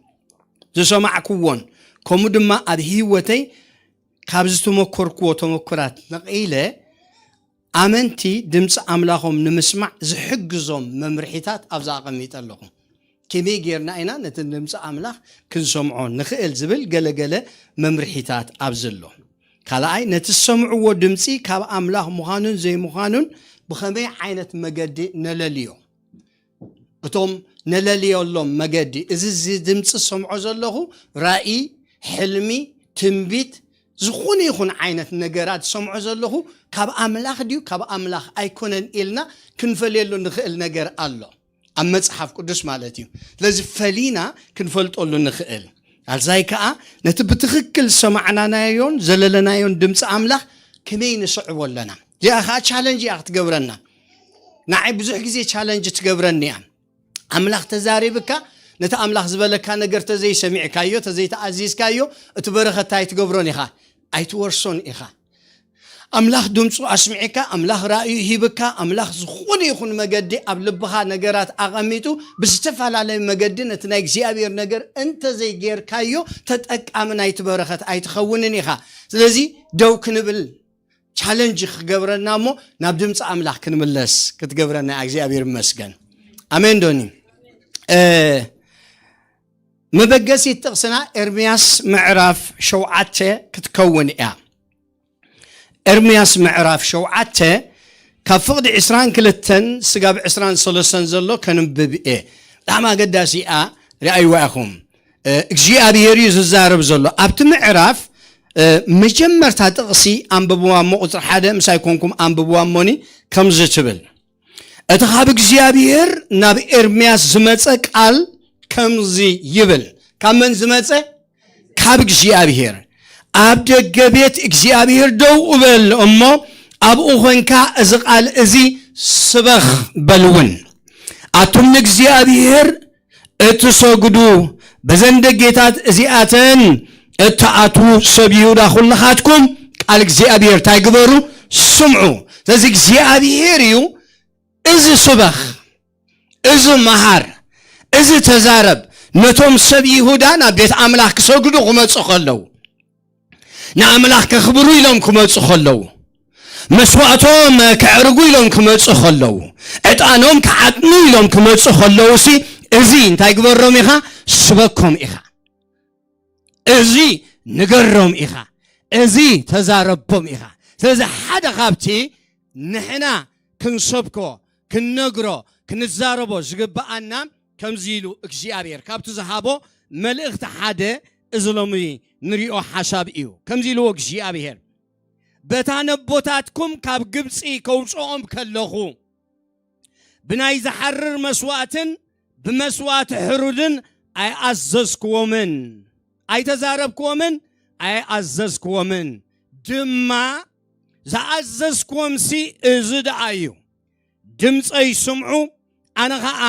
ዝሰማዕክዎን ከምኡ ድማ ኣብ ህይወተይ ካብ ዝተመኮርክዎ ተመኩራት ነቒለ ኣመንቲ ድምፂ ኣምላኾም ንምስማዕ ዝሕግዞም መምርሒታት ኣብዛ ኣቐሚጠ ኣለኹ። ከመይ ጌርና ኢና ነቲ ድምፂ ኣምላኽ ክንሰምዖ ንኽእል ዝብል ገለገለ መምርሒታት ኣብዚ ኣሎ። ካልኣይ ነቲ ዝሰምዕዎ ድምፂ ካብ ኣምላኽ ምዃኑን ዘይምዃኑን ብኸመይ ዓይነት መገዲ ነለልዮ? እቶም ነለልየሎም መገዲ እዚ እዚ ድምፂ ዝሰምዖ ዘለኹ ራእይ፣ ሕልሚ፣ ትንቢት ዝኾነ ይኹን ዓይነት ነገራት ዝሰምዖ ዘለኹ ካብ ኣምላኽ ድዩ ካብ ኣምላኽ ኣይኮነን ኢልና ክንፈልየሉ ንኽእል ነገር ኣሎ ኣብ መፅሓፍ ቅዱስ ማለት እዩ። ስለዚ ፈሊና ክንፈልጠሉ ንኽእል ኣልዛይ ከዓ ነቲ ብትኽክል ዝሰማዕናናዮን ዘለለናዮን ድምፂ ኣምላኽ ከመይ ንስዕቦ ኣለና። እዚኣ ከዓ ቻለንጅ እያ ክትገብረና። ንዓይ ብዙሕ ግዜ ቻለንጅ ትገብረኒ እያ። ኣምላኽ ተዛሪብካ ነቲ ኣምላኽ ዝበለካ ነገር ተዘይሰሚዕካዮ ተዘይተኣዚዝካዮ እቲ በረኸት ኣይትገብሮን ኢኻ ኣይትወርሶን ኢኻ። ኣምላኽ ድምፁ ኣስሚዕካ፣ ኣምላኽ ራእዩ ሂብካ፣ ኣምላኽ ዝኾነ ይኹን መገዲ ኣብ ልብኻ ነገራት ኣቐሚጡ ብዝተፈላለየ መገዲ ነቲ ናይ እግዚኣብሔር ነገር እንተዘይጌርካዮ ተጠቃሚ ናይቲ በረኸት ኣይትኸውንን ኢኻ። ስለዚ ደው ክንብል ቻለንጅ ክገብረና እሞ ናብ ድምፂ ኣምላኽ ክንምለስ ክትገብረና እግዚኣብሔር ይመስገን። ኣሜን ዶኒ። መበገሲት ጥቕስና ኤርምያስ ምዕራፍ ሸውዓተ ክትከውን እያ። ኤርምያስ ምዕራፍ ሸውዓተ ካብ ፍቕዲ ዕስራን ክልተን ስጋብ ዕስራን ሰለስተን ዘሎ ከንብብ እየ። ብጣዕሚ ኣገዳሲ እያ። ርኣይዋ ኢኹም። እግዚኣብሔር እዩ ዝዛረብ ዘሎ ኣብቲ ምዕራፍ። መጀመርታ ጥቕሲ ኣንብብዋ እሞ ቁፅሪ ሓደ ምሳይ ኮንኩም ኣንብብዋ እሞኒ ከምዚ ትብል። እቲ ካብ እግዚኣብሔር ናብ ኤርምያስ ዝመጸ ቃል ከምዚ ይብል። ካብ መን ዝመጸ? ካብ እግዚኣብሔር። ኣብ ደገ ቤት እግዚኣብሔር ደው እበል እሞ ኣብኡ ኾንካ እዚ ቃል እዚ ስበኽ በልውን። ኣቱም ንእግዚኣብሔር እትሰግዱ በዘን ደጌታት እዚኣተን እትኣትዉ ሰብ ይሁዳ ኩልኻትኩም ቃል እግዚኣብሔር እንታይ ግበሩ? ስምዑ። ስለዚ እግዚኣብሔር እዩ እዚ ስበኽ፣ እዚ መሃር፣ እዚ ተዛረብ። ነቶም ሰብ ይሁዳ ናብ ቤት ኣምላኽ ክሰግዱ ክመጹ ከለዉ፣ ንኣምላኽ ከኽብሩ ኢሎም ክመጹ ከለዉ፣ መስዋእቶም ከዕርጉ ኢሎም ክመጹ ከለዉ፣ ዕጣኖም ክዓጥኑ ኢሎም ክመጹ ከለዉ ሲ እዚ እንታይ ግበሮም ኢኻ? ስበኮም ኢኻ። እዚ ንገሮም ኢኻ፣ እዚ ተዛረቦም ኢኻ። ስለዚ ሓደ ካብቲ ንሕና ክንሰብኮ፣ ክንነግሮ፣ ክንዛረቦ ዝግብኣና ከምዚ ኢሉ እግዚኣብሔር ካብቲ ዝሃቦ መልእኽቲ ሓደ እዚ ሎሚ ንሪኦ ሓሳብ እዩ። ከምዚ ኢልዎ እግዚኣብሔር፣ በታ ነቦታትኩም ካብ ግብፂ ከውፅኦም ከለኹ ብናይ ዝሓርር መስዋእትን ብመስዋእቲ ሕሩድን ኣይኣዘዝክዎምን፣ ኣይተዛረብክዎምን፣ ኣይኣዘዝክዎምን። ድማ ዝኣዘዝክዎምሲ እዚ ደኣ እዩ፣ ድምፀይ ስምዑ፣ ኣነ ኸዓ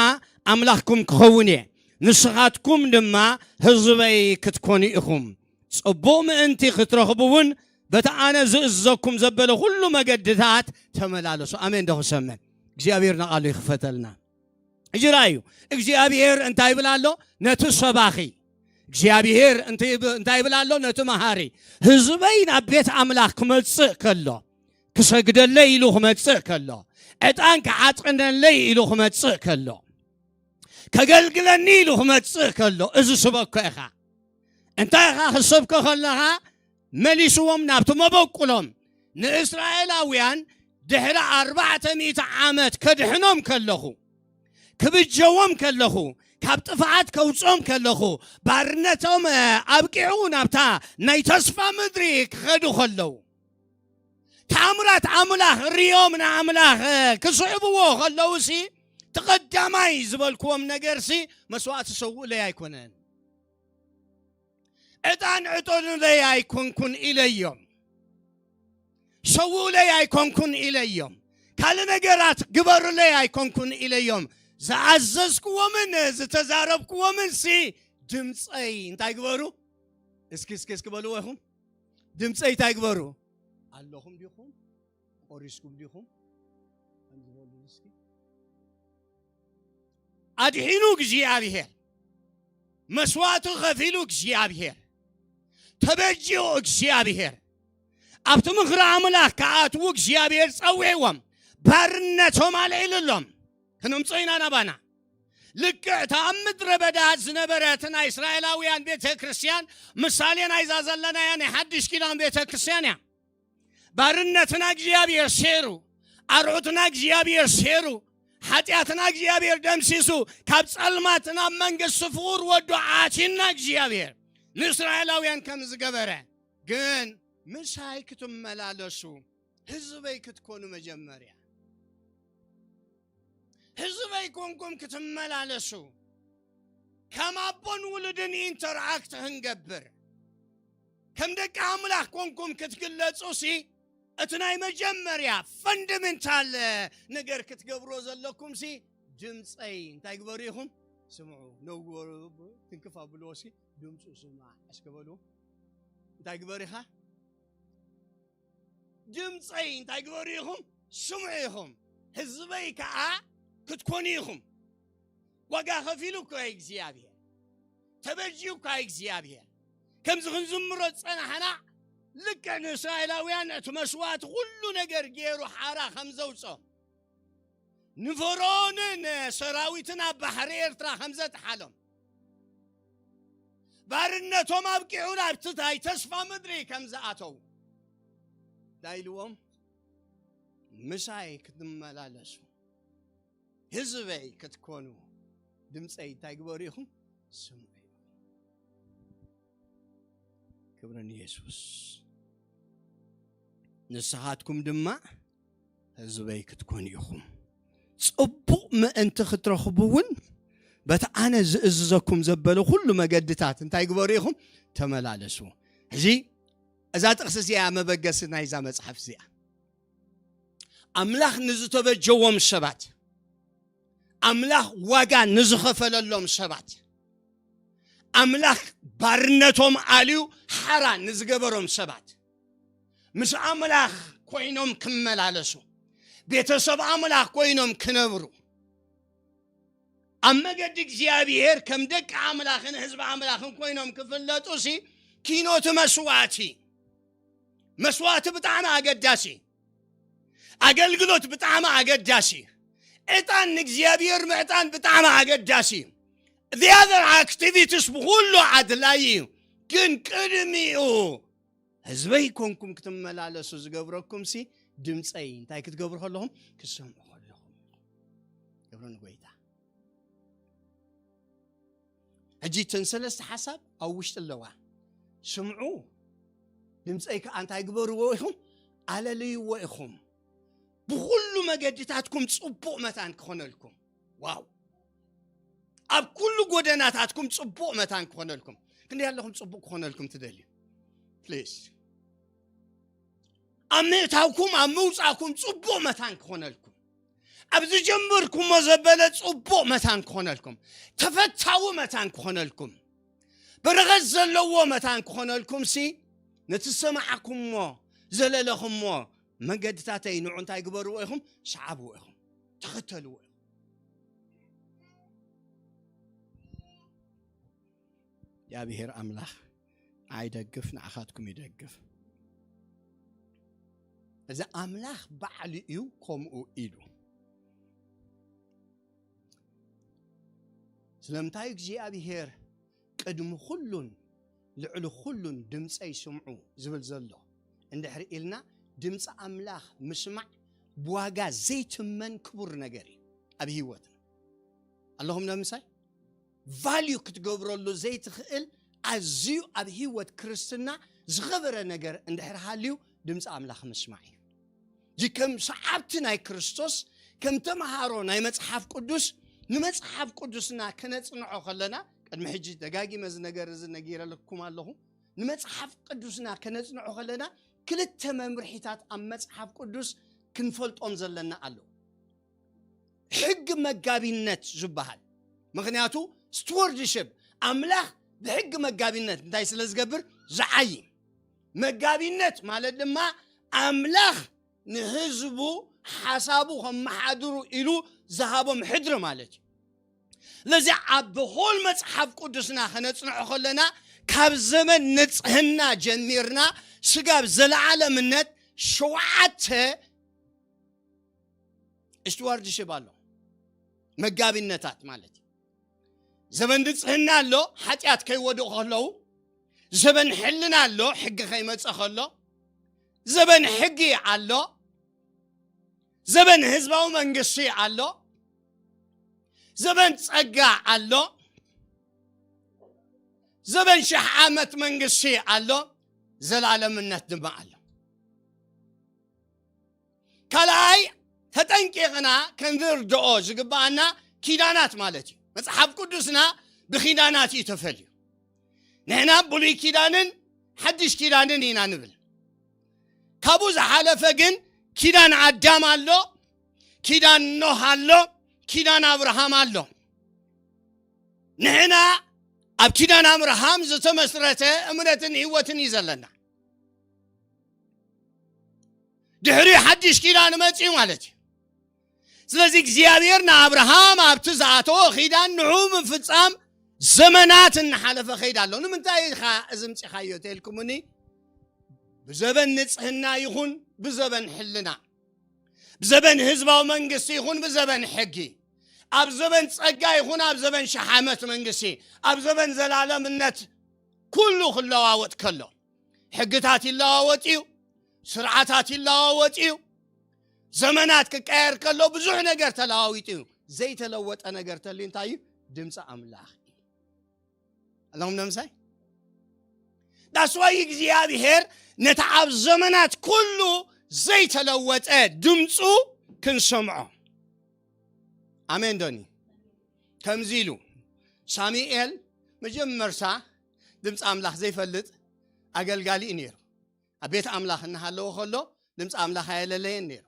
ኣምላኽኩም ክኸውን እየ፣ ንስኻትኩም ድማ ህዝበይ ክትኮኑ ኢኹም። ጽቡቕ ምእንቲ ክትረኽቡ እውን በቲ ኣነ ዝእዝዘኩም ዘበለ ኩሉ መገድታት ተመላለሱ። ኣሜን ዶ ክሰምዕ? እግዚኣብሔር ንቓሉ ይኽፈተልና። ሕጂ ርኣዩ፣ እግዚኣብሔር እንታይ ይብል ኣሎ? ነቲ ሰባኺ እግዚኣብሔር እንታይ ይብ-፣ እንታይ ይብል ኣሎ? ነቲ መሃሪ፣ ህዝበይ ናብ ቤት ኣምላኽ ክመጽእ ከሎ፣ ክሰግደለይ ኢሉ ክመጽእ ከሎ፣ ዕጣን ክዓጥነለይ ኢሉ ክመጽእ ከሎ፣ ከገልግለኒ ኢሉ ክመጽእ ከሎ፣ እዚ ስበኮ ኢኻ። እንታይ ኢኻ ክሰብኮ ከለኻ? መሊስዎም ናብቲ መበቁሎም። ንእስራኤላውያን ድሕሪ ኣርባዕተ ሚእቲ ዓመት ከድሕኖም ከለኹ፣ ክብጀዎም ከለኹ፣ ካብ ጥፍኣት ከውፅኦም ከለኹ፣ ባርነቶም፣ እ፣ ኣብቂዑ ናብታ ናይ ተስፋ ምድሪ ክኸዱ ከለዉ፣ ተኣምራት ኣምላኽ ሪኦም ንኣምላኽ፣ እ፣ ክስዕብዎ ከለዉ ሲ፣ እቲ ቀዳማይ ዝበልክዎም ነገር ሲ፣ መስዋእቲ ሰውእለይ ኣይኮነን። ዕጣን ዕጠኑለይ ኣይኮንኩን ኢለዮም። ሰውኡለይ ኣይኮንኩን ኢለዮም። ካልእ ነገራት ግበሩለይ ኣይኮንኩን ኢለዮም። ዝኣዘዝክዎምን ዝተዛረብክዎምን ሲ ድምፀይ እንታይ ግበሩ? እስኪ፣ እስኪ፣ እስኪ በልዎ ኢኹም። ድምፀይ እንታይ ግበሩ? ኣለኹም ዲኹም? ቆሪስኩም ዲኹም? ከምዚ በሉ እስኪ። ኣድሒኑ እግዚኣብሔር፣ መስዋእቱ ከፊሉ እግዚኣብሔር፣ ተበጂኡ እግዚኣብሔር፣ ኣብቲ ምኽሪ ኣምላኽ ክኣትዉ እግዚኣብሔር ጸዊዕዎም፣ ባርነቶም ኣልዒሉሎም። ክነምጾ ኢና ናባና። ልክዕ እታ ኣብ ምድረ በዳ ዝነበረት ናይ እስራኤላውያን ቤተ ክርስቲያን ምሳሌ ናይዛ ዘለናያ ናይ ሓድሽ ኪዳን ቤተ ክርስቲያን እያ። ባርነትና እግዚኣብሔር ሴሩ፣ ኣርዑትና እግዚኣብሔር ሴሩ፣ ሓጢኣትና እግዚኣብሔር ደምሲሱ፣ ካብ ጸልማት ናብ መንግስቲ ፍቑር ወዱ ኣቲና እግዚኣብሔር ንእስራኤላውያን ከም ዝገበረ። ግን ምሳይ ክትመላለሱ ህዝበይ ክትኮኑ መጀመርያ ህዝበይ ኮንኩም ክትመላለሱ፣ ከም ኣቦን ውሉድን ኢንተርኣክት ክንገብር፣ ከም ደቂ ኣምላኽ ኮንኩም ክትግለጹ ሲ፣ እቲ ናይ መጀመርያ ፈንዳመንታል ነገር ክትገብርዎ ዘለኩም ሲ፣ ድምፀይ እንታይ ግበሩ ኢኹም? ስምዑ። ነው ግበሩ፣ ትንክፍ ኣብልዎ ሲ፣ ድምፁ ስማዕ እስከ በሉ። እንታይ ግበር ኢኻ? ድምፀይ እንታይ ግበሩ ኢኹም? ስምዑ ኢኹም። ህዝበይ ከዓ ክትኮኑ ኢኹም። ዋጋ ከፊሉ እኮ እግዚኣብሔር፣ ተበጅዩ እኳ እግዚኣብሔር። ከምዚ ክንዝምሮ ዝጸናሕና፣ ልክዕ ንእስራኤላውያን እቲ መስዋእቲ ኩሉ ነገር ገይሩ ሓራ ከም ዘውጾም፣ ንፈርዖንን ሰራዊትን ኣብ ባሕሪ ኤርትራ ከም ዘጥሓሎም፣ ባርነቶም ኣብቂዑ ናብቲ ናይ ተስፋ ምድሪ ከም ዝኣተዉ፣ እንታይ ኢልዎም? ምሳይ ክትመላለሱ፣ ህዝበይ ክትኮኑ፣ ድምፀይ እንታይ ግበሩ ኢኹም? ስምዑ። ክብሪ ንየሱስ። ንስኻትኩም ድማ ህዝበይ ክትኮኑ ኢኹም። ጽቡቕ ምእንቲ ክትረኽቡ እውን፣ በቲ ኣነ ዝእዝዘኩም ዘበለ ኩሉ መገድታት እንታይ ግበሩ ኢኹም? ተመላለሱ። ሕዚ እዛ ጥቕሲ እዚኣ መበገሲ ናይዛ መጽሓፍ እዚኣ። ኣምላኽ ንዝተበጀዎም ሰባት፣ ኣምላኽ ዋጋ ንዝኸፈለሎም ሰባት፣ ኣምላኽ ባርነቶም ኣልዩ ሓራ ንዝገበሮም ሰባት፣ ምስ ኣምላኽ ኮይኖም ክመላለሱ፣ ቤተሰብ ኣምላኽ ኮይኖም ክነብሩ፣ ኣብ መገዲ እግዚኣብሔር ከም ደቂ ኣምላኽን ህዝቢ ኣምላኽን ኮይኖም ክፍለጡ ሲ፣ ኪኖቲ መስዋእቲ፣ መስዋእቲ ብጣዕሚ ኣገዳሲ፣ ኣገልግሎት ብጣዕሚ ኣገዳሲ፣ ዕጣን ንእግዚኣብሔር ምዕጣን ብጣዕሚ ኣገዳሲ፣ the other activities ብኹሉ ኣድላዪ እዩ። ግን ቅድሚኡ ህዝበይ ኮንኩም ክትመላለሱ ዝገብረኩም ሲ፣ ድምፀይ እንታይ ክትገብሩ ከለኹም? ክትሰምዑ ከለኹም። ክብሪ ንጎይታ። ሕጂ እተን ሰለስተ ሓሳብ ኣብ ውሽጢ ኣለዋ። ስምዑ፣ ድምፀይ ከዓ እንታይ ግበርዎ ኢኹም? ኣለልይዎ ኢኹም። ብኹሉ መገድታትኩም ጽቡቕ መታን ክኾነልኩም። ዋው! ኣብ ኩሉ ጎደናታትኩም ጽቡቕ መታን ክኾነልኩም። ክንደይ ኣለኹም ጽቡቕ ክኾነልኩም ትደልዩ? ፕሊዝ። ኣብ ምእታውኩም፣ ኣብ ምውጻእኩም ጽቡቕ መታን ክኾነልኩም። ኣብ ዝጀመርኩሞ ዘበለ ጽቡቕ መታን ክኾነልኩም። ተፈታዊ መታን ክኾነልኩም። በረኸት ዘለዎ መታን ክኾነልኩም ሲ፣ ነቲ ዝሰማዕኩሞ፣ ዘለለኹሞ መገድታተይ ንዑ እንታይ ግበርዎ ኢኹም? ሰዓብዎ ኢኹም። ተኸተልዎ ኢኹም። እግዚኣብሔር ኣምላኽ ንዓይ ይደግፍ፣ ንዓኻትኩም ይደግፍ። እዚ ኣምላኽ ባዕሉ እዩ ከምኡ ኢሉ። ስለምንታይ እግዚኣብሔር ቅድሚ ኩሉን ልዕሊ ኩሉን ድምፀይ ስምዑ ዝብል ዘሎ እንድሕር ኢልና፣ ድምፂ ኣምላኽ ምስማዕ ብዋጋ ዘይትመን ክቡር ነገር እዩ ኣብ ህይወትና። ኣለኹም ዶ ምሳይ? ቫልዩ ክትገብረሉ ዘይትኽእል ኣዝዩ ኣብ ህይወት ክርስትና ዝኸበረ ነገር እንድሕር ሃልዩ ድምፂ ኣምላኽ ምስማዕ እዩ። እዚ ከም ሰዓብቲ ናይ ክርስቶስ፣ ከም ተምሃሮ ናይ መጽሓፍ ቅዱስ፣ ንመጽሓፍ ቅዱስና ከነጽንዖ ከለና፣ ቅድሚ ሕጂ ደጋጊመ እዚ ነገር እዚ ነጊረልኩም ኣለኹ። ንመጽሓፍ ቅዱስና ከነጽንዖ ከለና፣ ክልተ መምርሒታት ኣብ መጽሓፍ ቅዱስ ክንፈልጦም ዘለና ኣሎ። ሕጊ መጋቢነት ዝበሃል። ምኽንያቱ፣ ስቱወርድሽፕ፣ ኣምላኽ ብሕጊ መጋቢነት እንታይ ስለ ዝገብር? ዝዓዪ። መጋቢነት ማለት ድማ ኣምላኽ ንህዝቡ ሓሳቡ ከመሓድሩ ኢሉ ዝሃቦም ሕድሪ ማለት እዩ። ስለዚ ኣብ ሆል መጽሓፍ ቅዱስና ከነጽንዖ ከለና፣ ካብ ዘመን ንጽህና ጀሚርና ስጋብ ዘለዓለምነት ሸውዓተ ስቱዋርድሽፕ ኣሎ። መጋቢነታት ማለት እዩ። ዘበን ንጽህና ኣሎ፣ ሓጢኣት ከይወድቑ ከለዉ። ዘበን ሕልና ኣሎ፣ ሕጊ ከይመጸ ከሎ። ዘበን ሕጊ ኣሎ። ዘበን ህዝባዊ መንግስቲ ኣሎ። ዘበን ጸጋ ኣሎ። ዘበን ሽሕ ዓመት መንግስቲ ኣሎ። ዘላለምነት ድማ ኣሎ። ካልኣይ፣ ተጠንቂቕና ክንርድኦ ዝግብኣና ኪዳናት ማለት እዩ። መጽሓፍ ቅዱስና ብኪዳናት እዩ ተፈልዩ። ንሕና ብሉይ ኪዳንን ሓድሽ ኪዳንን ኢና ንብል። ካብኡ ዝሓለፈ ግን ኪዳን ኣዳም ኣሎ፣ ኪዳን ኖህ ኣሎ፣ ኪዳን ኣብርሃም ኣሎ። ንሕና ኣብ ኪዳን ኣብርሃም ዝተመስረተ እምነትን ህይወትን እዩ ዘለና። ድሕሪ ሓድሽ ኪዳን መጺኡ ማለት እዩ። ስለዚ እግዚኣብሔር ንኣብርሃም ኣብቲ ዝኣተዎ ኪዳን ንዑ ምፍጻም ዘመናት እናሓለፈ ከይድ ኣሎ። ንምንታይ ኢኻ እዚ ምጺኻዮ ተልኩምኒ? ብዘበን ንጽህና ይኹን ብዘበን ሕልና፣ ብዘበን ህዝባዊ መንግስቲ ይኹን ብዘበን ሕጊ፣ ኣብ ዘበን ጸጋ ይኹን ኣብ ዘበን ሸሕ ዓመት መንግስቲ፣ ኣብ ዘበን ዘላለምነት ኩሉ ክለዋወጥ ከሎ፣ ሕግታት ይለዋወጥ እዩ፣ ስርዓታት ይለዋወጥ እዩ። ዘመናት ክቀየር ከሎ ብዙሕ ነገር ተለዋዊጡ እዩ። ዘይተለወጠ ነገር ተልዩ እንታይ እዩ? ድምፂ ኣምላኽ እዩ። ኣለኹም ነምሳይ ዳስዋይ እግዚኣብሔር ነቲ ኣብ ዘመናት ኩሉ ዘይተለወጠ ድምፁ ክንሰምዖ። ኣሜን ዶኒ? ከምዚ ኢሉ ሳሙኤል መጀመርታ ድምፂ ኣምላኽ ዘይፈልጥ ኣገልጋሊ እዩ ነይሩ። ኣብ ቤት ኣምላኽ እናሃለዎ ከሎ ድምፂ ኣምላኽ ኣየለለየን ነይሩ።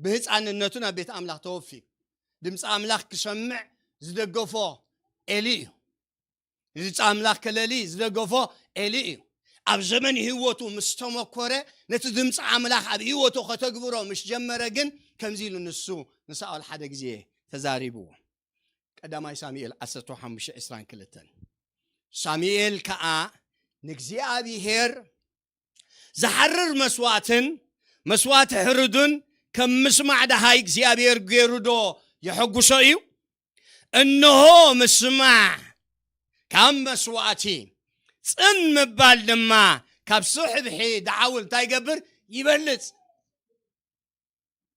ብህፃንነቱ ናብ ቤት ኣምላኽ ተወፊ። ድምፂ ኣምላኽ ክሰምዕ ዝደገፎ ኤሊ እዩ። ድምፂ ኣምላኽ ከለሊ ዝደገፎ ኤሊ እዩ። ኣብ ዘመን ህይወቱ ምስ ተመኮረ፣ ነቲ ድምፂ ኣምላኽ ኣብ ህይወቱ ከተግብሮ ምስ ጀመረ ግን ከምዚ ኢሉ ንሱ ንሳኦል ሓደ ግዜ ተዛሪብዎ። ቀዳማይ ሳሙኤል ዓሰርተ ሓሙሽተ ዕስራን ክልተን። ሳሙኤል ከኣ ንእግዚኣብሔር ዝሓርር መስዋእትን መስዋእቲ ሕሩድን ከም ምስማዕ ደሃይ እግዚኣብሔር ገይሩ ዶ የሐጉሶ እዩ? እንሆ ምስማዕ ካብ መስዋእቲ፣ ጽን ምባል ድማ ካብ ስሕብሒ ደዓውል እንታይ ይገብር? ይበልጽ።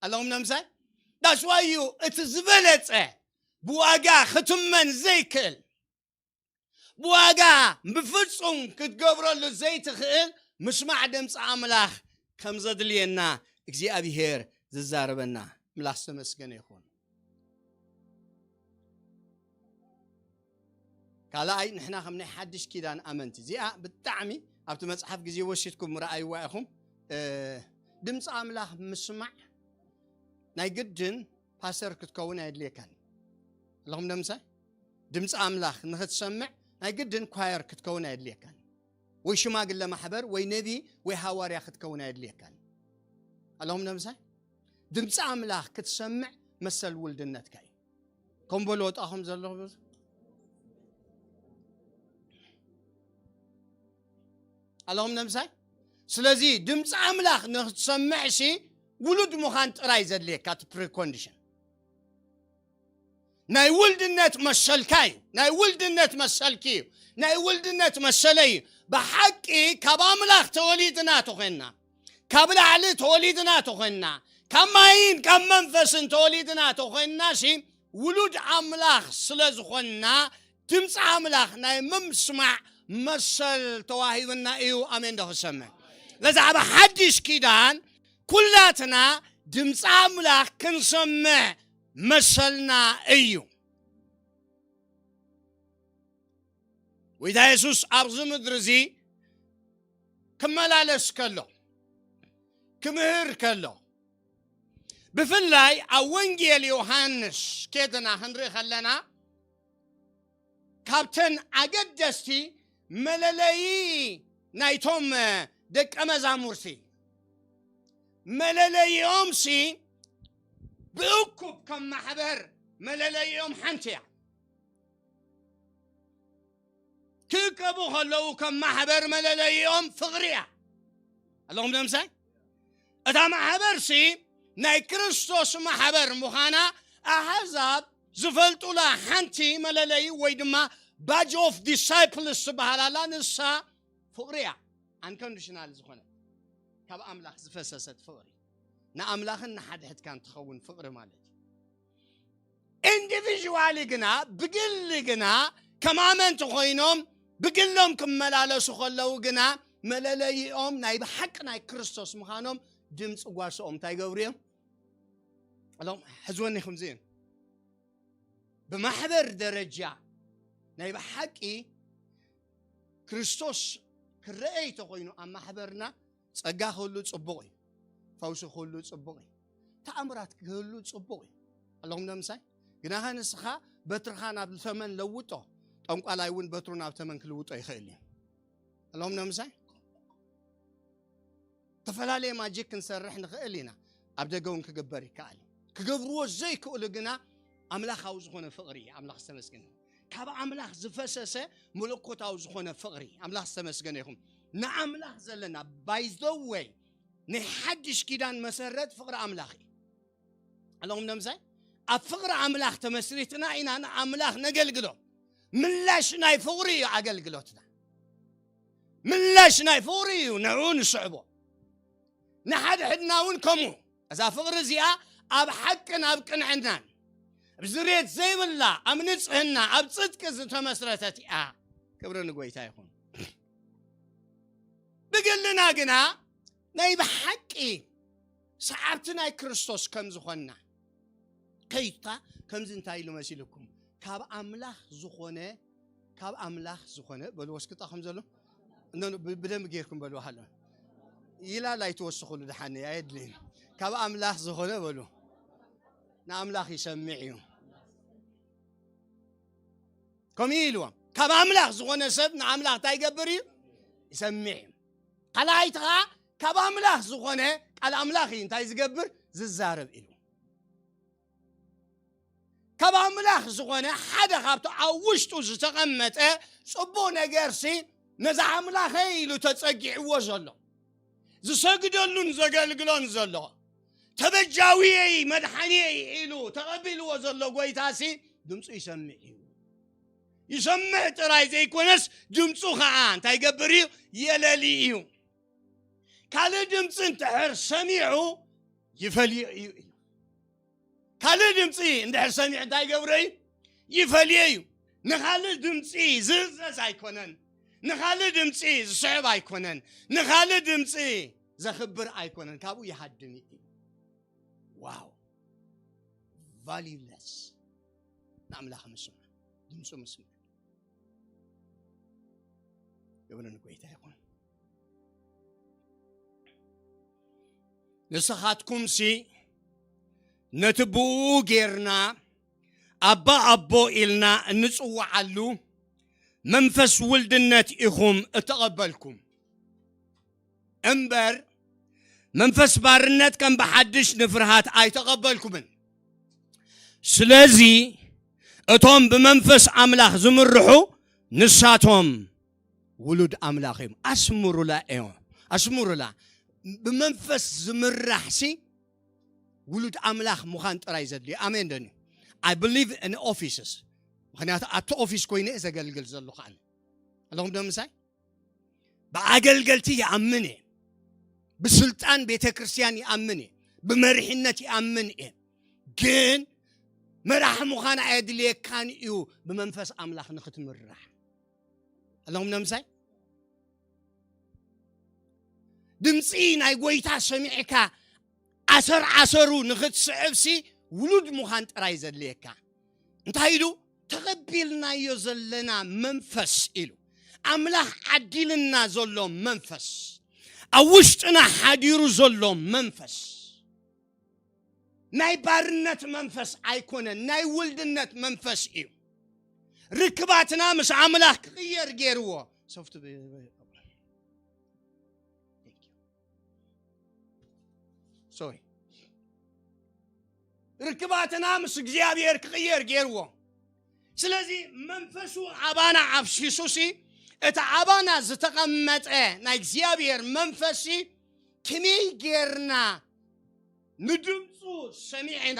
ኣለኹም ነምሳይ ዳስዋይ እዩ እቲ ዝበለጸ ብዋጋ ክትመን ዘይክእል፣ ብዋጋ ብፍጹም ክትገብረሉ ዘይትኽእል ምስማዕ ድምፂ ኣምላኽ ከም ዘድልየና እግዚኣብሔር ዝዛረበና። ኣምላኽ ዝተመስገነ ይኹን። ካልኣይ፣ ንሕና ከም ናይ ሓድሽ ኪዳን ኣመንቲ፣ እዚኣ ብጣዕሚ ኣብቲ መጽሓፍ ግዜ ወሲድኩም ረኣይዋ ኢኹም። እ፣ ድምፂ ኣምላኽ ምስማዕ ናይ ግድን ፓስተር ክትከውን ኣየድልየካን። ኣለኹም ደምሳይ ድምፂ ኣምላኽ ንኽትሰምዕ ናይ ግድን ኳየር ክትከውን ኣየድልየካን። ወይ ሽማግለ ማሕበር ወይ ነቢ ወይ ሃዋርያ ክትከውን ኣየድልየካን። ኣለኹም ደምሳይ ድምፂ ኣምላኽ ክትሰምዕ መሰል ውልድነትካ እዩ። ከም በሉ ወጣኹም ዘለኹም። ኣለኹም ነምሳይ። ስለዚ ድምፂ ኣምላኽ ንክትሰምዕ ሲ ውሉድ ምዃን ጥራይ ዘድልየካ እቲ ፕሪኮንዲሽን። ናይ ውልድነት መሰልካ እዩ። ናይ ውልድነት መሰልኪ እዩ። ናይ ውልድነት መሰለ እዩ። ብሓቂ ካብ ኣምላኽ ተወሊድና ተኾንና፣ ካብ ላዕሊ ተወሊድና ተኾንና፣ ካብ ማይን ካብ መንፈስን ተወሊድና ተኾንና ሲ ውሉድ ኣምላኽ ስለ ዝኾንና ድምፂ ኣምላኽ ናይ ምምስማዕ መሰል ተዋሂብና እዩ። ኣሜን ዶ ክሰምዕ? ለዛዕባ ሓድሽ ኪዳን ኩላትና ድምፂ ኣምላኽ ክንሰምዕ መሰልና እዩ። ጎይታ የሱስ ኣብዚ ምድሪ እዚ ክመላለስ ከሎ፣ ክምህር ከሎ፣ ብፍላይ ኣብ ወንጌል ዮሃንስ ኬድና ክንርኢ ከለና ካብተን ኣገደስቲ መለለዪ ናይቶም ደቀ መዛሙርቲ መለለይኦም ሲ ብእኩብ ከም ማሕበር መለለይኦም ሓንቲ እያ። ክእከቡ ከለዉ ከም ማሕበር መለለይኦም ፍቕሪ እያ። ኣለኹም ደምሳይ እታ ማሕበር ሲ ናይ ክርስቶስ ማሕበር ምዃና ኣሕዛብ ዝፈልጡላ ሓንቲ መለለይ ወይ ድማ ባጅ ኦፍ ዲሳይፕልስ ዝበሃላላ ንሳ ፍቕሪ እያ። ኣንኮንዲሽናል ዝኾነ ካብ ኣምላኽ ዝፈሰሰት ፍቕሪ፣ ንኣምላኽን ንሓድሕድካን ትኸውን ፍቕሪ ማለት እዩ። ኢንዲቪዥዋሊ ግና፣ ብግሊ ግና ከም ኣመንቲ ኮይኖም ብግሎም ክመላለሱ ከለዉ ግና መለለይኦም ናይ ብሓቂ ናይ ክርስቶስ ምዃኖም ድምፂ ጓሶኦም እንታይ ይገብሩ እዮም? ኣሎም ሕዝወኒ ከምዚ እዮም። ብማሕበር ደረጃ ናይ ብሓቂ ክርስቶስ ክረአይ ተኮይኑ ኣብ ማሕበርና ጸጋ ክህሉ ጽቡቕ እዩ። ፈውሲ ክህሉ ጽቡቕ እዩ። ተኣምራት ክህሉ ጽቡቕ እዩ። ኣለኹም ዶ ምሳይ? ግናኸ ንስኻ በትርኻ ናብ ተመን ለውጦ፣ ጠንቋላይ እውን በትሩ ናብ ተመን ክልውጦ ይኽእል እዩ። ኣለኹም ዶ ምሳይ? ዝተፈላለየ ማጂክ ክንሰርሕ ንኽእል ኢና። ኣብ ደገ እውን ክግበር ይከኣል እዩ። ክገብርዎ ዘይክእሉ ግና ኣምላኻዊ ዝኾነ ፍቕሪ እዩ። ኣምላኽ ዝተመስገነ ይሁን። ካብ ኣምላኽ ዝፈሰሰ መለኮታዊ ዝኾነ ፍቕሪ። ኣምላኽ ዝተመስገነ ይኹን። ንኣምላኽ ዘለና፣ by the way፣ ናይ ሓድሽ ኪዳን መሰረት ፍቕሪ ኣምላኽ እዩ። ኣለኹም ነምሳይ? ኣብ ፍቕሪ ኣምላኽ ተመስሪትና ኢና ንኣምላኽ ነገልግሎ። ምላሽ ናይ ፍቕሪ እዩ ኣገልግሎትና። ምላሽ ናይ ፍቕሪ እዩ ንዕኡ ንስዕቦ። ንሓድሕድና እውን ከምኡ። እዛ ፍቕሪ እዚኣ ኣብ ሓቅን ኣብ ቅንዕናን፣ ኣብ ዝሬት ዘይብላ፣ ኣብ ንጽህና፣ ኣብ ጽድቂ ዝተመስረተት እያ። ክብሪ ንጎይታ ይኹን። ብግልና ግና ናይ ብሓቂ ሰዓብቲ ናይ ክርስቶስ ከም ዝኾንና ከይድካ ከምዚ እንታይ ኢሉ መሲልኩም? ካብ ኣምላኽ ዝኾነ፣ ካብ ኣምላኽ ዝኾነ በልዎ እስኪ፣ ጣ ከም ዘሎ እነ-፣ ብ-፣ ብደንብ ጌርኩም በልዎ ሃሎ። ይላል ኣይትወስኹሉ፣ ደሓን ኣየድልይን። ካብ ኣምላኽ ዝኾነ በሉ፣ ንኣምላኽ ይሰምዕ እዩ። ከምኡ ኢልዎም። ካብ ኣምላኽ ዝኾነ ሰብ ንኣምላኽ እንታይ ይገብር እዩ? ይሰምዕ እዩ። ካልኣይቲ ኸዓ ካብ ኣምላኽ ዝኾነ ቃል ኣምላኽ እዩ እንታይ ዝገብር? ዝዛረብ ኢሉ። ካብ ኣምላኽ ዝኾነ ሓደ ካብቲ ኣብ ውሽጡ ዝተቐመጠ ጽቡቕ ነገርሲ ነዚ ኣምላኸይ ኢሉ ተጸጊዕዎ ዘሎ፣ ዝሰግደሉን ዘገልግሎን ዘሎ፣ ተበጃዊየይ መድሓኒየይ ኢሉ ተቐቢልዎ ዘሎ ጎይታሲ ድምፁ ይሰምዕ እዩ። ይሰምዕ ጥራይ ዘይኮነስ ድምፁ ኸዓ እንታይ ይገብር እዩ? የለሊ እዩ። ካልእ ድምፂ እንተሕር ሰሚዑ ይፈልዮ እዩ ኢሉ። ካልእ ድምፂ እንድሕር ሰሚዑ እንታይ ይገብሮ እዩ? ይፈልዮ እዩ። ንኻልእ ድምፂ ዝእዘዝ ኣይኮነን። ንኻልእ ድምፂ ዝስዕብ ኣይኮነን። ንኻልእ ድምፂ ዘኽብር ኣይኮነን። ካብኡ ይሃድም እዩ። ዋው! ቫልዩለስ ንኣምላኽ ምስማዕ፣ ድምፁ ምስማዕ። ክብሪ ንጎይታ ይኹን። ንስኻትኩምሲ ነቲ ብኡ ጌርና ኣባ ኣቦ ኢልና እንጽውዓሉ መንፈስ ውልድነት ኢኹም እተቐበልኩም። እምበር መንፈስ ባርነት ከም ብሓድሽ ንፍርሃት ኣይተቐበልኩምን። ስለዚ እቶም ብመንፈስ ኣምላኽ ዝምርሑ ንሳቶም ውሉድ ኣምላኽ እዮም። ኣስምሩላ እዮም። ኣስምሩላ። ብመንፈስ ዝምራሕሲ ውሉድ ኣምላኽ ምዃን ጥራይ ዘድልዮ። ኣሜን ደኒ? I believe in offices። ምኽንያቱ ኣብቲ ኦፊስ ኮይነ እየ ዘገልግል ዘለኹ ኣነ። ኣለኹም ዶ ምሳይ? ብኣገልገልቲ ይኣምን እየ። ብስልጣን ቤተ ክርስቲያን ይኣምን እየ። ብመሪሕነት ይኣምን እየ። ግን መራሒ ምዃን ኣየድልየካን እዩ ብመንፈስ ኣምላኽ ንኽትምራሕ። ኣለኹም ነምሳይ? ድምፂ ናይ ጎይታ ሰሚዕካ ዓሰር ዓሰሩ ንኽትስዕብሲ ውሉድ ምዃን ጥራይ ዘድልየካ። እንታይ ኢሉ? ተቐቢልናዮ ዘለና መንፈስ ኢሉ። ኣምላኽ ዓዲልና ዘሎ መንፈስ፣ ኣብ ውሽጥና ሓዲሩ ዘሎ መንፈስ ናይ ባርነት መንፈስ ኣይኮነን፣ ናይ ውልድነት መንፈስ እዩ። ርክባትና ምስ ኣምላኽ ክቕየር ገይርዎ። ሶፍት ብ-፣ ሶሪ። ርክባትና ምስ እግዚኣብሔር ክቕየር ገይርዎ። ስለዚ መንፈሱ ኣባና ኣፍሲሱሲ፣ እቲ ኣባና ዝተቐመጠ ናይ እግዚኣብሔር መንፈስሲ ከመይ ጌርና ንድምፁ ሰሚዕና፣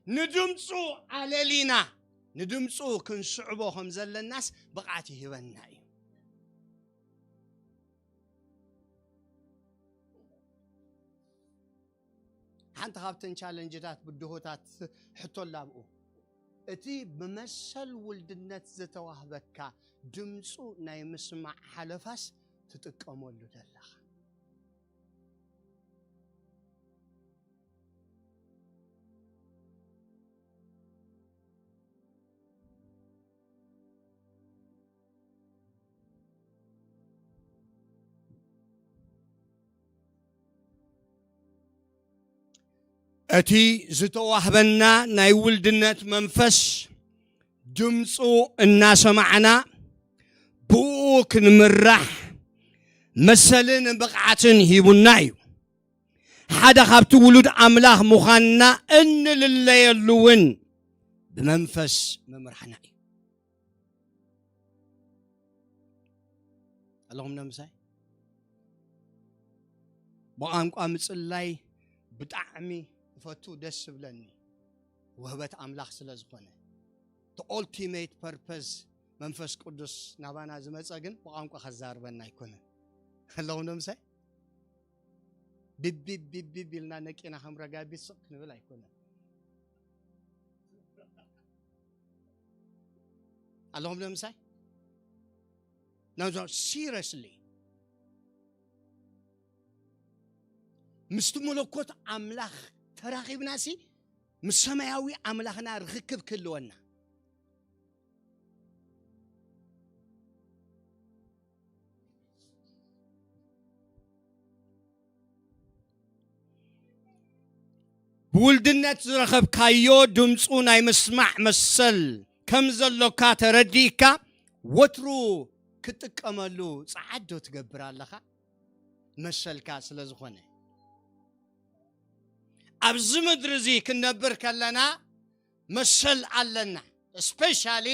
ንድምፁ ኣለሊና፣ ንድምፁ ክንስዕቦ ከም ዘለናስ ብቕዓት ይህበና እዩ። ሓንቲ ካብተን ቻለንጅታት ብድሆታት ሕቶ ኣላ ኣብኡ። እቲ ብመሰል ውልድነት ዝተዋህበካ ድምፁ ናይ ምስማዕ ሓለፋስ ትጥቀመሉ ዘለኻ? እቲ ዝተዋህበና ናይ ውልድነት መንፈስ ድምፁ እናሰማዕና ብኡ ክንምራሕ መሰልን ብቕዓትን ሂቡና እዩ። ሓደ ካብቲ ውሉድ ኣምላኽ ምዃንና እንልለየሉ እውን ብመንፈስ ምምራሕና እዩ። ኣለኹም ዶ ምሳይ? ብቋንቋ ምጽላይ ብጣዕሚ እፈቱ፣ ደስ ዝብለኒ ውህበት ኣምላኽ ስለ ዝኾነ። The ultimate purpose መንፈስ ቅዱስ ናባና ዝመጸ ግን ብቋንቋ ከዛርበና ኣይኮነን። ኣለኹም ዶ ምሳይ? ቢብ ቢብ ቢብ ቢብ ኢልና ነቂና ከም ረጋቢት ስቕ ክንብል ኣይኮነን። ኣለኹም ዶ ምሳይ? No, no, seriously። ምስቲ መለኮት ኣምላኽ ተራኺብናሲ ምስ ሰማያዊ ኣምላኽና ርኽክብ ክህልወና። ብውልድነት ዝረኸብካዮ ድምፁ ናይ ምስማዕ መሰል ከም ዘሎካ ተረዲእካ ወትሩ ክትጥቀመሉ ጸዓት ዶ ትገብር ኣለኻ? መሰልካ ስለ ዝኾነ። ኣብዚ ምድሪ እዚ ክንነብር ከለና መሰል ኣለና። ስፔሻሊ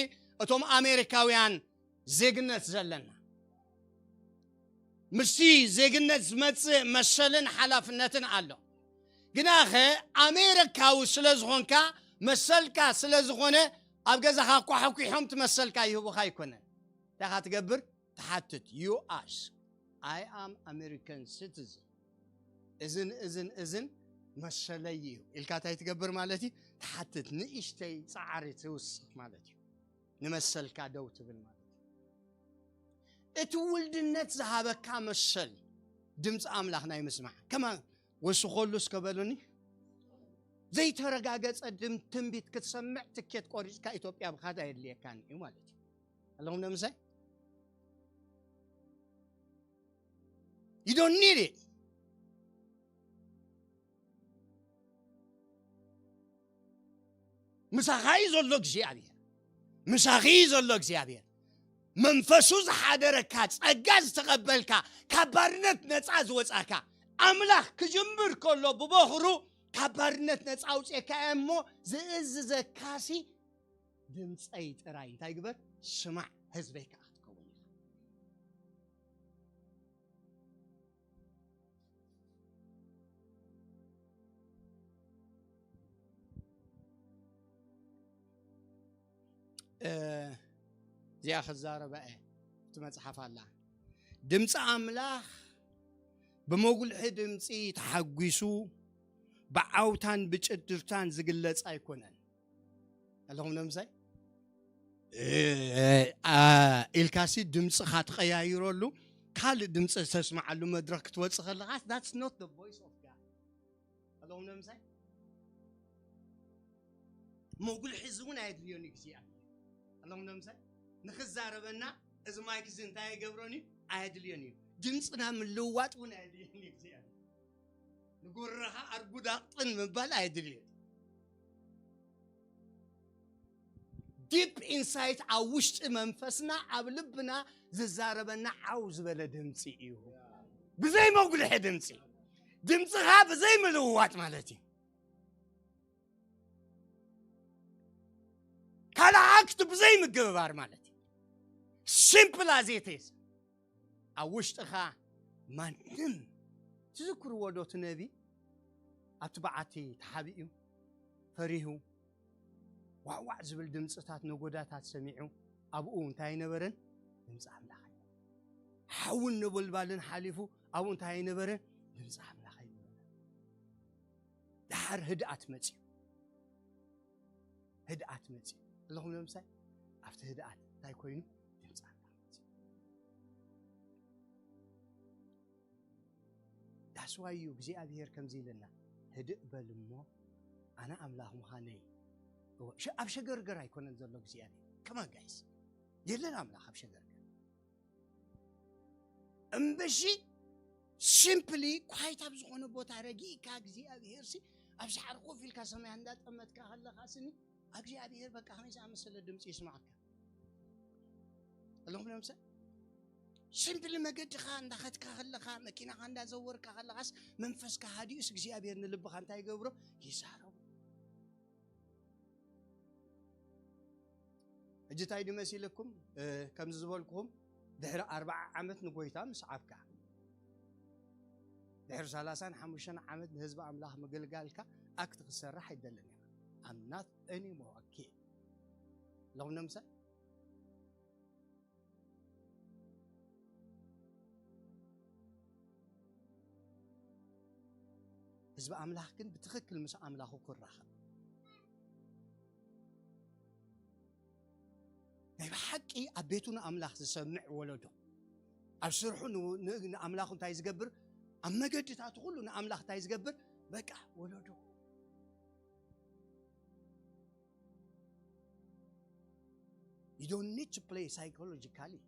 እቶም ኣሜሪካውያን ዜግነት ዘለና፣ ምስቲ ዜግነት ዝመጽእ መሰልን ሓላፍነትን ኣሎ። ግናኸ ኣሜሪካዊ ስለ ዝኾንካ፣ መሰልካ ስለ ዝኾነ፣ ኣብ ገዛኻ ኳሕኲሖም እቲ መሰልካ ይህቡኻ ኣይኮነን። እንታይ ኢኻ ትገብር? ትሓትት። You ask. I am American citizen። እዝን እዝን እዝን መሰለይ እዩ ኢልካ እንታይ ትገብር ማለት እዩ? ትሓትት። ንእሽተይ ጻዕሪ ትውስኽ ማለት እዩ። ንመሰልካ ደው ትብል ማለት እዩ። እቲ ውልድነት ዝሃበካ መሰል ድምፂ ኣምላኽ ናይ ምስማዕ። ከማን ወስኸሉ እስከ በሉኒ። ዘይተረጋገጸ ድም-፣ ትንቢት ክትሰምዕ ትኬት ቆሪጽካ ኢትዮጵያ ምኻድ ኣየድልየካን እዩ ማለት እዩ። ኣለኹም ዶ ምሳይ? You don't need it። ምሳኻ እዩ ዘሎ እግዚኣብሔር። ምሳኺ እዩ ዘሎ እግዚኣብሔር። መንፈሱ ዝሓደረካ፣ ጸጋ ዝተቐበልካ፣ ካብ ባርነት ነጻ ዝወጻካ፣ ኣምላኽ ክጅምር ከሎ ብበኹሩ ካብ ባርነት ነጻ ኣውጽኤካ እየ እሞ፣ ዝእዝዘካሲ ድምፀይ ጥራይ እንታይ ግበር? ስማዕ፣ ህዝበይ ከዓ ክትከውን ኢኻ። እ፣ እዚኣ ክዛረባ እየ። እቲ መጽሓፍ ኣላ። ድምፂ ኣምላኽ ብመጉልሒ ድምፂ ተሓጒሱ ብዓውታን ብጭድርታን ዝግለጽ ኣይኮነን። ኣለኹም ነምሳይ? እ፣ እ፣ አ፣ ኢልካሲ ድምፅኻ ትቐያይረሉ፣ ካልእ ድምፂ ተስምዓሉ መድረኽ ክትወፅእ ከለኻ፣ that's not the voice of God። ኣለኹም ነምሳይ? መጉልሒ እዚ እውን ኣየድልዮን እዩ እግዚኣብሔር። ኣለኹም ነምሳይ? ንኽዛረበና እዚ ማይክ እዚ እንታይ ኣይገብሮን እዩ? ኣየድልዮን እዩ። ድምፅና ምልውዋጥ እውን ኣየድልዮን እዩ እግዚኣብሔር። ንጎረኻ ኣርጉድ ኣቕጥን ምባል ኣየድልዮን። ዲፕ ኢንሳይት ኣብ ውሽጢ መንፈስና ኣብ ልብና ዝዛረበና ዓው ዝበለ ድምፂ እዩ። ብዘይ መጉልሒ ድምፂ፣ ድምፅኻ ብዘይ ምልውዋጥ ማለት እዩ። ካልእ ኣክት ብዘይ ምግብባር ማለት እዩ። ሲምፕል ኣዝ ኢት ኢዝ። ኣብ ውሽጥኻ ማንም ትዝክርዎ ዶ? እቲ ነቢ ኣብቲ በዓቲ ተሓቢኡ ፈሪሁ ዋዕዋዕ ዝብል ድምፅታት ነጎዳታት ሰሚዑ ኣብኡ እንታይ ኣይነበረን? ድምፂ ኣምላኽ ኣይነበረን። ሓውን ነበልባልን ሓሊፉ ኣብኡ እንታይ ኣይነበረን? ድምፂ ኣምላኽ ኣይነበረን። ደሓር ህድኣት መፅዩ። ህድኣት መፅዩ ኣለኹም። ንምሳይ ኣብቲ ህድኣት እንታይ ኮይኑ? ድምፂ ኣምላኽ መፅዩ። ዳስዋይ እዩ እግዚኣብሔር ከምዚ ኢለና፣ ህድእ በል እሞ ኣነ ኣምላኽ ምዃነይ። እወ፣ ሸ-፣ ኣብ ሸገርገር ኣይኮነን ዘሎ እግዚኣብሔር። ከማን ጋይስ፣ የለን ኣምላኽ ኣብ ሸገርገር። እምበሺ ሲምፕሊ ኳይት ኣብ ዝኾነ ቦታ ረጊእካ እግዚኣብሔር ሲ ኣብ ሳዕሪ ኮፍ ኢልካ ሰማይ እንዳጠመትካ ከለኻ ስኒ እግዚኣብሔር በቃ ከመይ ዝኣመሰለ ድምፂ ይስማዓካ። ኣለኹም ነምሰ ሲምፕሊ መገድኻ እንዳኸድካ ከለኻ፣ መኪናኻ እንዳዘወርካ ከለኻስ፣ መንፈስካ ሃዲኡስ እግዚኣብሔር ንልብኻ እንታይ ይገብሮ? ይዛረቦ። ሕጂ እንታይ ድመሲለኩም? እ፣ ከምዚ ዝበልኩኹም፣ ድሕሪ ኣርብዓ ዓመት ንጎይታ ምስ ዓብካ፣ ድሕሪ ሰላሳን ሓሙሽተን ዓመት ንህዝቢ ኣምላኽ ምግልጋልካ ኣክት ክሰርሕ ኣይደልን ኢኻ። I'm not anymore a kid። ኣለኹም ነምሳይ? ህዝቢ ኣምላኽ ግን ብትኽክል ምስ ኣምላኹ ክራኸብ። ናይ ብሓቂ ኣብ ቤቱ ንኣምላኽ ዝሰምዕ ወለዶ፣ ኣብ ስርሑ ን-፣ ን-፣ ንኣምላኹ እንታይ ዝገብር፣ ኣብ መገድታቱ ኩሉ ንኣምላኽ እንታይ ዝገብር፣ በቃ ወለዶ። You don't need to play psychologically።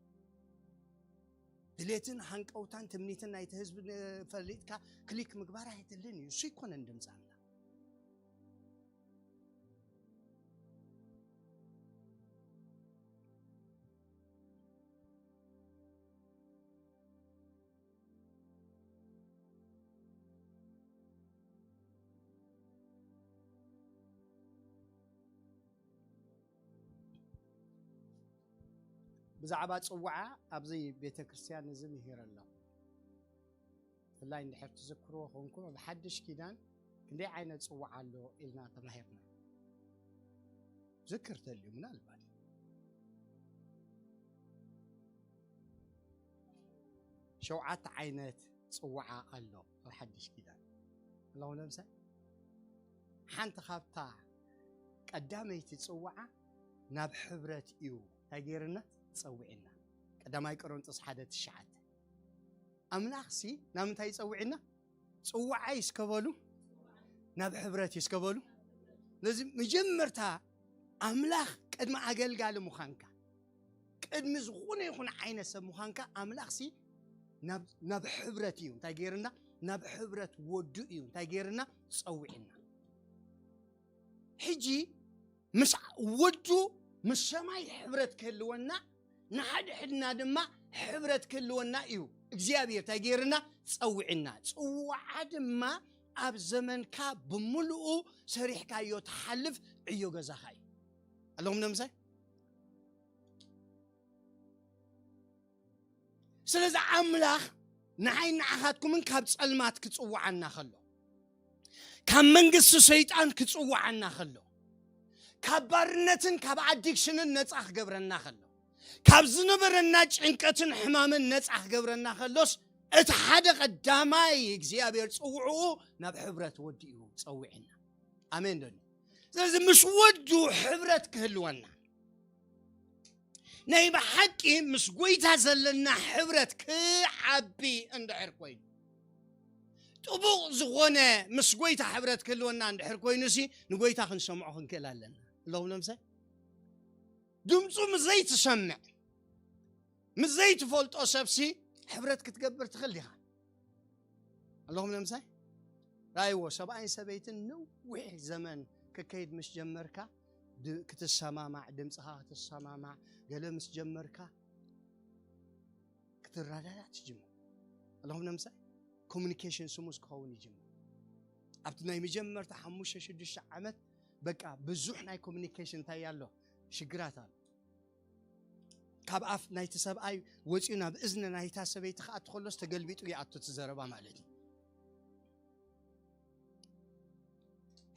ድሌትን ሃንቀውታን ትምኒትን ናይቲ ህዝቢ ን-፣ ፈሊጥካ ክሊክ ምግባር ኣይድልን እዩ። እሱ ኣይኮነን ድምፂ ኣምላኽ። ብዛዕባ ጽዋዓ ኣብዚ ቤተ ክርስቲያን እዚ ምሂረ ኣለኹ። ብፍላይ እንድሕር ትዝክርዎ ኮንኩም፣ ኣብ ሓድሽ ኪዳን ክንደይ ዓይነት ጽዋዓ ኣሎ ኢልና ተማሂርና። ዝክር ተልዩ ምናልባት ሸውዓተ ዓይነት ጽዋዓ ኣሎ ኣብ ሓድሽ ኪዳን። ኣለኹም ነምሳይ? ሓንቲ ካብታ ቀዳመይቲ ጽዋዓ ናብ ሕብረት እዩ እንታይ ገይርና? ጸዊዕና። ቀዳማይ ቆሮንጦስ ሓደ ትሽዓተ። ኣምላኽሲ ናብ ምንታይ ይጸውዕና? ጽዋዓይ እስከ በሉ፣ ናብ ሕብረት እዩ እስከ በሉ። ነዚ መጀመርታ ኣምላኽ ቅድሚ ኣገልጋሊ ምዃንካ፣ ቅድሚ ዝኾነ ይኹን ዓይነት ሰብ ምዃንካ፣ ኣምላኽሲ ናብ፣ ናብ ሕብረት እዩ እንታይ ገይርና? ናብ ሕብረት ወዱ እዩ እንታይ ገይርና? ጸዊዕና። ሕጂ ምስ ወዱ፣ ምስ ሰማይ ሕብረት ክህልወና፣ ንሓድሕድና ድማ ሕብረት ክህልወና እዩ እግዚኣብሔር እንታይ ገይርና? ጸዊዕና። ጽዋዓ ድማ ኣብ ዘመንካ ብምሉኡ ሰሪሕካዮ ትሓልፍ ዕዮ ገዛኻ እዩ። ኣለኹም ነምሳይ? ስለዚ ኣምላኽ ንዓይ ንዓኻትኩምን ካብ ጸልማት ክጽውዓና ከሎ፣ ካብ መንግስቲ ሰይጣን ክጽውዓና ከሎ፣ ካብ ባርነትን ካብ ኣዲክሽንን ነጻ ክገብረና ከሎ፣ ካብ ዝነበረና ጭንቀትን ሕማምን ነጻ ክገብረና ከሎስ፣ እቲ ሓደ ቀዳማይ እግዚኣብሔር ጽውዕኡ ናብ ሕብረት ወዱ እዩ ጸዊዕና። ኣሜን ዶ? ስለዚ ምስ ወዱ ሕብረት ክህልወና፣ ናይ ብሓቂ ምስ ጎይታ ዘለና ሕብረት ክዓቢ እንድሕር ኮይኑ፣ ጥቡቕ ዝኾነ ምስ ጎይታ ሕብረት ክህልወና እንድሕር ኮይኑሲ፣ ንጎይታ ክንሰምዖ ክንክእል ኣለና። ኣለኹም ነምሳይ? ድምፁ ምስ ዘይትሰምዕ፣ ምስ ዘይትፈልጦ ሰብሲ ሕብረት ክትገብር ትኽእል ዲኻ? ኣለኹም ነምሳይ? ራይዎ፣ ሰብኣይን ሰበይትን ነዊሕ ዘመን ክከይድ ምስ ጀመርካ፣ ድ-፣ ክትሰማማዕ፣ ድምፅኻ ክትሰማማዕ፣ ገለ ምስ ጀመርካ፣ ክትረዳዳእ ትጅምር። ኣለኹም ነምሳይ? ኮሚኒኬሽን ስሙዝ ክኸውን ይጅምር። ኣብቲ ናይ መጀመርታ ሓሙሽተ ሽዱሽተ ዓመት፣ በቃ፣ ብዙሕ ናይ ኮሚኒኬሽን እንታይ ኣሎ? ሽግራት ኣሎ። ካብ ኣፍ ናይቲ ሰብኣይ ወፂኡ ናብ እዝኒ ናይታ ሰበይቲ ክኣቱ ከሎስ ተገልቢጡ ይኣቱ እቲ ዘረባ ማለት እዩ።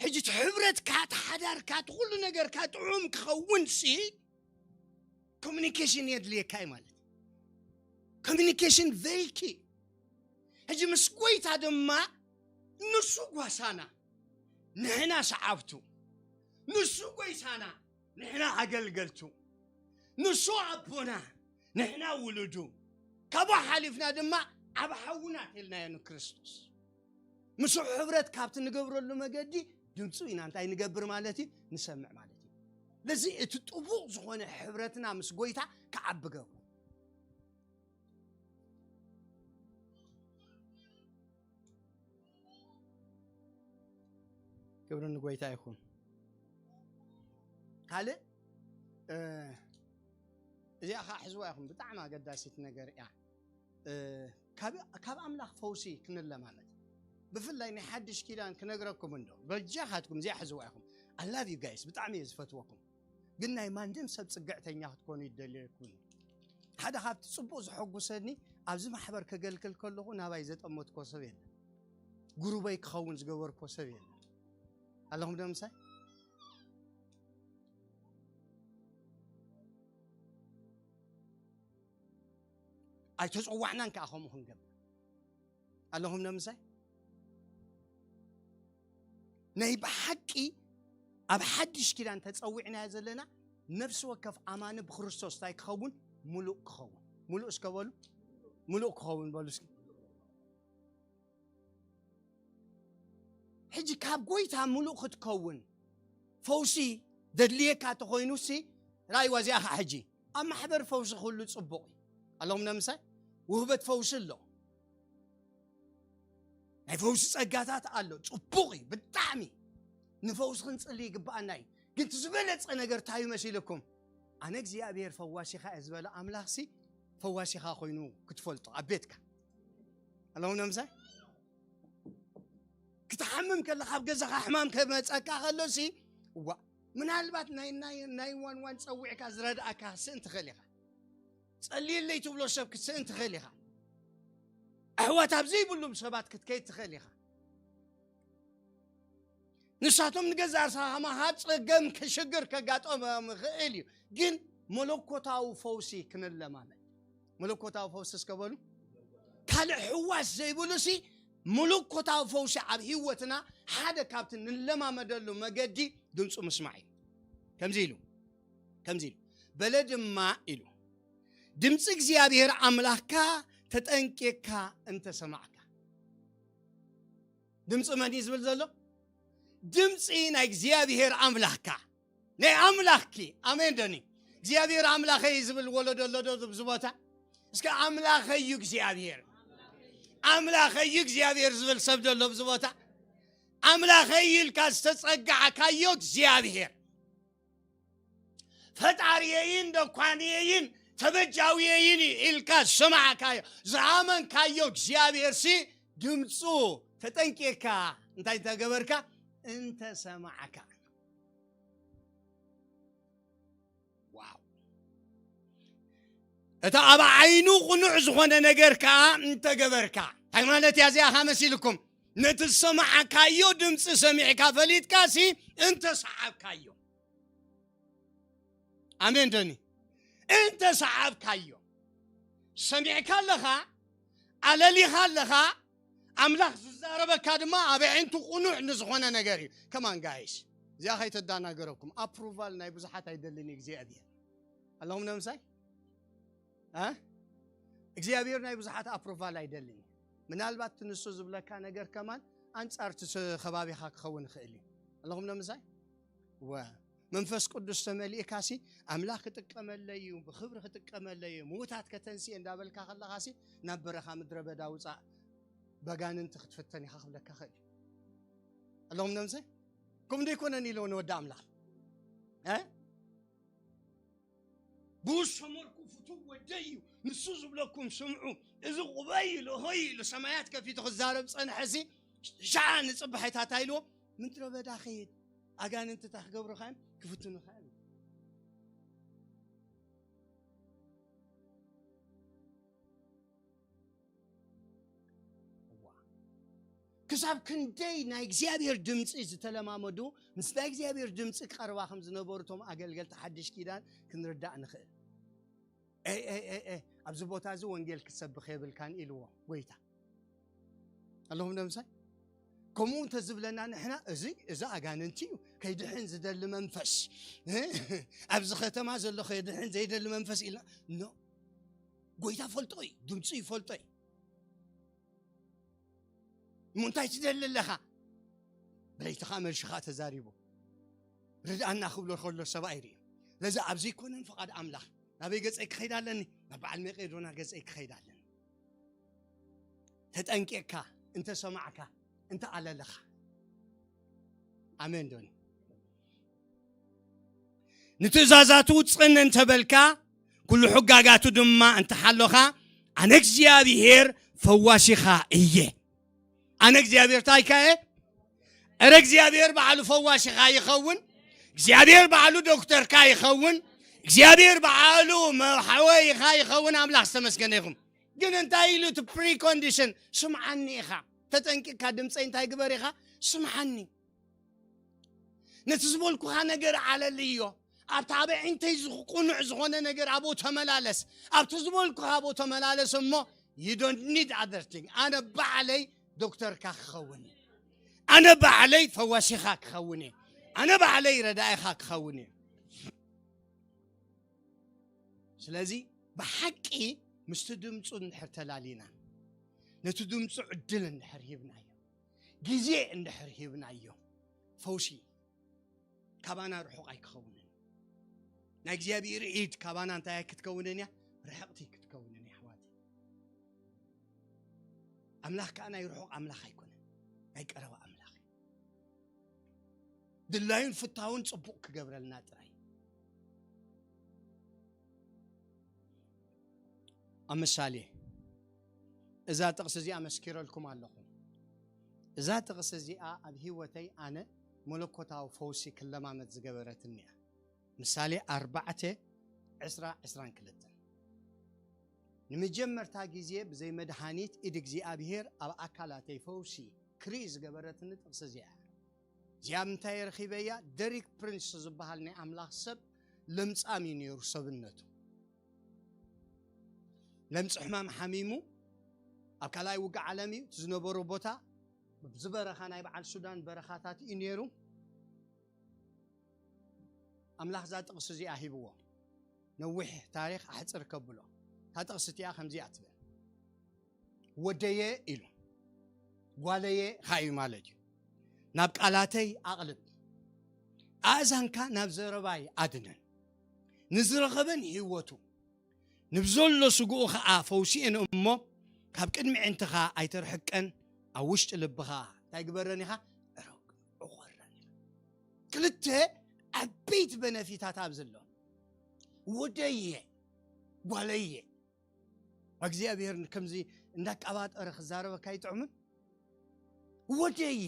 ሕጂ እቲ ሕብረትካ፣ እቲ ሓዳርካ፣ እቲ ኩሉ ነገርካ ጥዑም ክኸውን ሲ ኮሚኒኬሽን የድልየካ እዩ ማለት እዩ። ኮሚኒኬሽን ቨሪ ኪ። ሕጂ ምስ ጎይታ ድማ ንሱ ጓሳና፣ ንሕና ሰዓብቱ፣ ንሱ ጎይታና፣ ንሕና ኣገልገልቱ፣ ንሱ ኣቦና፣ ንሕና ውሉዱ፣ ካብኡ ሓሊፍና ድማ ዓብ ሓውና ተልናዮ ንክርስቶስ። ምስኡ ሕብረት ካብቲ ንገብረሉ መገዲ ድምፁ ኢና እንታይ ንገብር ማለት እዩ? ንሰምዕ ማለት እዩ። ለዚ እቲ ጥቡቕ ዝኾነ ሕብረትና ምስ ጎይታ ክዓቢ ገብሩ። ክብሪ ንጎይታ ይኹን። ካልእ፣ እ፣ እዚኣ ኸዓ ሕዝዋ ኢኹም፣ ብጣዕሚ ኣገዳሲት ነገር እያ። እ፣ ካብ ካብ ኣምላኽ ፈውሲ ክንለማመድ። ብፍላይ ናይ ሓድሽ ኪዳን ክነግረኩም እንዶ፣ በጃኻትኩም እዚኣ ሕዝዋ ኢኹም። I love you guys፣ ብጣዕሚ እየ ዝፈትወኩም። ግን ናይ ማንም ሰብ ጽግዕተኛ ክትኮኑ ይደልየኩም። ሓደ ካብቲ ጽቡቕ ዘሐጉሰኒ፣ ኣብዚ ማሕበር ከገልግል ከለኹ ናባይ ዘጠመትኮ ሰብ የለን። ጉሩበይ ክኸውን ዝገበርኮ ሰብ የለን። ኣለኹም ዶ ምሳይ? ኣይተጸዋዕናን ከኣ ከምኡ ክንገብር። ኣለኹም ዶ ምሳይ? ናይ ብሓቂ ኣብ ሓድሽ ኪዳን ተጸዊዕናዮ ዘለና ነፍሲ ወከፍ ኣማኒ ብክርስቶስ እንታይ ክኸውን? ምሉእ ክኸውን። ምሉእ እስከ በሉ። ምሉእ ክኸውን በሉ እስኪ። ሕጂ ካብ ጎይታ ምሉእ ክትከውን ፈውሲ ዘድልየካ ተኾይኑሲ፣ ራእይዋ እዚኣ ኸዓ ሕጂ ኣብ ማሕበር ፈውሲ ኩሉ ጽቡቕ እዩ። ኣለኹም ዶ ምሳይ? ውህበት ፈውሲ ኣሎ። ናይ ፈውሲ ጸጋታት ኣሎ። ጽቡቕ እዩ፣ ብጣዕሚ ንፈውሲ ክንጽሊ ይግብኣና እዩ። ግን እቲ ዝበለጸ ነገር እንታይ እዩ መሲልኩም? ኣነ እግዚኣብሔር ፈዋሲኻ እየ ዝበለ ኣምላኽሲ ፈዋሲኻ ኮይኑ ክትፈልጦ ኣብ ቤትካ። ኣለኹም ዶ ምሳይ? ክትሓምም ከለኻ ኣብ ገዛኻ ሕማም ከመጸካ ከሎሲ፣ እዋ፣ ምናልባት ናይ፣ ናይ፣ ናይ ዋን ዋን ጸዊዕካ ዝረድኣካ ክትስእን ትኽእል ኢኻ። ጸልየለይ ትብሎ ሰብ ክትስእን ትኽእል ኢኻ። ኣሕዋት ኣብ ዘይብሉም ሰባት ክትከይድ ትኽእል ኢኻ። ንሳቶም ንገዛእ ርእስኻ ከማኻ ጸገም፣ ሽግር ከጋጠሞም ይኽእል እዩ። ግን መለኮታዊ ፈውሲ ክንለማመድ። መለኮታዊ ፈውሲ እስከ በሉ። ካልእ ሕዋስ ዘይብሉሲ መለኮታዊ ፈውሲ ኣብ ህይወትና ሓደ ካብቲ ንለማመደሉ መገዲ ድምፁ ምስማዕ እዩ። ከምዚ ኢሉ፣ ከምዚ ኢሉ፣ በለ ድማ ኢሉ፣ ድምፂ እግዚኣብሔር ኣምላኽካ ተጠንቂቕካ እንተሰማዕካ። ድምፂ መን እዩ ዝብል ዘሎ? ድምፂ ናይ እግዚኣብሔር ኣምላኽካ፣ ናይ ኣምላኽኪ። ኣሜን ዶኒ? እግዚኣብሔር ኣምላኸይ ዝብል ወለዶ ኣሎ ዶ ኣብዚ ቦታ? እስከ ኣምላኸይ እዩ እግዚኣብሔር፣ ኣምላኸይ እዩ እግዚኣብሔር ዝብል ሰብ ዶ ኣሎ ኣብዚ ቦታ? ኣምላኸይ ኢልካ ዝተጸጋዕካዮ እግዚኣብሔር፣ ፈጣሪየይን ደኳንየይን ተበጃዊየይን ኢልካ ዝሰማዕካዮ፣ ዝኣመንካዮ እግዚኣብሔርሲ ድምፁ ተጠንቂቕካ እንታይ እንተገበርካ? እንተሰማዕካ። ዋው! እቲ ኣብ ዓይኑ ቅኑዕ ዝኾነ ነገር ከኣ እንተገበርካ። እንታይ ማለት እያ እዚኣ ከ መሲልኩም? ነቲ ዝሰማዕካዮ ድምፂ ሰሚዕካ ፈሊጥካሲ እንተሰዓብካዮ። ኣሜን ዶኒ? እንተሰዓብካዮ። ሰሚዕካ ኣለኻ፣ ኣለሊኻ ኣለኻ፣ ኣምላኽ ዝዛረበካ ድማ ኣብ ኣዒንቱ ቅኑዕ ንዝኾነ ነገር እዩ። ከማን ጋይስ፣ እዚኣ ከይተዳናገረኩም፣ ኣፕሩቫል ናይ ብዙሓት ኣይደልን እዩ እግዚኣብሔር። ኣለኹም ነምሳይ? እ? እግዚኣብሔር ናይ ብዙሓት ኣፕሩቫል ኣይደልን እዩ። ምናልባት እቲ ንሱ ዝብለካ ነገር ከማን ኣንጻር እቲ ስ-፣ ከባቢኻ ክኸውን ይኽእል እዩ። ኣለኹም ነምሳይ? ወ-፣ መንፈስ ቅዱስ ተመሊእካሲ ኣምላኽ ክጥቀመለይ እዩ፣ ብኽብሪ ክጥቀመለይ እዩ፣ ምዉታት ከተንስኤ እንዳበልካ ከለኻሲ ናብ በረኻ ምድረ በዳ ውጻእ፣ በጋንንቲ ክትፍተን ኢኻ ክብለካ ክእል እዩ። ኣለኹም ነምሳይ? ከምኡ ዶ ኣይኮነን ኢልዎ ንወዲ ኣምላኽ? እ? ብኡ ዝሰመርኩ ፍቱው ወደይ እዩ፣ ንሱ ዝብለኩም ስምዑ። እዚ ቁበይ ኢሉ፣ ሆይ ኢሉ፣ ሰማያት ከፊቱ ክዛረብ ጸንሐሲ፣ ሻዓ ንጽባሒታት ኣይልዎ፣ ምድረ በዳ ኸይድ፣ ኣጋንንትታ ክገብሩኻ እዮም፣ ክፍትኑኻ እዮም። እዋ። ክሳብ ክንደይ ናይ እግዚኣብሔር ድምፂ ዝተለማመዱ፣ ምስ ናይ እግዚኣብሔር ድምፂ ክቐርባ ከም ዝነበሩ እቶም ኣገልገልቲ ሓድሽ ኪዳን ክንርዳእ ንኽእል። ኤ፣ ኤ፣ ኤ፣ ኤ፣ ኣብዚ ቦታ እዚ ወንጌል ክትሰብኽ የብልካን ኢልዎ ጎይታ። ኣለኹም ዶ ምሳይ? ከምኡ እንተዝብለና ንሕና፣ እዚ፣ እዚ ኣጋንንቲ እዩ፣ ከይድሕን ዝደሊ መንፈስ፣ ኣብዚ ከተማ ዘሎ ከይድሕን ዘይደሊ መንፈስ ኢልና፣ ኖ። ጎይታ ፈልጦ እዩ፣ ድምፁ ይፈልጦ እዩ። እሞ እንታይ ትደሊ ኣለኻ? ብለይቲ ኸዓ መልሲ ኸዓ ተዛሪቡ። ርድኣና ክብሎ ከሎ ሰብኣይ ርእዩ። ለዚ ኣብ ዘይኮነን ፍቓድ ኣምላኽ ናበይ ገጸይ ክኸይድ ኣለኒ? ናብ በዓል መቄዶና ገጸይ ክኸይድ ኣለኒ። ተጠንቂቕካ እንተ ሰማዕካ፣ እንተ ኣለለኻ። ኣሜን ዶኒ? ንትእዛዛቱ ጽን እንተበልካ፣ ኩሉ ሕጋጋቱ ድማ እንተሓሎኻ፣ ኣነ እግዚኣብሔር ፈዋሲኻ እየ። ኣነ እግዚኣብሔር ታይካ እየ። እረ እግዚኣብሔር ባዕሉ ፈዋሲኻ ይኸውን። እግዚኣብሔር ባዕሉ ዶክተርካ ይኸውን። እግዚኣብሔር ባዕሉ መሓወይኻ ይኸውን። ኣምላኽ ዝተመስገነ ይኹን። ግን እንታይ ኢሉ እቲ ፕሪኮንዲሽን? ስምዓኒ ኢኻ። ተጠንቂቕካ ድምፀይ እንታይ ግበር ኢኻ? ስምዓኒ። ነቲ ዝበልኩኻ ነገር ዓለልዮ። ኣብቲ ኣብ ኣዒንተይ ዝቕ-፣ ቅኑዕ ዝኾነ ነገር ኣብኡ ተመላለስ። ኣብቲ ዝበልኩኻ ኣብኡ ተመላለስ እሞ፣ you don't need other thing። ኣነ ባዕለይ ዶክተርካ ክኸውን እየ። ኣነ ባዕለይ ፈዋሲኻ ክኸውን እየ። ኣነ ባዕለይ ረዳኢኻ ክኸውን እየ። ስለዚ ብሓቂ ምስቲ ድምፁ እንድሕር ተላሊና፣ ነቲ ድምፁ ዕድል እንድሕር ሂብናዮ፣ ግዜ እንድሕር ሂብናዮ፣ ፈውሲ ካባና ርሑቕ ኣይክኸውንን። ናይ እግዚኣብሔር ኢድ ካባና እንታይ ኣይክትከውንን እያ? ርሕቕቲ ክትከውንን እያ፣ ኣሕዋተይ። ኣምላኽ ከኣ ናይ ርሑቕ ኣምላኽ ኣይኮነን፣ ናይ ቀረባ ኣምላኽ እዩ። ድላዩን ፍታውን ጽቡቕ ክገብረልና ጥራይ። ኣብ ምሳሌ፣ እዛ ጥቕሲ እዚኣ መስኪረልኩም ኣለኹ። እዛ ጥቕሲ እዚኣ ኣብ ህይወተይ ኣነ መለኮታዊ ፈውሲ ክለማመድ ዝገበረትኒ እያ። ምሳሌ ኣርባዕተ፣ ዕስራ፣ ዕስራን ክልተን። ንመጀመርታ ግዜ ብዘይ መድሃኒት ኢድ እግዚኣብሔር ኣብ ኣካላተይ ፈውሲ ክርኢ ዝገበረትኒ ጥቕሲ እዚኣ እያ። እዚኣ ምንታይ ረኺበያ? ደሪክ ፕሪንስ ዝበሃል ናይ ኣምላኽ ሰብ ለምጻም እዩ ነይሩ ሰብነቱ። ለምጺ ሕማም ሓሚሙ ኣብ ካልኣይ ውግእ ዓለም እዩ። እቲ ዝነበሮ ቦታ ኣብዚ በረኻ ናይ በዓል ሱዳን በረኻታት እዩ ነይሩ። ኣምላኽ እዛ ጥቕሲ እዚኣ ሂብዎ። ነዊሕ ታሪኽ ኣሕጽር ከብሎ። እታ ጥቕሲ እቲኣ ከምዚኣ ትብል። ወደየ ኢሉ። ጓለየ ኸኣ እዩ ማለት እዩ። ናብ ቃላተይ ኣቕልብ። ኣእዛንካ ናብ ዘረባይ ኣድነን። ንዝረኸበን ህይወቱ፣ ንብዘሎ ስግኡ ኸኣ ፈውሲኤን እሞ፣ ካብ ቅድሚ ኣዒንትኻ ኣይተርሕቀን፣ ኣብ ውሽጢ ልብኻ እንታይ ግበረን ኢኻ? ዕረቅ-፣ ዕቆረን ኢኻ። ክልተ ዓበይቲ በነፊታት ኣብዚ ኣሎ። ወደየ፣ ጓለየ። እግዚኣብሔር ከምዚ እንዳቀባጠረ ክዛረበካ ይጥዕምን? ወደየ፣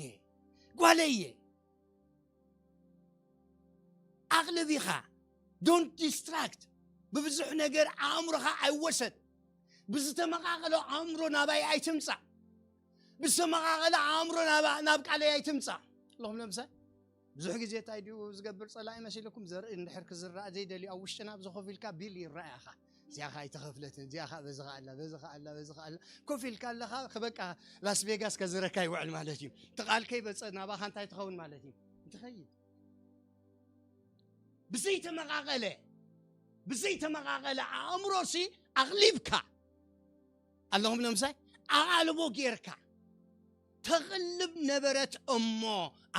ጓለየ፣ ኣቕልቢኻ፣ don't distract። ብብዙሕ ነገር ኣእምሮኻ ኣይወሰድ። ብዝተመቓቐለ ኣእምሮ ናባይ ኣይትምጻእ። ብዝተመቓቐለ ኣእምሮ ናብ፣ ናብ ቃለይ ኣይትምጻእ። ኣለኹም ለምሳሌ፣ ብዙሕ ግዜ እንታይ ድዩ ዝገብር ጸላኢ መሲልኩም? ዘርኢ እንድሕር ክዝራእ ዘይደልዩ ኣብ ውሽጥና ኣብዚ ኮፍ ኢልካ ቢል ይረኣያኻ። እዚኣ ኸኣ ኣይተኸፍለትን፣ እዚኣ ኸኣ በዚ ኸኣ ኣላ፣ በዚ ኸኣ ኣላ፣ በዚ ኸኣ ኣላ። ኮፍ ኢልካ ኣለኻ፣ በቃ ላስ ቬጋስ ከዝረካ ይውዕል ማለት እዩ። እቲ ቃል ከይበጸ ናባኻ እንታይ ትኸውን ማለት እዩ? እንትኸይድ። ብዘይተመቓቐለ፣ ብዘይተመቓቐለ ኣእምሮሲ ኣቕሊብካ ኣለኹም ነምሳይ ኣቓልቦ ጌርካ ተቕልብ ነበረት እሞ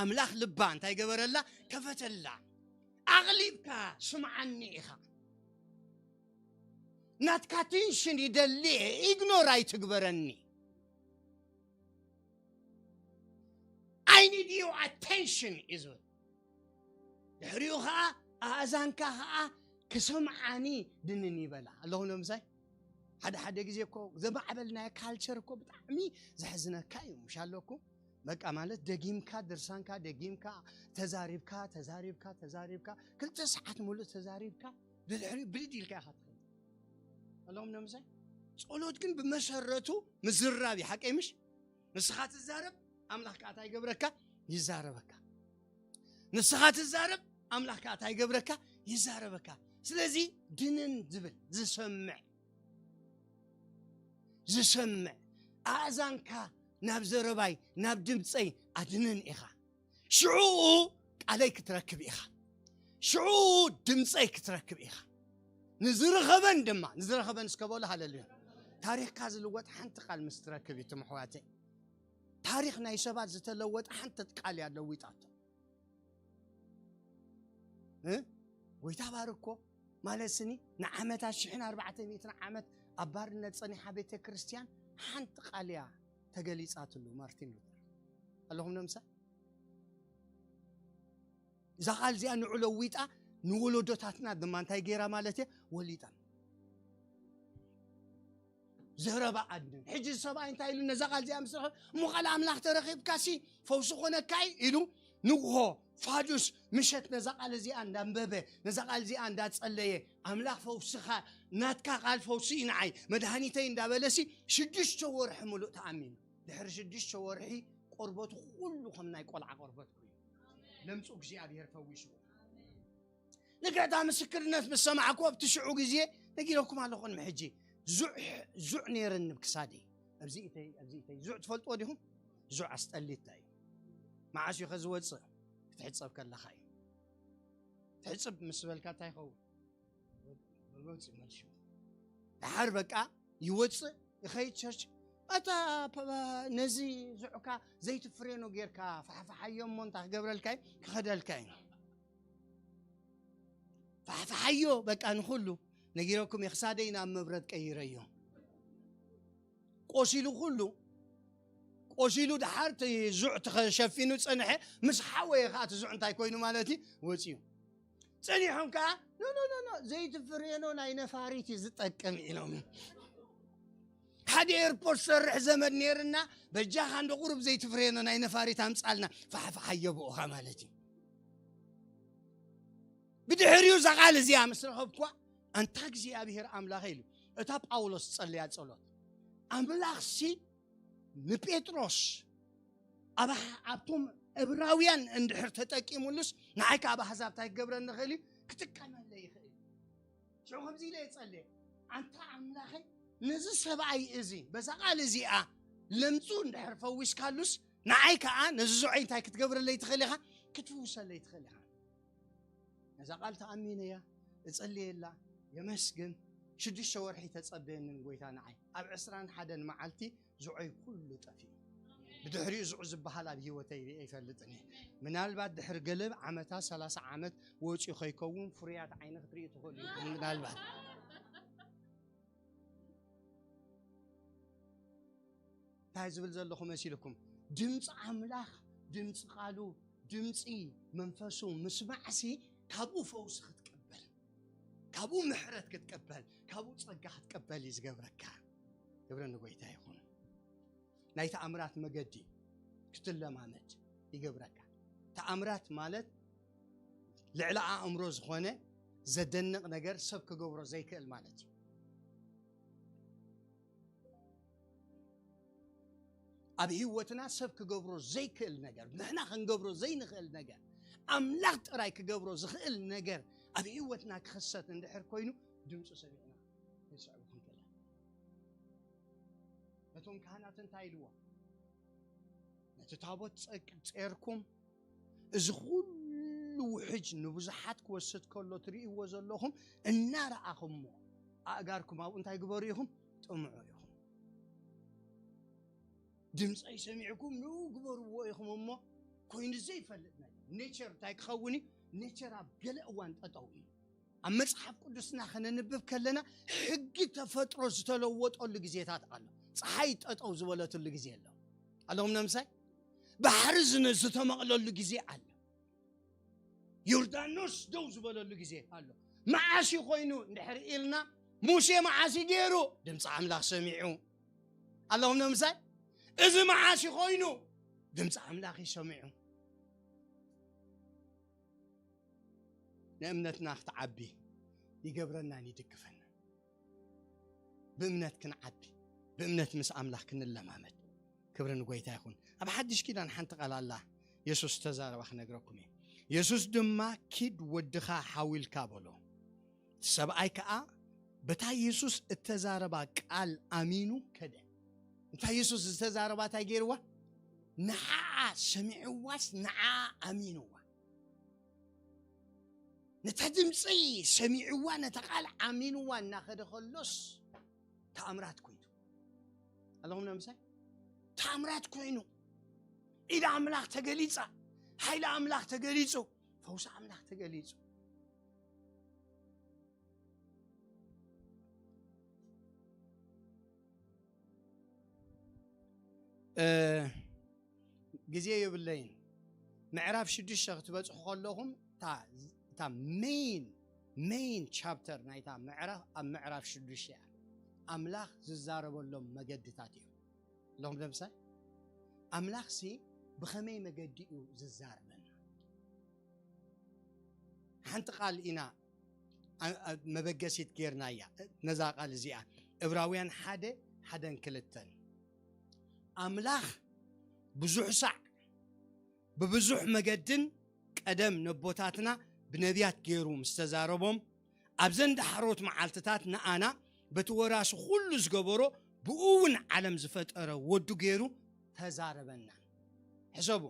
ኣምላኽ ልባ እንታይ ገበረላ? ከፈተላ። ኣቕሊብካ ስምዓኒ ኢኻ። ናትካ ኣቴንሽን ይደሊ እየ፣ ኢግኖር ኣይትግበረኒ። I need your attention እዩ ዝብል። ድሕሪኡ ኸዓ ኣእዛንካ ኸዓ ክሰምዓኒ ድንን ይበላ ኣለኹ። ንምሳይ ሓደ ሓደ ግዜ እኮ ዘማዕበልናዮ ካልቸር እኮ ብጣዕሚ ዘሕዝነካ እዩ። ምሽ ኣለኩም? በቃ ማለት ደጊምካ ድርሳንካ ደጊምካ ተዛሪብካ ተዛሪብካ ተዛሪብካ ክልተ ሰዓት ሙሉእ ተዛሪብካ ድድሕሪኡ ብድድ ኢልካ ኢኻ ትኸይድ። ኣለኹም ንምሳይ ጸሎት ግን ብመሰረቱ ምዝራብ እዩ። ሓቀይ ምሽ? ንስኻ ትዛረብ፣ ኣምላኽ ከኣ እንታይ ይገብረካ? ይዛረበካ። ንስኻ ትዛረብ፣ ኣምላኽ ከኣ እንታይ ይገብረካ? ይዛረበካ። ስለዚ ድንን ዝብል፣ ዝሰምዕ፣ ዝሰምዕ፣ ኣእዛንካ ናብ ዘረባይ፣ ናብ ድምፀይ ኣድንን ኢኻ። ሽዑ ቃለይ ክትረክብ ኢኻ። ሽዑ ድምፀይ ክትረክብ ኢኻ። ንዝረኸበን ድማ፣ ንዝረኸበን እስከ በሉ ሃለሉያ። ታሪኽካ ዝልወጥ ሓንቲ ቃል ምስ ትረክብ እዩ፣ ትም ኣሕዋተይ። ታሪኽ ናይ ሰባት ዝተለወጠ ሓንቲ ቃል እያ ለዊጣቶ። እ? ጎይታ ባርኮ ማለት ስኒ ንዓመታት ሽሕን ኣርባዕተ ሚእትን ዓመት ኣብ ባርነት ጸኒሓ ቤተ ክርስቲያን ሓንቲ ቃል እያ ተገሊጻትሉ ማርቲን ሉተር። ኣለኹም ነምሳ? እዛ ቃል እዚኣ ንዑ ለዊጣ ንወለዶታትና ድማ እንታይ ገይራ ማለት እየ? ወሊጣ። ዘረባ ኣድንን። ሕጂ ሰብኣይ እንታይ ኢሉ ነዛ ቃል እዚኣ ምስ ረኸበ፣ "እሞ ቃል ኣምላኽ ተረኺብካሲ ፈውሲ ኮነካ እዩ?" ኢሉ ንግሆ ፋዱስ ምሸት ነዛ ቃል እዚኣ እንዳንበበ፣ ነዛ ቃል እዚኣ እንዳጸለየ፣ "ኣምላኽ ፈውስኻ፣ ናትካ ቃል ፈውሲ እዩ ንዓይ፣ መድሃኒተይ" እንዳበለሲ ሽዱሽተ ወርሒ ምሉእ ተኣሚኑ። ድሕሪ ሽዱሽተ ወርሒ ቆርበቱ ኩሉ ከም ናይ ቆልዓ ቆርበት ኮይኑ፣ ለምጹ እግዚኣብሔር ፈዊስዎ። ንግዕታ ምስክርነት ምስ ሰማዕኩ ኣብቲ ሽዑ ግዜ ነጊረኩም ኣለኹ። ቅድሚ ሕጂ ዙዕ፣ ዙዕ ነይረኒ ኣብ ክሳደይ። ኣብዚ ኢተይ፣ ኣብዚ ኢተይ። ዙዕ ትፈልጥዎ ዲኹም? ዙዕ ኣስጠሊታ እዩ። መዓስ እዩ ከ ዝወፅእ? ክትሕፀብ ከለኻ እዩ። ትሕፅብ ምስ በልካ እንታይ ይኸውን? መውፅእ መልሱ። ደሓር በቃ ይወፅእ፣ ይኸይድ ቸርች። ኣታ ፐ-፣ ነዚ ዙዕካ ዘይትፍሬኖ ጌርካ ፋሕፋሓዮ እሞ እንታይ ክገብረልካ እዩ? ክኸደልካ እዩ። ፋሕፋሓዮ በቃ ንኹሉ ነጊረኩም እየ፣ ክሳደይ ናብ መብረድ ቀይረዮ። ቆሲሉ ኩሉ፣ ቆሲሉ ደሓር እቲ ዙዕ ተኸ-፣ ሸፊኑ ጸንሐ፣ ምስ ሓወየ ከኣ እቲ ዙዕ እንታይ ኮይኑ ማለት እዩ? ወጺኡ። ጸኒሖም ከኣ፣ "ኖ፣ ኖ፣ ኖ፣ ኖ፣ ዘይትፍሬኖ ናይ ነፋሪት እዩ ዝጠቅም" ኢሎም። ሓደ ኤርፖርት ሰርሕ ዘመድ ነይርና፣ "በጃኻ እንዶ ቁሩብ ዘይትፍሬኖ ናይ ነፋሪት ኣምጻልና፣ ፋሕፋሓዮ ብኡኻ" ማለት እዩ። ብድሕሪኡ እዛ ቃል እዚኣ ምስ ረኸብኩዋ፣ "ኣንታ እግዚኣብሔር ኣምላኸ" ኢሉ፣ እታ ጳውሎስ ጸለያ ጸሎት፣ ኣምላኽሲ ንጴጥሮስ ኣብ ኣሕ-፣ ኣብቶም ዕብራውያን እንድሕር ተጠቂሙሉስ፣ ንዓይ ከኣ ኣብ ኣሕዛብ እንታይ ክገብረኒ ይኽእል እዩ? ክጥቀመለይ ይኽእል እዩ። ሽዑ ከምዚ ኢለ እየ ጸልየ፣ "ኣንታ ኣምላኸይ፣ ነዚ ሰብኣይ እዚ በዛ ቃል እዚኣ ለምጹ እንድሕር ፈዊስካሉስ፣ ንዓይ ከኣ ነዚ ዝዑይ እንታይ ክትገብረለይ ትኽእል ኢኻ? ክትፍውሰለይ ትኽእል ኢኻ።" ነዛ ቃል ተኣሚነያ፣ እጸልየላ፣ የመስግን። ሽዱሽተ ወርሒ ተጸበየንን ጎይታ ንዓይ። ኣብ ዕስራን ሓደን መዓልቲ ዝዑይ ኩሉ ጠፊኡ። ብድሕሪኡ ዝዑ ዝበሃል ኣብ ህይወተይ ርእየ ኣይፈልጥን እየ። ምናልባት ድሕሪ ገለ ዓመታት፣ ሰላሳ ዓመት ወጺኡ ከይከውን፣ ፍርያት ዓይኒ ክትርእዩ ትኽእሉ ኢኹም ምናልባት። እንታይ ዝብል ዘለኹ መሲልኩም? ድምፂ ኣምላኽ፣ ድምፂ ቃሉ፣ ድምፂ መንፈሱ ምስማዕሲ ካብኡ ፈውሲ ክትቅበል፣ ካብኡ ምሕረት ክትቅበል፣ ካብኡ ጸጋ ክትቅበል እዩ ዝገብረካ። ክብሪ ንጎይታ ይኹን። ናይ ተኣምራት መገዲ ክትለማመድ ይገብረካ። ተኣምራት ማለት ልዕሊ ኣእምሮ ዝኾነ ዘደንቕ ነገር ሰብ ክገብሮ ዘይክእል ማለት እዩ። ኣብ ህይወትና ሰብ ክገብሮ ዘይክእል ነገር፣ ንሕና ክንገብሮ ዘይንኽእል ነገር፣ ኣምላኽ ጥራይ ክገብሮ ዝኽእል ነገር ኣብ ህይወትና ክኽሰት እንድሕር ኮይኑ፣ ድምፁ ሰሚዕና ክንስዕቦ ክንክእል። ነቶም ካህናት እንታይ ኢልዎም? "ነቲ ታቦት ጸቅ-፣ ጼርኩም፣ እዚ ኩሉ ውሕጅ ንብዙሓት ክወስድ ከሎ ትርእይዎ ዘለኹም እናረኣኹሞ፣ ኣእጋርኩም ኣብኡ እንታይ ግበሩ ኢኹም? ጥምዑ ኢኹም። ድምፀይ ሰሚዕኩም ንኡ ግበርዎ ኢኹም እሞ፣ ኮይኑ ዘይፈልጥ ነገር፣ ኔቸር እንታይ ክኸውን እዩ? ኔቸር ኣብ ገለ እዋን ጠጠው እዩ።" ኣብ መጽሓፍ ቅዱስና ከነንብብ ከለና፣ ሕጊ ተፈጥሮ ዝተለወጠሉ ግዜታት ኣሎ። ፀሓይ ጠጠው ዝበለትሉ ግዜ ኣሎ። ኣለኹም ነምሳይ? ባሕሪ ዝነ-፣ ዝተመቕለሉ ግዜ ኣሎ። ዮርዳኖስ ደው ዝበለሉ ግዜ ኣሎ። መዓስ እዩ ኮይኑ እንድሕር ኢልና፣ ሙሴ መዓስ እዩ ገይሩ? ድምፂ ኣምላኽ ሰሚዑ። ኣለኹም ነምሳይ? እዚ መዓስ እዩ ኮይኑ? ድምፂ ኣምላኽ እዩ ሰሚዑ። ንእምነትና ክትዓቢ ይገብረናን ይድግፈናን። ብእምነት ክንዓቢ፣ ብእምነት ምስ ኣምላኽ ክንለማመድ። ክብሪ ንጎይታ ይኹን። ኣብ ሓድሽ ኪዳን ሓንቲ ቃል ኣላ፣ የሱስ ዝተዛረባ ክነግረኩም እየ። የሱስ ድማ፣ "ኪድ ወድኻ ሓው ኢልካ" በሎ። እቲ ሰብኣይ ከኣ በታ የሱስ እተዛረባ ቃል ኣሚኑ ከደ። እንታይ የሱስ ዝተዛረባ እንታይ ገይርዋ? ንዓኣ ሰሚዕዋስ ንዓኣ ኣሚንዋ። ነታ ድምፂ ሰሚዕዋ፣ ነታ ቃል ኣሚንዋ እናኸደ ከሎስ ተኣምራት ኮይኑ። ኣለኹም ነምሳይ? ተኣምራት ኮይኑ። ኢድ ኣምላኽ ተገሊጻ፣ ሓይሊ ኣምላኽ ተገሊጹ፣ ፈውሲ ኣምላኽ ተገሊጹ። እ፣ ግዜ የብለይን። ምዕራፍ ሽዱሽተ ክትበጽሑ ከለኹም፣ እታ፣ እታ ሜይን፣ ሜይን ቻፕተር ናይታ ምዕራፍ ኣብ ምዕራፍ ሽዱሽተ እያ። ኣምላኽ ዝዛረበሎም መገድታት እዮም። ሎም ደምሳይ ኣምላኽሲ ብኸመይ መገዲ እዩ ዝዛረበና? ሓንቲ ቃል ኢና ኣ- ኣ- መበገሲት ጌርናያ ነዛ ቃል እዚኣ። ዕብራውያን ሓደ ሓደን ክልተን ኣምላኽ ብዙሕ ሳዕ ብብዙሕ መገድን ቀደም ነቦታትና ብነቢያት ገይሩ ምስ ተዛረቦም ኣብዘን ዳሕሮት መዓልትታት ንኣና በቲ ወራሲ ኩሉ ዝገበሮ ብኡ እውን ዓለም ዝፈጠረ ወዱ ገይሩ ተዛረበና። ሕሰቡ፣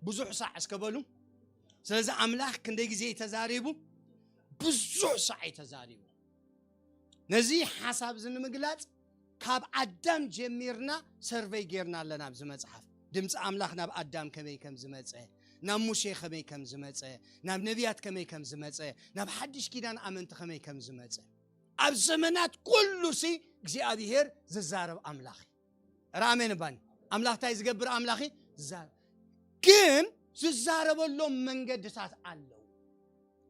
ብዙሕ ሳዕ እስከ በሉ። ስለዚ ኣምላኽ ክንደይ ግዜ እዩ ተዛሪቡ? ብዙሕ ሳዕ እዩ ተዛሪቡ። ነዚ ሓሳብ እዚ ንምግላጽ ካብ ኣዳም ጀሚርና ሰርቨይ ጌርና ኣለና ኣብዚ መጽሓፍ። ድምፂ ኣምላኽ ናብ ኣዳም ከመይ ከም ዝመጸ፣ ናብ ሙሴ ከመይ ከም ዝመጸ፣ ናብ ነቢያት ከመይ ከም ዝመጸ፣ ናብ ሓድሽ ኪዳን ኣመንቲ ከመይ ከም ዝመጸ፣ ኣብ ዘመናት ኩሉ ሲ እግዚኣብሄር ዝዛረብ ኣምላኽ እዩ። ራሜን ባኒ ኣምላኽ እንታይ ዝገብር ኣምላኽ እዩ? ዝዛረብ። ግን ዝዛረበሎም መንገድታት ኣለዉ።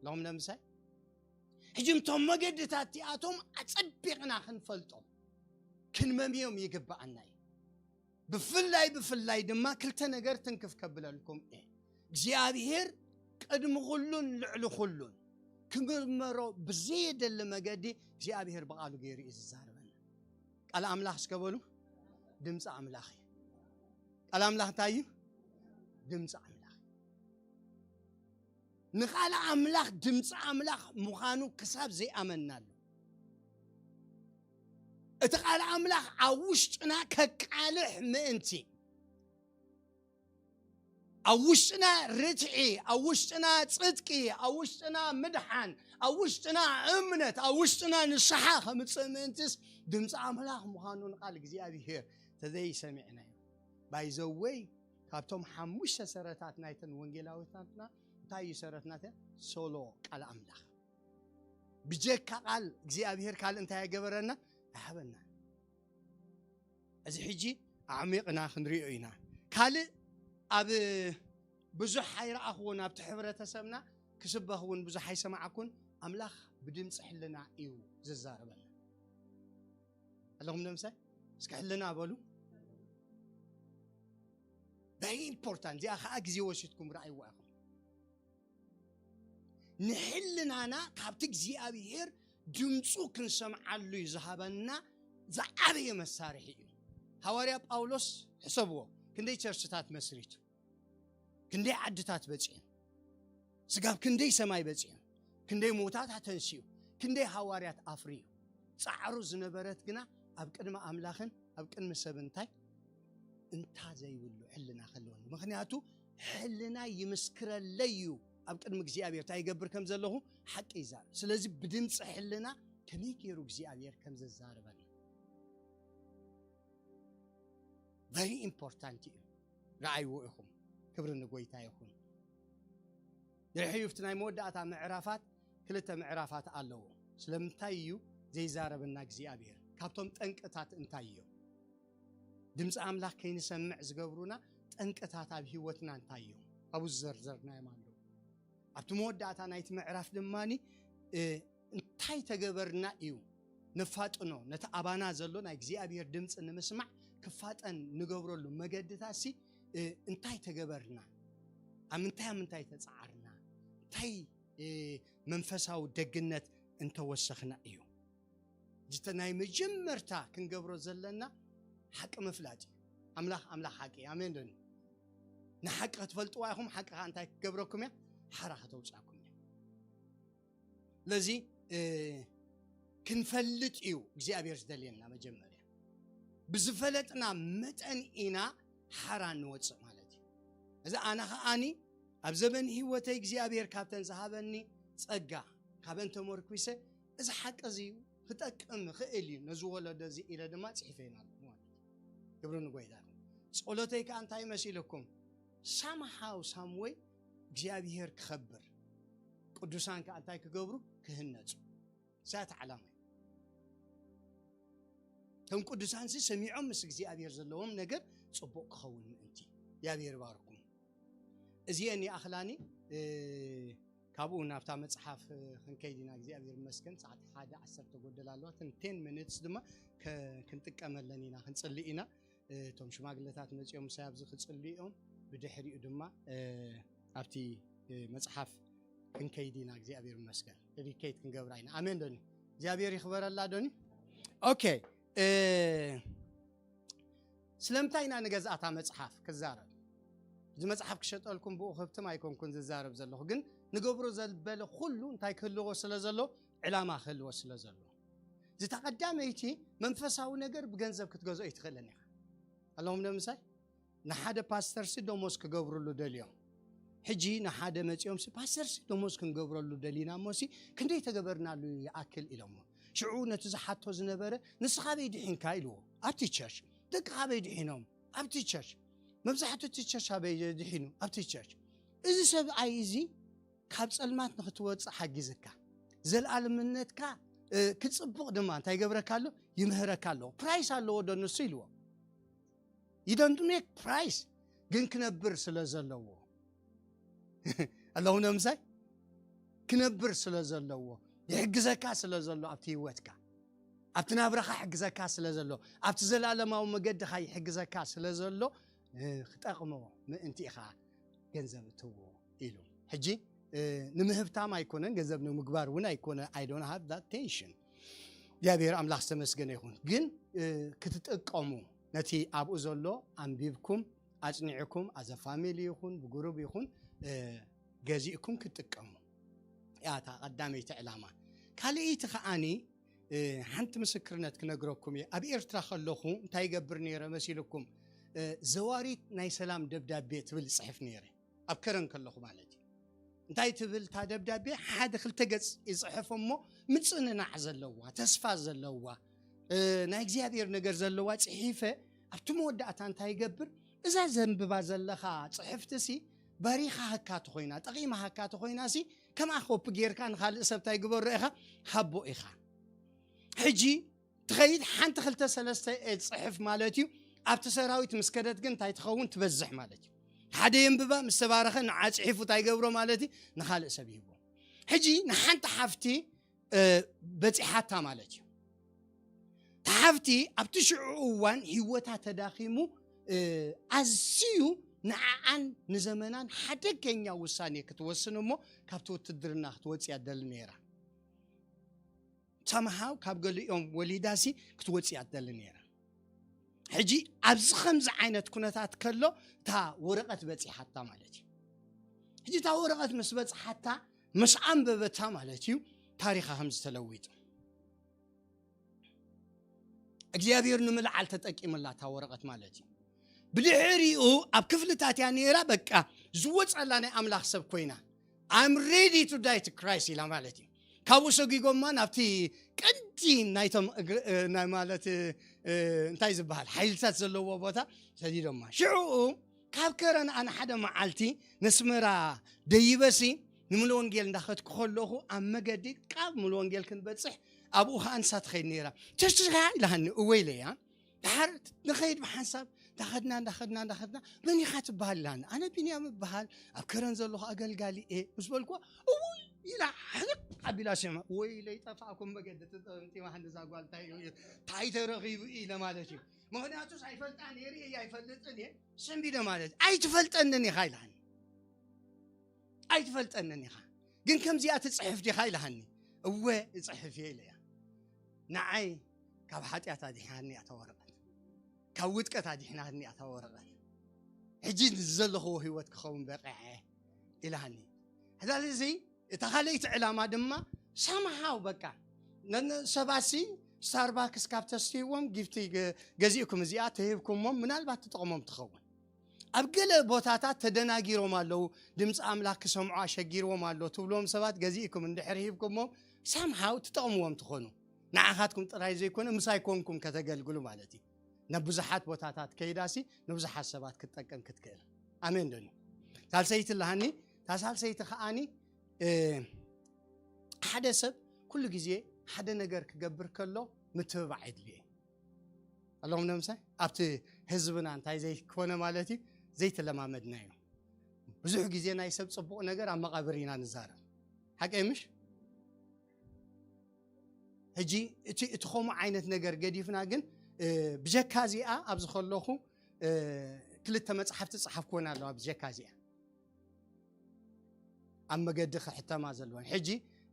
ሎም ነምሳይ ሕጂ እቶም መገድታት እቲኣቶም ኣጸቢቕና ክንፈልጦም ክንመምዮም ይግብኣና እዩ። ብፍላይ ብፍላይ ድማ ክልተ ነገር ትንክፍ ከብለልኩም እየ። እግዚኣብሄር ቅድሚ ኩሉን ልዕሊ ኩሉን ክምርመሮ ብዘየደሊ መገዲ እግዚኣብሄር ብቓሉ ገይሩ እዩ ዝዛረበና። ቃል ኣምላኽ እስከ በሉ፣ ድምፂ ኣምላኽ እዩ። ቃል ኣምላኽ እንታይ እዩ? ድምፂ ኣምላኽ። ንቓል ኣምላኽ ድምፂ ኣምላኽ ምዃኑ ክሳብ ዘይኣመናሉ እቲ ቃል ኣምላኽ ኣብ ውሽጥና ከቃልሕ ምእንቲ ኣብ ውሽጥና ርትዒ፣ ኣብ ውሽጥና ጽድቂ፣ ኣብ ውሽጥና ምድሓን፣ ኣብ ውሽጥና እምነት፣ ኣብ ውሽጥና ንስሓ ከምጽእ ምእንትስ ድምፂ ኣምላኽ ምዃኑ ንቓል እግዚኣብሄር ተዘይሰሚዕናዮ። ባይዘወይ ካብቶም ሓሙሽተ ሰረታት ናይተን ወንጌላዊታትና እንታይ እዩ ሰረት ናተ? ሶሎ ቃል ኣምላኽ። ብጀካ ቃል እግዚኣብሄር ካልእ እንታይ ኣይገበረና ኣይሃበና። እዚ ሕጂ ኣዕሚቕና ክንሪኦ ኢና። ካልእ ኣብ ብዙሕ ኣይረኣኽዎን ኣብቲ ሕብረተሰብና ክስበኽ እውን ብዙሕ ኣይሰማዕኩን። ኣምላኽ ብድምፂ ሕልና እዩ ዝዛረበና። ኣለኹም ደምሳይ እስኪ ሕልና በሉ። ቨሪ ኢምፖርታንት እዚኣ ከዓ ግዜ ወሲድኩም ረኣይዋ ኢኹም። ንሕልናና ካብቲ እግዚኣብሄር ድምፁ ክንሰምዓሉ እዩ ዝሃበና ዝዓበየ መሳርሒ እዩ። ሃዋርያ ጳውሎስ ሕሰብዎ፣ ክንደይ ቸርችታት መስሪቱ፣ ክንደይ ዓድታት በፂሑ፣ ስጋብ ክንደይ ሰማይ በፂሑ፣ ክንደይ ሞታት ኣተንሲኡ፣ ክንደይ ሃዋርያት ኣፍርዩ። ፃዕሩ ዝነበረት ግና ኣብ ቅድሚ ኣምላኽን ኣብ ቅድሚ ሰብ እንታይ እንታ ዘይብሉ ሕልና ከለወኒ። ምኽንያቱ ሕልና ይምስክረለይ እዩ ኣብ ቅድሚ እግዚኣብሔር እንታይ ይገብር ከም ዘለኹ ሓቂ ይዛረብ። ስለዚ ብድምፂ ሕልና ከመይ ገይሩ እግዚኣብሔር ከም ዘዛርበና ቨሪ ኢምፖርታንት እዩ። ረኣይዎ ኢኹም። ክብሪ ንጎይታ ይኹን። ድሕሪኡ ኣብቲ ናይ መወዳእታ ምዕራፋት ክልተ ምዕራፋት ኣለዎ። ስለምንታይ እዩ ዘይዛረበና እግዚኣብሔር? ካብቶም ጠንቅታት እንታይ እዮም? ድምፂ ኣምላኽ ከይንሰምዕ ዝገብሩና ጠንቅታት ኣብ ህይወትና እንታይ እዮም? ኣብኡ ዝዘርዘርናዮም ኣለዉ። ኣብቲ መወዳእታ ናይቲ ምዕራፍ ድማ እንታይ ተገበርና እዩ ነፋጥኖ። ነቲ ኣባና ዘሎ ናይ እግዚኣብሔር ድምፂ ንምስማዕ ክፋጠን ንገብረሉ መገድታሲ እንታይ ተገበርና? ኣብ ምንታይ ኣብ ምንታይ ተፃዓርና? እንታይ መንፈሳዊ ደግነት እንተወሰኽና እዩ? እቲ ናይ መጀመርታ ክንገብሮ ዘለና ሓቂ ምፍላጥ እዩ። ኣምላኽ ኣምላኽ ሓቂ እዩ። ኣሜን ዶ? ንሓቂ ክትፈልጥዋ ኢኹም። ሓቂ ከዓ እንታይ ክገብረኩም እያ? ሓራ ከተውፅኣኩም እያ። ስለዚ ክንፈልጥ እዩ እግዚኣብሔር ዝደልየና። መጀመርያ ብዝፈለጥና መጠን ኢና ሓራ ንወፅእ ማለት እዩ። እዚ ኣነ ከዓኒ ኣብ ዘመን ህይወተይ እግዚኣብሔር ካብተን ዝሃበኒ ጸጋ ካብን ተመርኩሰ እዚ ሓቂ እዚ ክጠቅም ይኽእል እዩ ነዚ ወለዶ እዚ ኢለ ድማ ጽሒፈ ኢና ኣለኹ ማለት እዩ። ክብሪ ንጎይታ ይኹን። ጸሎተይ ከዓ እንታይ መሲልኩም? ሳምሃው ሳምወይ እግዚኣብሔር ክኸብር፣ ቅዱሳን ከዓ እንታይ ክገብሩ? ክህነጹ። እሳት ዓላማ እዩ። እቶም ቅዱሳንሲ ሰሚዖም ምስ እግዚኣብሔር ዘለዎም ነገር ጽቡቕ ክኸውን ምእንቲ። እግዚኣብሔር ይባርኩም። እዚአን ይኣኽላኒ። ካብኡ ናብታ መጽሓፍ ክንከይድ ኢና እግዚኣብሔር ይመስገን። ሰዓት ሓደ ዓሰርተ ጎደል ኣለዋ። እተን ቴን ሚኒትስ ድማ ክንጥቀመለን ኢና፣ ክንጽልእ ኢና። እቶም ሽማግለታት መጺኦም ምሳይ ኣብዚ ክጽልዩ እዮም። ብድሕሪኡ ድማ ኣብቲ መጽሓፍ ክንከይድ ኢና እግዚኣብሔር ይመስገን። ሪኬት ክንገብራ ኢና። ኣሜን ዶኒ? እግዚኣብሔር ይኽበረላ ዶኒ። ኦኬ። ስለምንታይ ኢና ንገዝኣታ መጽሓፍ ክዛረብ? እዚ መጽሓፍ ክሸጠልኩም ብኡ ክህብትም ኣይኮንኩን ዝዛረብ ዘለኹ፣ ግን ንገብሮ ዘበለ ኩሉ እንታይ ክህልዎ ስለ ዘሎ? ዕላማ ክህልዎ ስለ ዘሎ። እዚ ተቐዳመይቲ መንፈሳዊ ነገር ብገንዘብ ክትገዝኦ ኣይትኽእልን ኢኻ። ኣለኹም ዶ ምሳይ? ንሓደ ፓስተርሲ ደሞዝ ክገብርሉ ደልዮም። ሕጂ ንሓደ መጺኦምሲ ፓስተርሲ ደሞዝ ክንገብረሉ ደሊና እሞሲ ክንደይ ተገበርናሉ ይኣክል ኢሎሞ። ሽዑ ነቲ ዝሓቶ ዝነበረ ንስኻ ኣበይ ድሒንካ ኢልዎ። ኣብቲ ቸርች። ደቂ ኣበይ ድሒኖም? ኣብቲ ቸርች። መብዛሕትኡ እቲ ቸርች ኣበይ ድሒኑ? ኣብቲ ቸርች። እዚ ሰብኣይ እዚ ካብ ጸልማት ንክትወጽእ ሓጊዝካ፣ ዘልኣለምነትካ ክጽብቕ ድማ እንታይ ይገብረካ ኣሎ? ይምህረካ ኣለዎ። ፕራይስ ኣለዎ ዶ ንሱ ኢልዎ። You don't make price፣ ግን ክነብር ስለ ዘለዎ ኣለኹም ዶ ምሳይ? ክነብር ስለ ዘለዎ፣ ይሕግዘካ ስለ ዘሎ፣ ኣብቲ ህይወትካ፣ ኣብቲ ናብራኻ ይሕግዘካ ስለ ዘሎ፣ ኣብቲ ዘላለማዊ መገድኻ ይሕግዘካ ስለ ዘሎ፣ ክጠቕሞ ምእንቲ ኢኻ ገንዘብ እትዎ ኢሉ። ሕጂ ንምህብታም ኣይኮነን፣ ገንዘብ ንምግባር እውን ኣይኮነ። I don't have that tension። እግዚኣብሔር ኣምላኽ ዝተመስገነ ይኹን። ግን ክትጥቀሙ፣ ነቲ ኣብኡ ዘሎ ኣንቢብኩም ኣጽኒዕኩም፣ ኣዘ ፋሚሊ ይኹን ብጉሩብ ይኹን ገዚእኩም ክትጥቀሙ እያ እታ ቀዳመይቲ ዕላማ። ካልኣይቲ ከዓኒ ሓንቲ ምስክርነት ክነግረኩም እየ። ኣብ ኤርትራ ከለኹ እንታይ ይገብር ነይረ መሲልኩም? ዘዋሪት ናይ ሰላም ደብዳቤ ትብል ጽሕፍ ነይረ፣ ኣብ ከረን ከለኹ ማለት እዩ። እንታይ ትብል እታ ደብዳቤ? ሓደ ክልተ ገጽ ይጽሕፍ እሞ ምጽንናዕ ዘለዋ፣ ተስፋ ዘለዋ፣ ናይ እግዚኣብሔር ነገር ዘለዋ ጽሒፈ። ኣብቲ መወዳእታ እንታይ ይገብር? እዛ ዘንብባ ዘለኻ ጽሕፍትሲ ባሪኻሃካ ተኾይና፣ ጠቒማሃካ ተኾይናሲ፣ ከምኣ ኮፒ ጌርካ ንኻልእ ሰብ እንታይ ግበሮ ኢኻ? ሃቦ ኢኻ። ሕጂ ትኸይድ ሓንቲ ክልተ ሰለስተ እየ ዝጽሕፍ ማለት እዩ። ኣብቲ ሰራዊት ምስ ከደት ግን እንታይ ትኸውን? ትበዝሕ ማለት እዩ። ሓደ የንብባ፣ ምስ ተባረኸ ንዓ ጽሒፉ እንታይ ይገብሮ ማለት እዩ? ንኻልእ ሰብ ይህቦ። ሕጂ ንሓንቲ ሓፍቲ በጺሓታ ማለት እዩ። ተሓፍቲ ኣብቲ ሽዑ እዋን ህይወታ ተዳኺሙ፣ ኣዝዩ ንዓኣን ንዘመናን ሓደገኛ ውሳኔ ክትወስን እሞ ካብቲ ውትድርና ክትወጽእ እያ ትደሊ ነይራ። ሰምሃው ካብ ገሊኦም ወሊዳሲ ክትወጽእ እያ ትደሊ ነይራ። ሕጂ ኣብዚ ከምዚ ዓይነት ኩነታት ከሎ እታ ወረቐት በጺሓታ ማለት እዩ። ሕጂ እታ ወረቐት ምስ በጽሓታ፣ ምስ ኣንበበታ ማለት እዩ፣ ታሪኻ ከምዚ ተለዊጡ። እግዚኣብሔር ንምልዓል ተጠቂምላ እታ ወረቐት ማለት እዩ። ብድሕሪኡ ኣብ ክፍልታት እያ ነይራ፣ በቃ ዝወጸላ ናይ ኣምላኽ ሰብ ኮይና፣ I'm ready to die to Christ ኢላ ማለት እዩ። ካብኡ ሰጊጎማ ናብቲ ቀንዲ ናይቶም እግሪ-፣ እ፣ ናይ ማለት፣ እ፣ እ፣ እንታይ ዝበሃል ሓይልታት ዘለዎ ቦታ ሰዲዶማ። ሽዑ ካብ ከረን ኣነ ሓደ መዓልቲ ነስመራ ደይበሲ ንምሉ ወንጌል እንዳኸድኩ ከለኹ ኣብ መገዲ ቃብ ምሉ ወንጌል ክንበጽሕ ኣብኡ ኸዓ ንሳ ትኸይድ ነይራ። ተስኻ ኢላሃኒ እወ ኢለያ። ድሓር ንኸይድ ብሓንሳብ እንዳኸድና፣ እንዳኸድና፣ እንዳኸድና፣ "መን ኢኻ ትበሃል?" ኢላኒ። "ኣነ ቢንያም እበሃል፣ ኣብ ከረን ዘለኹ ኣገልጋሊ እየ" ምስ በልኩዋ፣ "እውይ" ኢላ ሕልቕ ኣቢላ ስማ። "ወይለይ ጠፋእኩም መገዲ ትጠምጢማ፣ ክንዲ እዛ ጓል እንታይ እዩ፣ እንታይ ተረኺቡ?" ኢለ ማለት እዩ። ምኽንያቱስ ኣይፈልጣን እየ፣ ርእየ ኣይፈልጥን እየ። ስም ቢደ ማለት "ኣይትፈልጠንን ኢኻ" ኢላኒ። "ኣይትፈልጠንን ኢኻ፣ ግን ከምዚኣ ትጽሕፍ ዲኻ?" ኢላሃኒ። "እወ እጽሕፍ እየ" ኢለያ። "ንዓይ ካብ ሓጢኣት ኣድሒናኒ እያ እታ ወረቐት፣ ካብ ውድቀት ኣድሒናኒ እያ እታ ወረቐት፣ ሕጂ ዘለኽዎ ህይወት ክኸውን በቂዐ" ኢላሃኒ። ሕዛል እዚ እታ ካልኣይቲ ዕላማ ድማ ሳምሃው በቃ ነን-፣ ሰባትሲ ስታርባክስ ካብ ተስትይዎም ጊፍቲ ገ-፣ ገዚእኩም እዚኣ ተሂብኩሞም ምናልባት ትጠቕሞም ትኸውን። ኣብ ገለ ቦታታት ተደናጊሮም ኣለዉ፣ ድምፂ ኣምላኽ ክሰምዑ ኣሸጊርዎም ኣሎ ትብልዎም ሰባት ገዚእኩም እንድሕር ሂብኩሞም ሳምሃው ትጠቕምዎም ትኾኑ። ንዓኻትኩም ጥራይ ዘይኮነ ምሳይ ኮንኩም ከተገልግሉ ማለት እዩ። ናብ ብዙሓት ቦታታት ከይዳሲ ንብዙሓት ሰባት ክትጠቅም ክትክእል። ኣሜን ዶ? ሳልሰይቲ ኣለሃኒ፣ እታ ሳልሰይቲ ከዓኒ፣ እ፣ ሓደ ሰብ ኩሉ ግዜ ሓደ ነገር ክገብር ከሎ ምትብባዕ የድልዮ። ኣለኹም ነምሳይ ኣብቲ ህዝብና እንታይ ዘይኮነ ማለት እዩ፣ ዘይተለማመድናዮ። ብዙሕ ግዜ ናይ ሰብ ጽቡቕ ነገር ኣብ መቓብር ኢና ንዛረብ። ሓቀይ ምሽ? ሕጂ እቲ እቲ ከምኡ ዓይነት ነገር ገዲፍና ግን፣ እ፣ ብጀካ እዚኣ ኣብዚ ከለኹ፣ እ፣ ክልተ መጽሓፍቲ ጸሓፍኩወን ኣለዋ። ብጀካ እዚኣ ኣብ መገዲ ክሕተማ ዘለወን። ሕጂ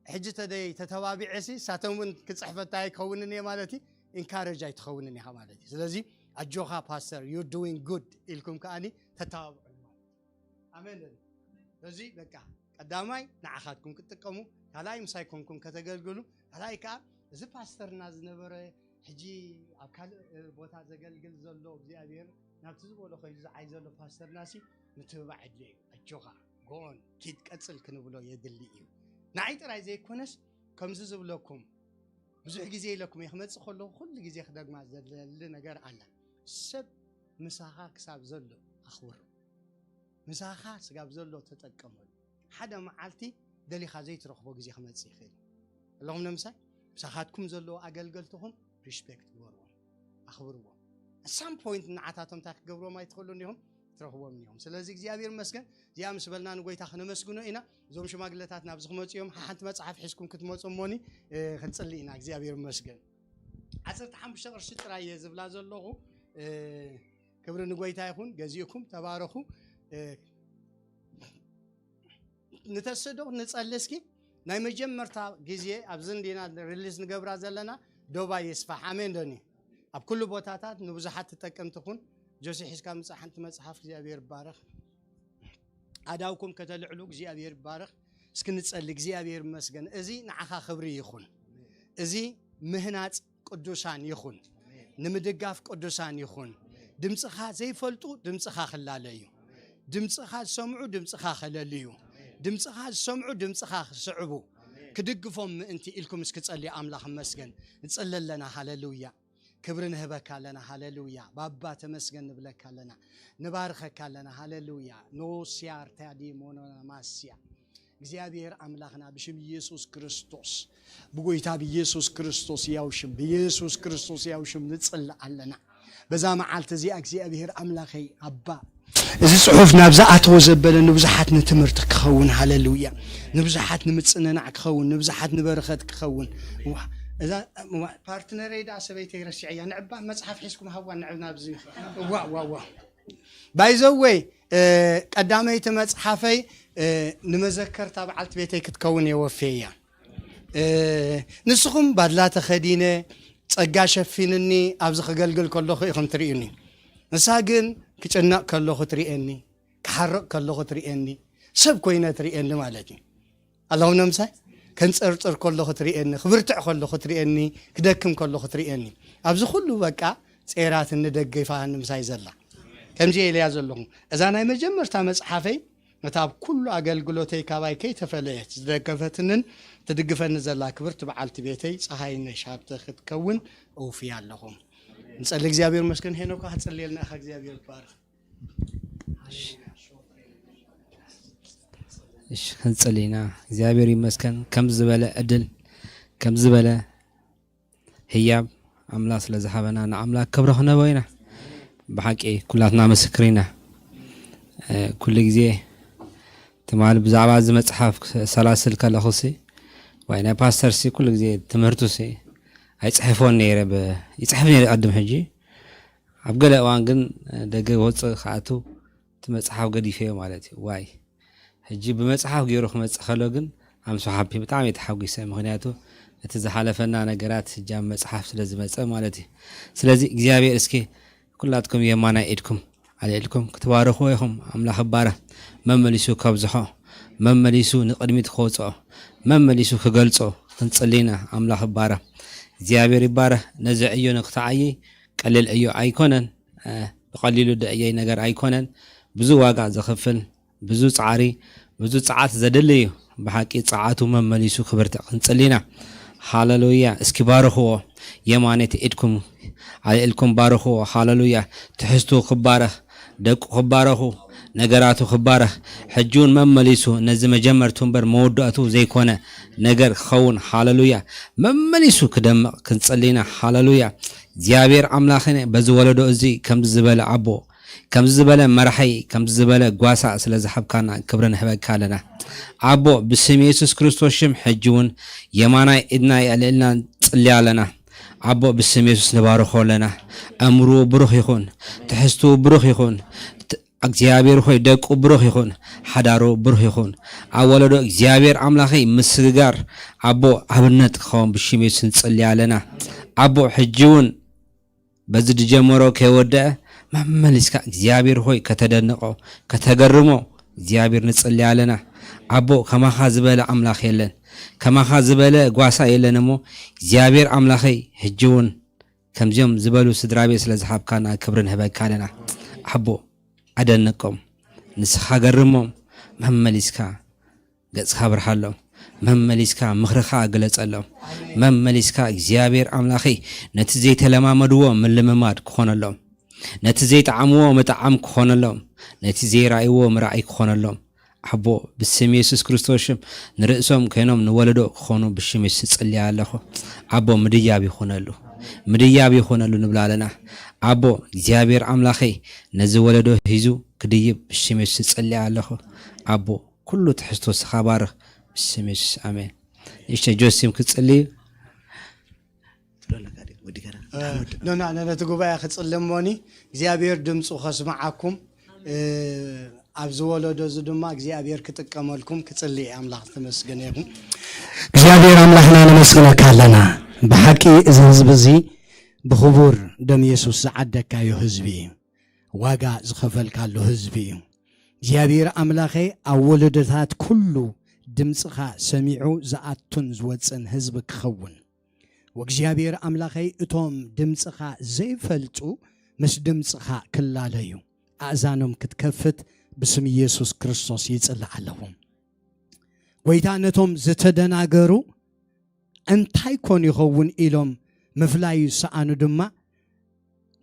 ሕጂ ተደይ ተተባቢዐ ሲ ሳቶም እውን ክጽሕፈታ ኣይከውንን እየ ማለት እዩ። ኢንካረጅ ኣይትኸውንን ኢኻ ማለት እዩ። ስለዚ ኣጆኻ ፓስተር፣ you're doing good ኢልኩም ከኣኒ ተተባብዑ ማለት እዩ። ኣሜን። ስለዚ በቃ ቀዳማይ ንዓኻትኩም ክትጥቀሙ፣ ካልኣይ ምሳይ ኮንኩም ከተገልግሉ፣ ካልኣይ ከዓ እዚ ፓስተርና ዝነበረ ሕጂ ኣብ ካልእ ቦታ ዘገልግል ዘሎ እግዚኣብሔር ናብቲ ዝበሎ ከይዱ ዝዓይ ዘሎ ፓስተርና ሲ ምትብባዕ ኣድልዮ እዩ። ኣጆኻ ጎን ኪድ ቀጽል ክንብሎ የድሊ እዩ። ንዓይ ጥራይ ዘይኮነስ ከምዚ ዝብለኩም ብዙሕ ግዜ ኢለኩም እየ ክመጽእ ከለኹ ኩሉ ግዜ ክደግማ ዘደሊ ነገር ኣላ። ሰብ ምሳኻ ክሳብ ዘሎ ኣኽብሮ። ምሳኻ ስጋብ ዘሎ ተጠቀመሉ። ሓደ መዓልቲ ደሊኻ ዘይትረኽቦ ግዜ ክመጽእ ይኽእል እዩ። ኣለኹም ንምሳይ ምሳኻትኩም ዘለዉ ኣገልገልትኹም ሪስፔክት ግበርዎም፣ ኣኽብርዎም። ኣሳም ፖይንት ንዓታቶም እንታይ ክገብርዎም ኣይትኽእሉን ኢኹም ትረኽቦም እዮም። ስለዚ እግዚኣብሔር ይመስገን እዚኣ ምስ በልና ንጎይታ ክነመስግኖ ኢና። እዞም ሽማግለታት ናብዚ ክመፁ እዮም። ሓንቲ መፅሓፍ ሒዝኩም ክትመፁ እሞኒ እ፣ ክንፅሊ ኢና። እግዚኣብሔር ይመስገን። ዓሰርተ ሓሙሽተ ቅርሺ ጥራይ እየ ዝብላ ዘለኹ። እ፣ ክብሪ ንጎይታ ይኹን። ገዚእኩም ተባረኹ። እ፣ ንተስዶ ንጸሊ እስኪ። ናይ መጀመርታ ግዜ ኣብዚ እንዲና ሪሊዝ ንገብራ ዘለና። ዶባ ይስፋሕ። ኣሜን ዶኒ? ኣብ ኩሉ ቦታታት ንብዙሓት ትጠቅም ትኹን። ጆሲ ሒዝካ ምጻእ ሓንቲ መጽሓፍ። እግዚኣብሔር ይባረኽ። ኣዳውኩም ከተልዕሉ እግዚኣብሔር ይባረኽ። እስኪ ንጸሊ። እግዚኣብሔር ይመስገን። እዚ ንዓኻ ክብሪ ይኹን። እዚ ምህናጽ ቅዱሳን ይኹን። ንምድጋፍ ቅዱሳን ይኹን። ድምፅኻ ዘይፈልጡ ድምፅኻ ክላለዩ፣ ድምፅኻ ዝሰምዑ ድምፅኻ ከለልዩ፣ ድምፅኻ ዝሰምዑ ድምፅኻ ክስዕቡ፣ ክድግፎም ምእንቲ ኢልኩም እስኪ ጸልዩ። ኣምላኽ ይመስገን። ንጽሊ ኣለና። ሃለሉያ። ክብሪ ንህበካ ኣለና። ሃለሉያ። ባባ ተመስገን ንብለካ ኣለና። ንባርኸካ ኣለና። ሃለሉያ። ኖሲያር ታዲ ሞኖማስያ። እግዚኣብሔር ኣምላኽና ብሽም ኢየሱስ ክርስቶስ፣ ብጎይታ ብኢየሱስ ክርስቶስ ያው ሽም፣ ብኢየሱስ ክርስቶስ ያው ሽም ንጽሊ ኣለና። በዛ መዓልቲ እዚኣ እግዚኣብሔር ኣምላኸይ ኣባ፣ እዚ ጽሑፍ ናብ ዝኣተወ ዘበለ ንብዙሓት ንትምህርቲ ክኸውን፣ ሃለሉያ፣ ንብዙሓት ንምጽንናዕ ክኸውን፣ ንብዙሓት ንበረኸት ክኸውን። ዋ፣ እዛ፣ ዋ፣ ፓርትነረይ ደኣ ሰበይተይ ረሲዐያ። ንዕባ መጽሓፍ ሒዝኩም ሃዋ ንዕብ ናብዚ። ዋ፣ ዋ፣ ዋ። ባይዘወይ፣ እ፣ ቀዳመይቲ መጽሓፈይ፣ እ፣ ንመዘከርታ በዓልቲ ቤተይ ክትከውን እየ ወፍየያ። እ፣ ንስኹም ባድላ ተኸዲነ፣ ጸጋ ሸፊንኒ፣ ኣብዚ ክገልግል ከለኹ ኢኹም ትርእዩኒ። ንሳ ግን ክጭነቕ ከለኹ ትርእየኒ፣ ክሓርቕ ከለኹ ትርእየኒ፣ ሰብ ኮይነ ትርእየኒ ማለት እዩ። ኣለኹም ነምሳይ? ከንጸርጽር ከለኹ ትርእየኒ፣ ክብርትዕ ከለኹ ትርእየኒ፣ ክደክም ከለኹ ትርእየኒ። ኣብዚ ኩሉ በቃ ጼራትኒ፣ ደገፋኒ ምሳይ ዘላ። ከምዚ ኢለያ ዘለኹ። እዛ ናይ መጀመርታ መጽሓፈይ፣ ነታ ኣብ ኩሉ ኣገልግሎተይ ካባይ ከይተፈለየት ዝደገፈትንን ትድግፈኒ ዘላ ክብርቲ በዓልቲ ቤተይ ጸሃይነሽ ሃብተ ክትከውን እውፍያ ኣለኹ። ንጸሊ። እግዚኣብሔር ይመስገን። ሄኖካ ክትጽልየልና ኢኻ። እግዚኣብሔር ይባርኽ። እሺ፣ ክንጽሊ ኢና። እግዚኣብሔር ይመስገን። ከም ዝበለ ዕድል፣ ከም ዝበለ ህያብ ኣምላኽ ስለ ዝሃበና ንኣምላኽ ክብሪ ክነቦ ኢና። ብሓቂ ኩላትና ምስክር ኢና። እ፣ ኩሉ ግዜ ትማሊ ብዛዕባ እዚ መጽሓፍ ሰላስል ከለኹሲ፣ ወይ ናይ ፓስተርሲ ኩሉ ግዜ ትምህርቱሲ ኣይጽሕፎን ነይረ። ብ-፣ ይጽሕፍ ነይረ ቅድም ሕጂ። ኣብ ገለ እዋን ግን ደገ ወጽእ ክኣቱ እቲ መጽሓፍ ገዲፈዮ ማለት እዩ። ዋይ፣ ሕጂ ብመጽሓፍ ገይሩ ክመጽእ ከሎ ግን ኣምሶ ሓፒ ብጣዕሚ እየ ተሓጒሰ። ምኽንያቱ እቲ ዝሓለፈና ነገራት ሕጂ ኣብ መጽሓፍ ስለ ዝመጸ ማለት እዩ። ስለዚ እግዚኣብሔር እስኪ ኩላትኩም የማናይ ኢድኩም ኣልዒልኩም ክትባረኽዎ ኢኹም። ኣምላኽ ይባረኽ። መመሊሱ ከብዝሖ፣ መመሊሱ ንቕድሚት ከውፅኦ፣ መመሊሱ ክገልጾ ክንጽሊ ኢና። ኣምላኽ ይባረኽ። እግዚኣብሔር ይባረኽ። ነዚ ዕዮ ንክትዓይይ ቀሊል ዕዮ ኣይኮነን። እ፣ ብቐሊሉ ደዕየይ ነገር ኣይኮነን። ብዙ ዋጋ ዘኽፍል፣ ብዙ ጻዕሪ፣ ብዙ ጸዓት ዘድሊ እዩ። ብሓቂ ጸዓቱ መመሊሱ ክብርትዕ ክንጽሊ ኢና። ሃለሉያ። እስኪ ባርኽዎ። የማነይቲ ኢድኩም ኣልዒልኩም ባርኽዎ። ሃለሉያ። ትሕዝቱ ክባረኽ፣ ደቁ ክባረኹ፣ ነገራቱ ክባረኽ። ሕጂ እውን መመሊሱ ነዚ መጀመርቱ እምበር መወዳእቱ ዘይኮነ ነገር ክኸውን። ሃለሉያ። መመሊሱ ክደምቕ ክንጽሊ ኢና። ሃለሉያ። እግዚኣብሔር ኣምላኽነ በዚ ወለዶ እዚ ከምዚ ዝበለ ኣቦ ከምዚ ዝበለ መራሒ፣ ከምዚ ዝበለ ጓሳ ስለ ዝሃብካና ክብሪ ንህበካ ኣለና። ኣቦ፣ ብስም የሱስ ክርስቶስ ሽም ሕጂ እውን የማናይ ኢድና የልዕልና ንጽሊ ኣለና። ኣቦ፣ ብስም የሱስ ንባርኾ ኣለና። ኣእምርኡ ብሩኽ ይኹን፣ ትሕዝትኡ ብሩኽ ይኹን። ት-፣ እግዚኣብሔር ሆይ፣ ደቁ ብሩኽ ይኹን፣ ሓዳሩ ብሩኽ ይኹን። ኣብ ወለዶ እግዚኣብሔር ኣምላኸይ ምስግጋር ኣቦ ኣብነት ክኸውን ብሽም የሱስ ንጽሊ ኣለና። ኣቦ፣ ሕጂ እውን በዚ ዝጀመሮ ከይወደአ መመሊስካ እግዚኣብሔር ሆይ ከተደንቆ፣ ከተገርሞ እግዚኣብሔር ንጽሊ ኣለና። ኣቦ፣ ከማኻ ዝበለ ኣምላኽ የለን፣ ከማኻ ዝበለ ጓሳ የለን እሞ እግዚኣብሔር ኣምላኸይ፣ ሕጂ እውን ከምዚኦም ዝበሉ ስድራ ቤት ስለ ዝሃብካና ክብሪ ንህበካ ኣለና። ኣቦ፣ ኣደንቆም፣ ንስኻ ገርሞም፣ መመሊስካ ገጽካ ኣብርሃሎም፣ መመሊስካ ምኽርኻ ግለጸሎም፣ መመሊስካ እግዚኣብሔር ኣምላኸይ ነቲ ዘይተለማመድዎ ምልምማድ ክኾነሎም፣ ነቲ ዘይጠዓምዎ ምጥዓም ክኾነሎም፣ ነቲ ዘይረኣይዎ ምርኣይ ክኾነሎም። ኣቦ፣ ብስም የሱስ ክርስቶስ ሽም ንርእሶም ኮይኖም ንወለዶ ክኾኑ ብሽም የሱስ እጽልያ ኣለኹ። ኣቦ፣ ምድያብ ይኹነሉ፣ ምድያብ ይኹነሉ ንብላ ኣለና። ኣቦ፣ እግዚኣብሔር ኣምላኸይ ነዚ ወለዶ ሒዙ ክድይብ ብሽም የሱስ እጽልያ ኣለኹ። ኣቦ፣ ኩሉ ትሕዝቶ ንስኻ ባርኽ፣ ብስም የሱስ ኣሜን። ንእሽተይ ጆሲም ክትጽልዩ። ኖና ነቲ ጉባኤ ክጽልም ሞኒ እግዚኣብሔር ድምፁ ከስምዓኩም፣ እ፣ ኣብዚ ወለዶ እዚ ድማ እግዚኣብሔር ክጥቀመልኩም ክጽሊ እየ። ኣምላኽ ዝተመስገነ ይኹን። እግዚኣብሔር ኣምላኽና ነመስግነካ ኣለና። ብሓቂ እዚ ህዝቢ እዚ ብኽቡር ደም የሱስ ዝዓደግካዮ ህዝቢ እዩ። ዋጋ ዝኸፈልካሉ ህዝቢ እዩ። እግዚኣብሔር ኣምላኸይ ኣብ ወለዶታት ኩሉ ድምፅኻ ሰሚዑ ዝኣቱን ዝወፅን ህዝቢ ክኸውን። ወእግዚኣብሔር ኣምላኸይ እቶም ድምፅኻ ዘይፈልጡ ምስ ድምፅኻ ክላለዩ ኣእዛኖም ክትከፍት ብስም ኢየሱስ ክርስቶስ ይጽልእ ኣለኹ። ጎይታ ነቶም ዝተደናገሩ እንታይ ኮን ይኸውን ኢሎም ምፍላይ ዝሰኣኑ ድማ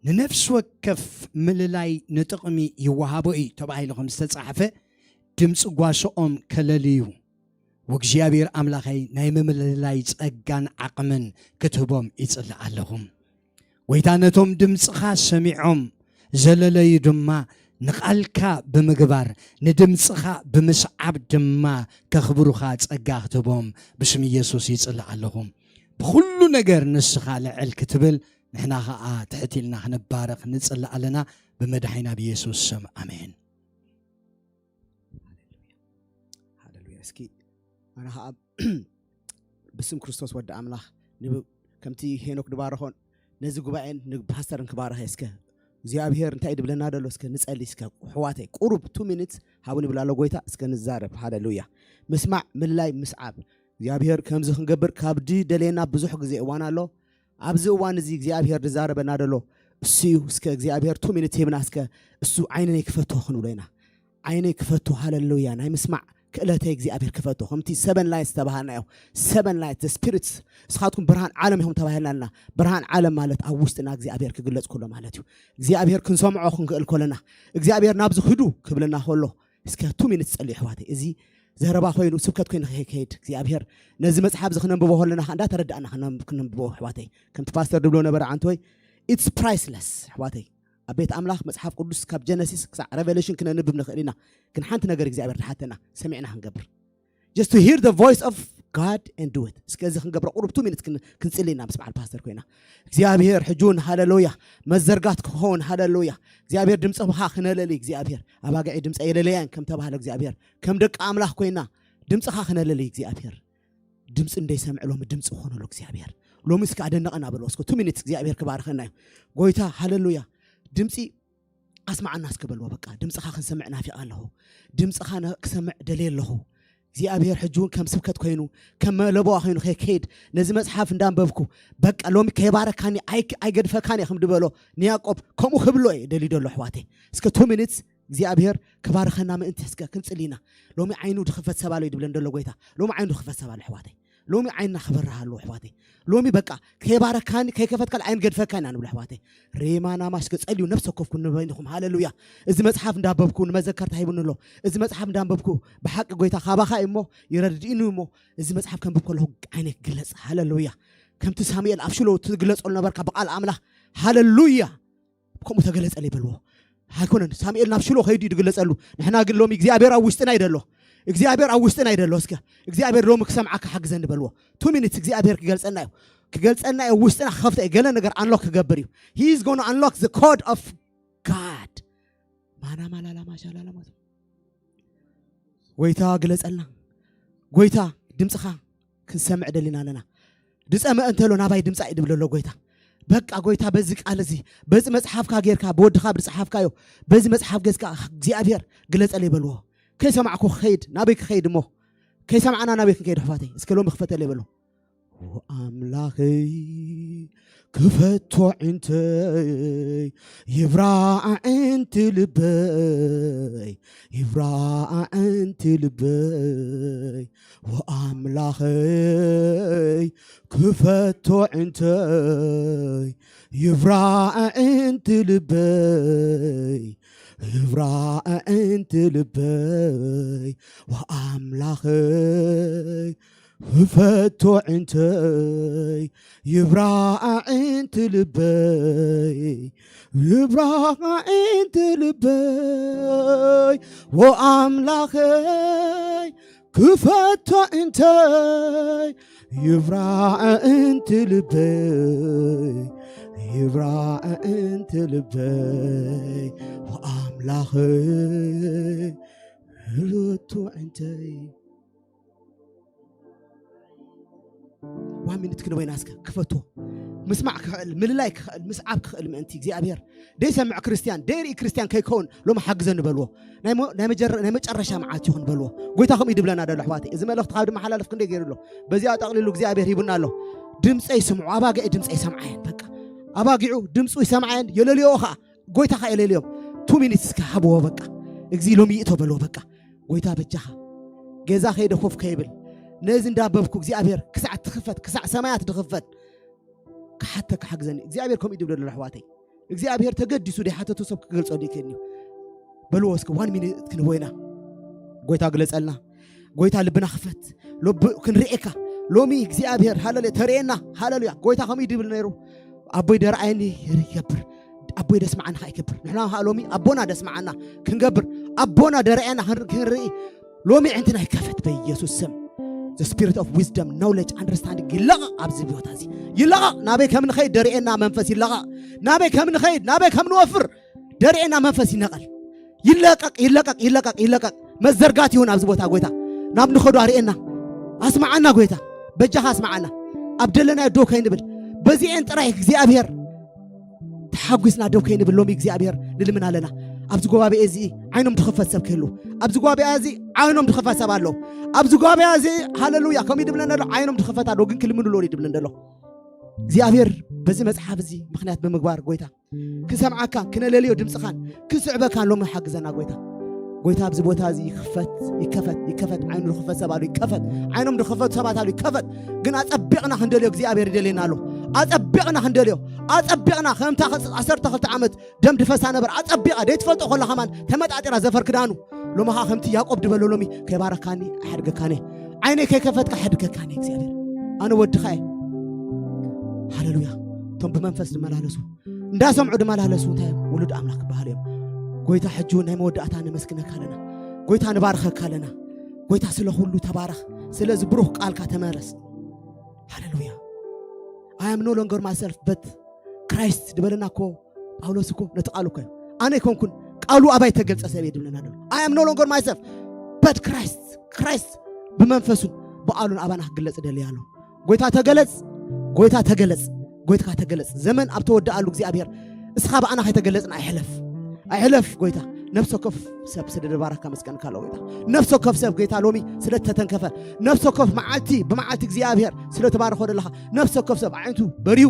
ንነፍሲ ወከፍ ምልላይ ንጥቕሚ ይወሃቦ እዩ ተባሂሉ ከም ዝተጻሕፈ ድምፂ ጓሶኦም ከለልዩ ወእግዚኣብሔር ኣምላኸይ ናይ ምምልላይ ጸጋን ዓቕምን ክትህቦም ይጽልእ ኣለኹ። ጎይታ ነቶም ድምፅኻ ሰሚዖም ዘለለዩ ድማ ንቓልካ ብምግባር ንድምፅኻ ብምስዓብ ድማ ከኽብሩኻ ጸጋ ክትህቦም ብስም ኢየሱስ ይጽልእ ኣለኹ። ብኹሉ ነገር ንስኻ ልዕል ክትብል ንሕና ኸዓ ትሕት ኢልና ክንባረኽ ንጽልእ ኣለና ብመድሓይና ብኢየሱስ ስም ኣሜን። ሃለሉያ። እስኪ ኣነ ከዓ ብስም ክርስቶስ ወዲ ኣምላኽ ንብ-፣ ከምቲ ሄኖክ ድባረኾን ነዚ ጉባኤን ንፓስተርን ክባረኸ እስከ እግዚኣብሔር እንታይ ድብለና ደሎ እስከ ንጸሊ እስከ። ሕዋተይ ቁሩብ ቱ ሚኒትስ ሃቡን ይብል ኣሎ ጎይታ እስከ ንዛረብ። ሃለሉያ። ምስማዕ ምልላይ ምስዓብ እግዚኣብሔር ከምዚ ክንገብር ካብ ድደልየና ብዙሕ ግዜ እዋን ኣሎ። ኣብዚ እዋን እዚ እግዚኣብሔር ዝዛረበና ደሎ እሱ እዩ። እስከ እግዚኣብሔር ቱ ሚኒት ሂብና እስከ እሱ ዓይነይ ክፈቶ ክንብሎ ኢና። ዓይነይ ክፈቶ። ሃለሉያ። ናይ ምስማዕ ክእለተይ እግዚኣብሔር ክፈቶ። ከምቲ ሰበን ላይት ዝተባሃልናዮ ሰበን ላይት ስፒሪትስ እስኻትኩም ብርሃን ዓለም ኢኹም ተባሂልና ኣለና። ብርሃን ዓለም ማለት ኣብ ውሽጥና እግዚኣብሔር ክግለጽ ከሎ ማለት እዩ። እግዚኣብሔር ክንሰምዖ ክንክእል ከለና እግዚኣብሔር ናብዚ ክዱ ክብለና ከሎ እስከ ቱ ሚኒት ጸልዩ ኣሕዋተይ። እዚ ዘረባ ኮይኑ ስብከት ኮይኑ ከይከይድ እግዚኣብሔር ነዚ መጽሓፍ እዚ ክነንብቦ ከለና እንዳተረዳእና ክነንብቦ ኣሕዋተይ። ከምቲ ፓስተር ድብሎ ነበረ ዓንተወይ ኢትስ ፕራይስለስ ኣሕዋተይ። ኣብ ቤት ኣምላኽ መጽሓፍ ቅዱስ ካብ ጀነሲስ ክሳዕ ሬቨሌሽን ክነንብብ ንኽእል ኢና። ግን ሓንቲ ነገር እግዚኣብሔር ድሓተና ሰሚዕና ክንገብር። Just to hear the voice of God and do it። እስከ እዚ ክንገብሮ ቁሩብ ቱ ሚኒት ክንጽሊ ኢና ምስ በዓል ፓስተር ኮይና እግዚኣብሔር ሕጂ እውን ሃለሉያ መዘርጋት ክኸውን ሃለሉያ እግዚኣብሔር ድምፅኻ ክነለሊ እግዚኣብሔር ኣባግዒ ድምፀ የለለያን ከም ተባህለ እግዚኣብሔር ከም ደቂ ኣምላኽ ኮይና ድምፅኻ ክነለሊ እግዚኣብሔር ድምፂ እንደይሰምዕ ሎሚ ድምፂ ክኾነሉ እግዚኣብሔር ሎሚ እስከ ኣደነቐና በልዎ እስከ ቱ ሚኒት እግዚኣብሔር ክባርኸና እዩ ጎይታ ሃለሉያ ድምፂ ኣስማዓና እስከ በልዎ በቃ ድምፅኻ ክንሰምዕ ናፊቐ ኣለኹ ድምፅኻ ክሰምዕ ደልየ ኣለኹ እግዚኣብሔር ሕጂ እውን ከም ስብከት ኮይኑ ከም መለበዋ ኮይኑ ከይከይድ ነዚ መፅሓፍ እንዳንበብኩ በቃ ሎሚ ከይባረካኒ ኣይገድፈካን እየ ከም ድበሎ ንያቆብ ከምኡ ክብሎ እየ ደልዩ ደሎ ኣሕዋተይ እስከ ቱ ሚኒትስ እግዚኣብሔር ክባርኸና ምእንቲ እስከ ክንፅሊ ኢና ሎሚ ዓይኑ ድኽፈት ሰብ ኣሎ እዩ ድብለን ደሎ ጎይታ ሎሚ ዓይኑ ድኽፈት ሰብ ኣሎ ኣሕዋተይ ሎሚ ዓይንና ክበርህ ኣለዎ ኣሕዋተይ ሎሚ በቃ ከይባረካኒ ከይከፈትካ ዓይን ገድፈካ ኢና ንብል ኣሕዋተይ ሬማናማ እስከ ጸልዩ ነፍሲ ወከፍኩም ንበይንኹም ሃለሉያ እዚ መጽሓፍ እንዳንበብኩ ንመዘከርታ ሂቡኒ ኣሎ እዚ መጽሓፍ እንዳንበብኩ ብሓቂ ጎይታ ካባኻ እዩ እሞ ይረድእኒ እዩ እሞ እዚ መጽሓፍ ከንብብ ከለኹ ዓይነይ ክግለጽ ሃለሉያ ከምቲ ሳሙኤል ኣብ ሽሎ ትግለጸሉ ነበርካ ብቃል ኣምላኽ ሃለሉያ ከምኡ ተገለጸለይ በልዎ ኣይኮነን። ሳሙኤል ናብ ሽሎ ከይዱ እዩ ዝግለጸሉ። ንሕና ግን ሎሚ እግዚኣብሔር ኣብ ውሽጥና ይደሎ። እግዚኣብሔር ኣብ ውሽጥና ይደሎ። እስከ እግዚኣብሔር ሎሚ ክሰምዓካ ሓግዘኒ በልዎ። Two minutes እግዚኣብሔር ክገልጸና እዩ። ክገልጸና እዩ። ውሽጥና ክኸፍተ እዩ። ገለ ነገር unlock ክገብር እዩ። He is gonna unlock the code of God. ማና ማላላ ማሻላላ ማለት ነው። ጎይታ ግለጸልና። ጎይታ ድምፅኻ ክንሰምዕ ደሊና ኣለና። ድፀመ እንተሎ ናባይ ድምፃ እዩ ድብል ኣሎ ጎይታ። በቃ ጎይታ በዚ ቃል እዚ በዚ መፅሓፍካ ጌርካ ብወድኻ ብዝፀሓፍካዮ በዚ መፅሓፍ ገዝካ እግዚኣብሔር ግለፀለይ በልዎ። ከይሰማዕኩ ክኸይድ ናበይ ክኸይድ እሞ ከይሰማዕና ናበይ ክንከይድ ኣሕዋተይ እስከ ሎሚ ክፈተለይ በሎ። ኣምላኸይ ክፈቶ ዕንተይ ይብራ ኣዕንቲ ልበይ ይብራ ኣዕንቲ ልበይ ወኣምላኸይ ክፈቶ ዕንተይ ይብራ ኣዕንቲ ልበይ ይብራ ኣዕንቲ ልበይ ወኣምላኸይ ክፈቶ ዕንተይ ይብራ ኣዕንቲ ልበይ ይብራ ኣዕንቲ ልበይ ወኣምላኸይ ክፈቶ ዕንተይ ይብራ ኣዕንቲ ልበይ ይብራ ኣዕንቲ ልበይ ወኣምላኸይ ክፈቶ ዕንተይ ዋን ሚኒት ክንበይና እስከ ክፈቶ ምስማዕ ክኽእል ምልላይ ክኽእል ምስዓብ ክኽእል ምእንቲ እግዚኣብሔር ደይሰምዕ ክርስትያን ደይርኢ ክርስትያን ከይከውን ሎም ሓግዘ ንበልዎ ናይ መጨረሻ መዓት ይኹን በልዎ ጎይታ ከምኡ ይድብለና ደሎ ኣሕዋተይ እዚ መልእኽቲ ካብ ድማ ሓላለፍ ክንደይ ገይሩ ኣሎ በዚኣ ጠቕሊሉ እግዚኣብሔር ሂቡና ኣሎ ድምፀይ ስምዑ ኣባጊዕ ድምፀይ ሰምዓየን በቃ ኣባጊዑ ድምፁ ይሰምዓየን የለልዮ ኸዓ ጎይታ ኸዓ የለልዮም ቱ ሚኒትስ ከ ሃብዎ በቃ እግዚ ሎም ይእቶ በልዎ በቃ ጎይታ በጃኻ ገዛ ከይደ ኮፍ ከይብል ነዚ እንዳበብኩ እግዚኣብሔር ክሳዕ ትኽፈት ክሳዕ ሰማያት ድኽፈት ክሓተካ ሓግዘኒ እግዚኣብሔር ከምኡ ይድብለ ኣሎ ኣሕዋተይ እግዚኣብሔር ተገዲሱ ደይ ሓተቱ ሰብ ክገልጾ ደይክእል እዩ በልዎ እስከ ዋን ሚኒት ክንህቦ ኢና ጎይታ ግለጸልና ጎይታ ልብና ክፈት ክንርኤካ ሎሚ እግዚኣብሔር ሃለሉያ ተርእየና ሃለሉያ ጎይታ ከምኡ ይድብል ነይሩ ኣቦይ ደርኣየኒ ይገብር ኣቦይ ደስማዓና ኸዓ ይገብር ንሕና ኸዓ ሎሚ ኣቦና ደስማዓና ክንገብር ኣቦና ደርኣየና ክንርኢ ሎሚ ዕንትና ይከፈት በኢየሱስ ስም the spirit of wisdom knowledge understanding ይለቐቕ ኣብዚ ቦታ እዚ ይለቐቕ ናበይ ከም ንኸይድ ደርእየና መንፈስ ይለቐቕ ናበይ ከም ንኸይድ ናበይ ከም ንወፍር ደርእየና መንፈስ ይነቐል ይለቀቅ ይለቀቅ ይለቀቅ ይለቀቅ መዘርጋት ይሁን ኣብዚ ቦታ ጎይታ ናብ ንኸዶ ኣርእየና ኣስማዓና ጎይታ በጃኻ ኣስማዓና ኣብ ደለናዮ ዶ ከይንብል በዚኤን ጥራይ እግዚኣብሔር ተሓጒስና ደው ከይንብል ሎሚ እግዚኣብሔር ንልምን ኣለና ኣብዚ ጎባብኤ እዚ ዓይኖም ድኽፈት ሰብ ክህሉ ኣብዚ ጎባብኤ እዚ ዓይኖም ድኽፈት ሰብ ኣሎ ኣብዚ ጎባብኤ እዚ ሃለሉያ ከምኡ ይድብለን ኣሎ ዓይኖም ድኽፈት ኣሎ ግን ክልምኑ ሎ ይድብለን ዘሎ እግዚኣብሔር በዚ መፅሓፍ እዚ ምክንያት ብምግባር ጎይታ ክሰምዓካ ክነለልዮ ድምፅኻን ክስዕበካን ሎሚ ሓግዘና ጎይታ ጎይታ ኣብዚ ቦታ እዚ ይክፈት ይከፈት ይከፈት ዓይኑ ዝኽፈት ሰብ ኣሉ ይከፈት ዓይኖም ዝኽፈቱ ሰባት ኣሉ ይከፈት ግን ኣፀቢቕና ክንደልዮ እግዚኣብሔር ይደልየና ኣሎ ኣፀቢቕና ክንደልዮ ኣፀቢቕና ከምታ ዓሰርተ ክልተ ዓመት ደም ድፈሳ ነበር ኣፀቢቓ ደይትፈልጦ ከሎ ከማን ተመጣጢራ ዘፈር ክዳኑ ሎሚ ከዓ ከምቲ ያዕቆብ ድበሎ ሎሚ ከይባረካኒ ኣሕድገካኒ ዓይነይ ከይከፈትካ ኣሕድገካኒ እግዚኣብሔር ኣነ ወድኻ እየ ሃለሉያ እቶም ብመንፈስ ዝመላለሱ እንዳሰምዑ ድመላለሱ እንታይ እዮም ውሉድ ኣምላኽ ክበሃሉ እዮም ጎይታ ሕጂ እውን ናይ መወዳእታ ነመስግነካ ኣለና ጎይታ ንባርኸካ ኣለና ጎይታ ስለ ኩሉ ተባረኽ ስለዚ ብሩኽ ቃልካ ተመለስ ሃለሉያ I am no longer myself but Christ ዝበለና እኮ ጳውሎስ እኮ ነቲ ቃሉ እኮ እዩ ኣነ ኣይኮንኩን ቃሉ ኣባይ ተገልጸ ሰብ እየ ድብለና ዘሎ I am no longer myself but Christ Christ ብመንፈሱን ብቃሉን ኣባና ክግለጽ ደልያ ኣሎ ጎይታ ተገለጽ ጎይታ ተገለጽ ጎይትካ ተገለጽ ዘመን ኣብ ተወደኣሉ እግዚኣብሔር እስኻ ብኣና ከይተገለጽና ኣይሕለፍ ኣይሕለፍ ጎይታ ነፍሲ ወከፍ ሰብ ስለ ድባረካ መስገንካ ኣሎ ጎይታ ነፍሲ ወከፍ ሰብ ጎይታ ሎሚ ስለ ተተንከፈ ነፍሲ ወከፍ መዓልቲ ብመዓልቲ እግዚኣብሔር ስለ ተባረኾ ዘለኻ ነፍሲ ወከፍ ሰብ ኣዒንቱ በርዩ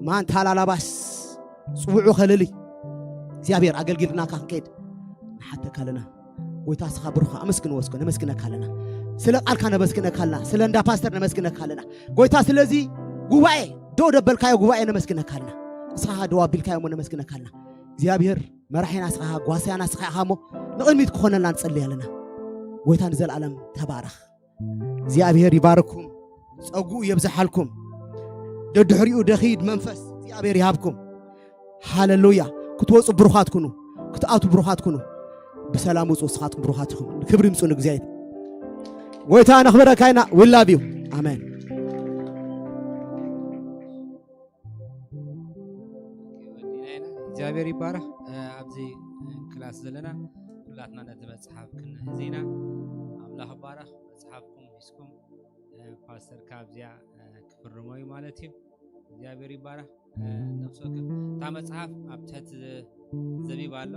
ማንታ ላላባስ ጽውዑ ከለሊ እግዚኣብሔር ኣገልጊልናካ ክንከይድ ንሓተካ ኣለና ጎይታ ስኻ ብሩኻ ኣመስግንዎ እስኮ ነመስግነካ ኣለና ስለ ቃልካ ነመስግነካ ኣለና ስለ እንዳ ፓስተር ነመስግነካ ኣለና ጎይታ ስለዚ ጉባኤ ዶ ደበልካዮ ጉባኤ ነመስግነካ ኣለና እስኻ ደው ኣቢልካዮ እሞ ነመስግነካ ኣለና እግዚኣብሔር መራሒና ስኻ ጓስያና ስኻ ኢኻ እሞ ንቕድሚት ክኾነልና ንጸልይ ኣለና ጎይታ ንዘለኣለም ተባረኽ እግዚኣብሔር ይባርኩም ጸጉኡ የብዝሓልኩም ደድሕሪኡ ደኺድ መንፈስ እግዚኣብሔር ይሃብኩም ሃለሉያ ክትወፁ ብሩኻት ኩኑ ክትኣቱ ብሩኻት ኩኑ። ብሰላም ውፁ። ንስኻትኩም ብሩኻት ኢኹም። ክብሪ ይምፁ ንእግዚኣብሔር። ጎይታ ነኽብረካ ኢና። We love you. ኣሜን። ወዲና ኢና። እግዚኣብሔር ይባረኽ። ኣብዚ ክላስ ዘለና ኩላትና ነቲ መፅሓፍ ክንሕዝ ኢና። ኣምላኽ ይባረኽ። መፅሓፍኩም ሒዝኩም ፓስተር ካብዚያ ክፍርሞ እዩ ማለት እዩ። እግዚኣብሔር ይባረኽ። ነፍሲ ወከፍ እታ መፅሓፍ ኣብ ትሕቲ ዘቢብ ኣሎ።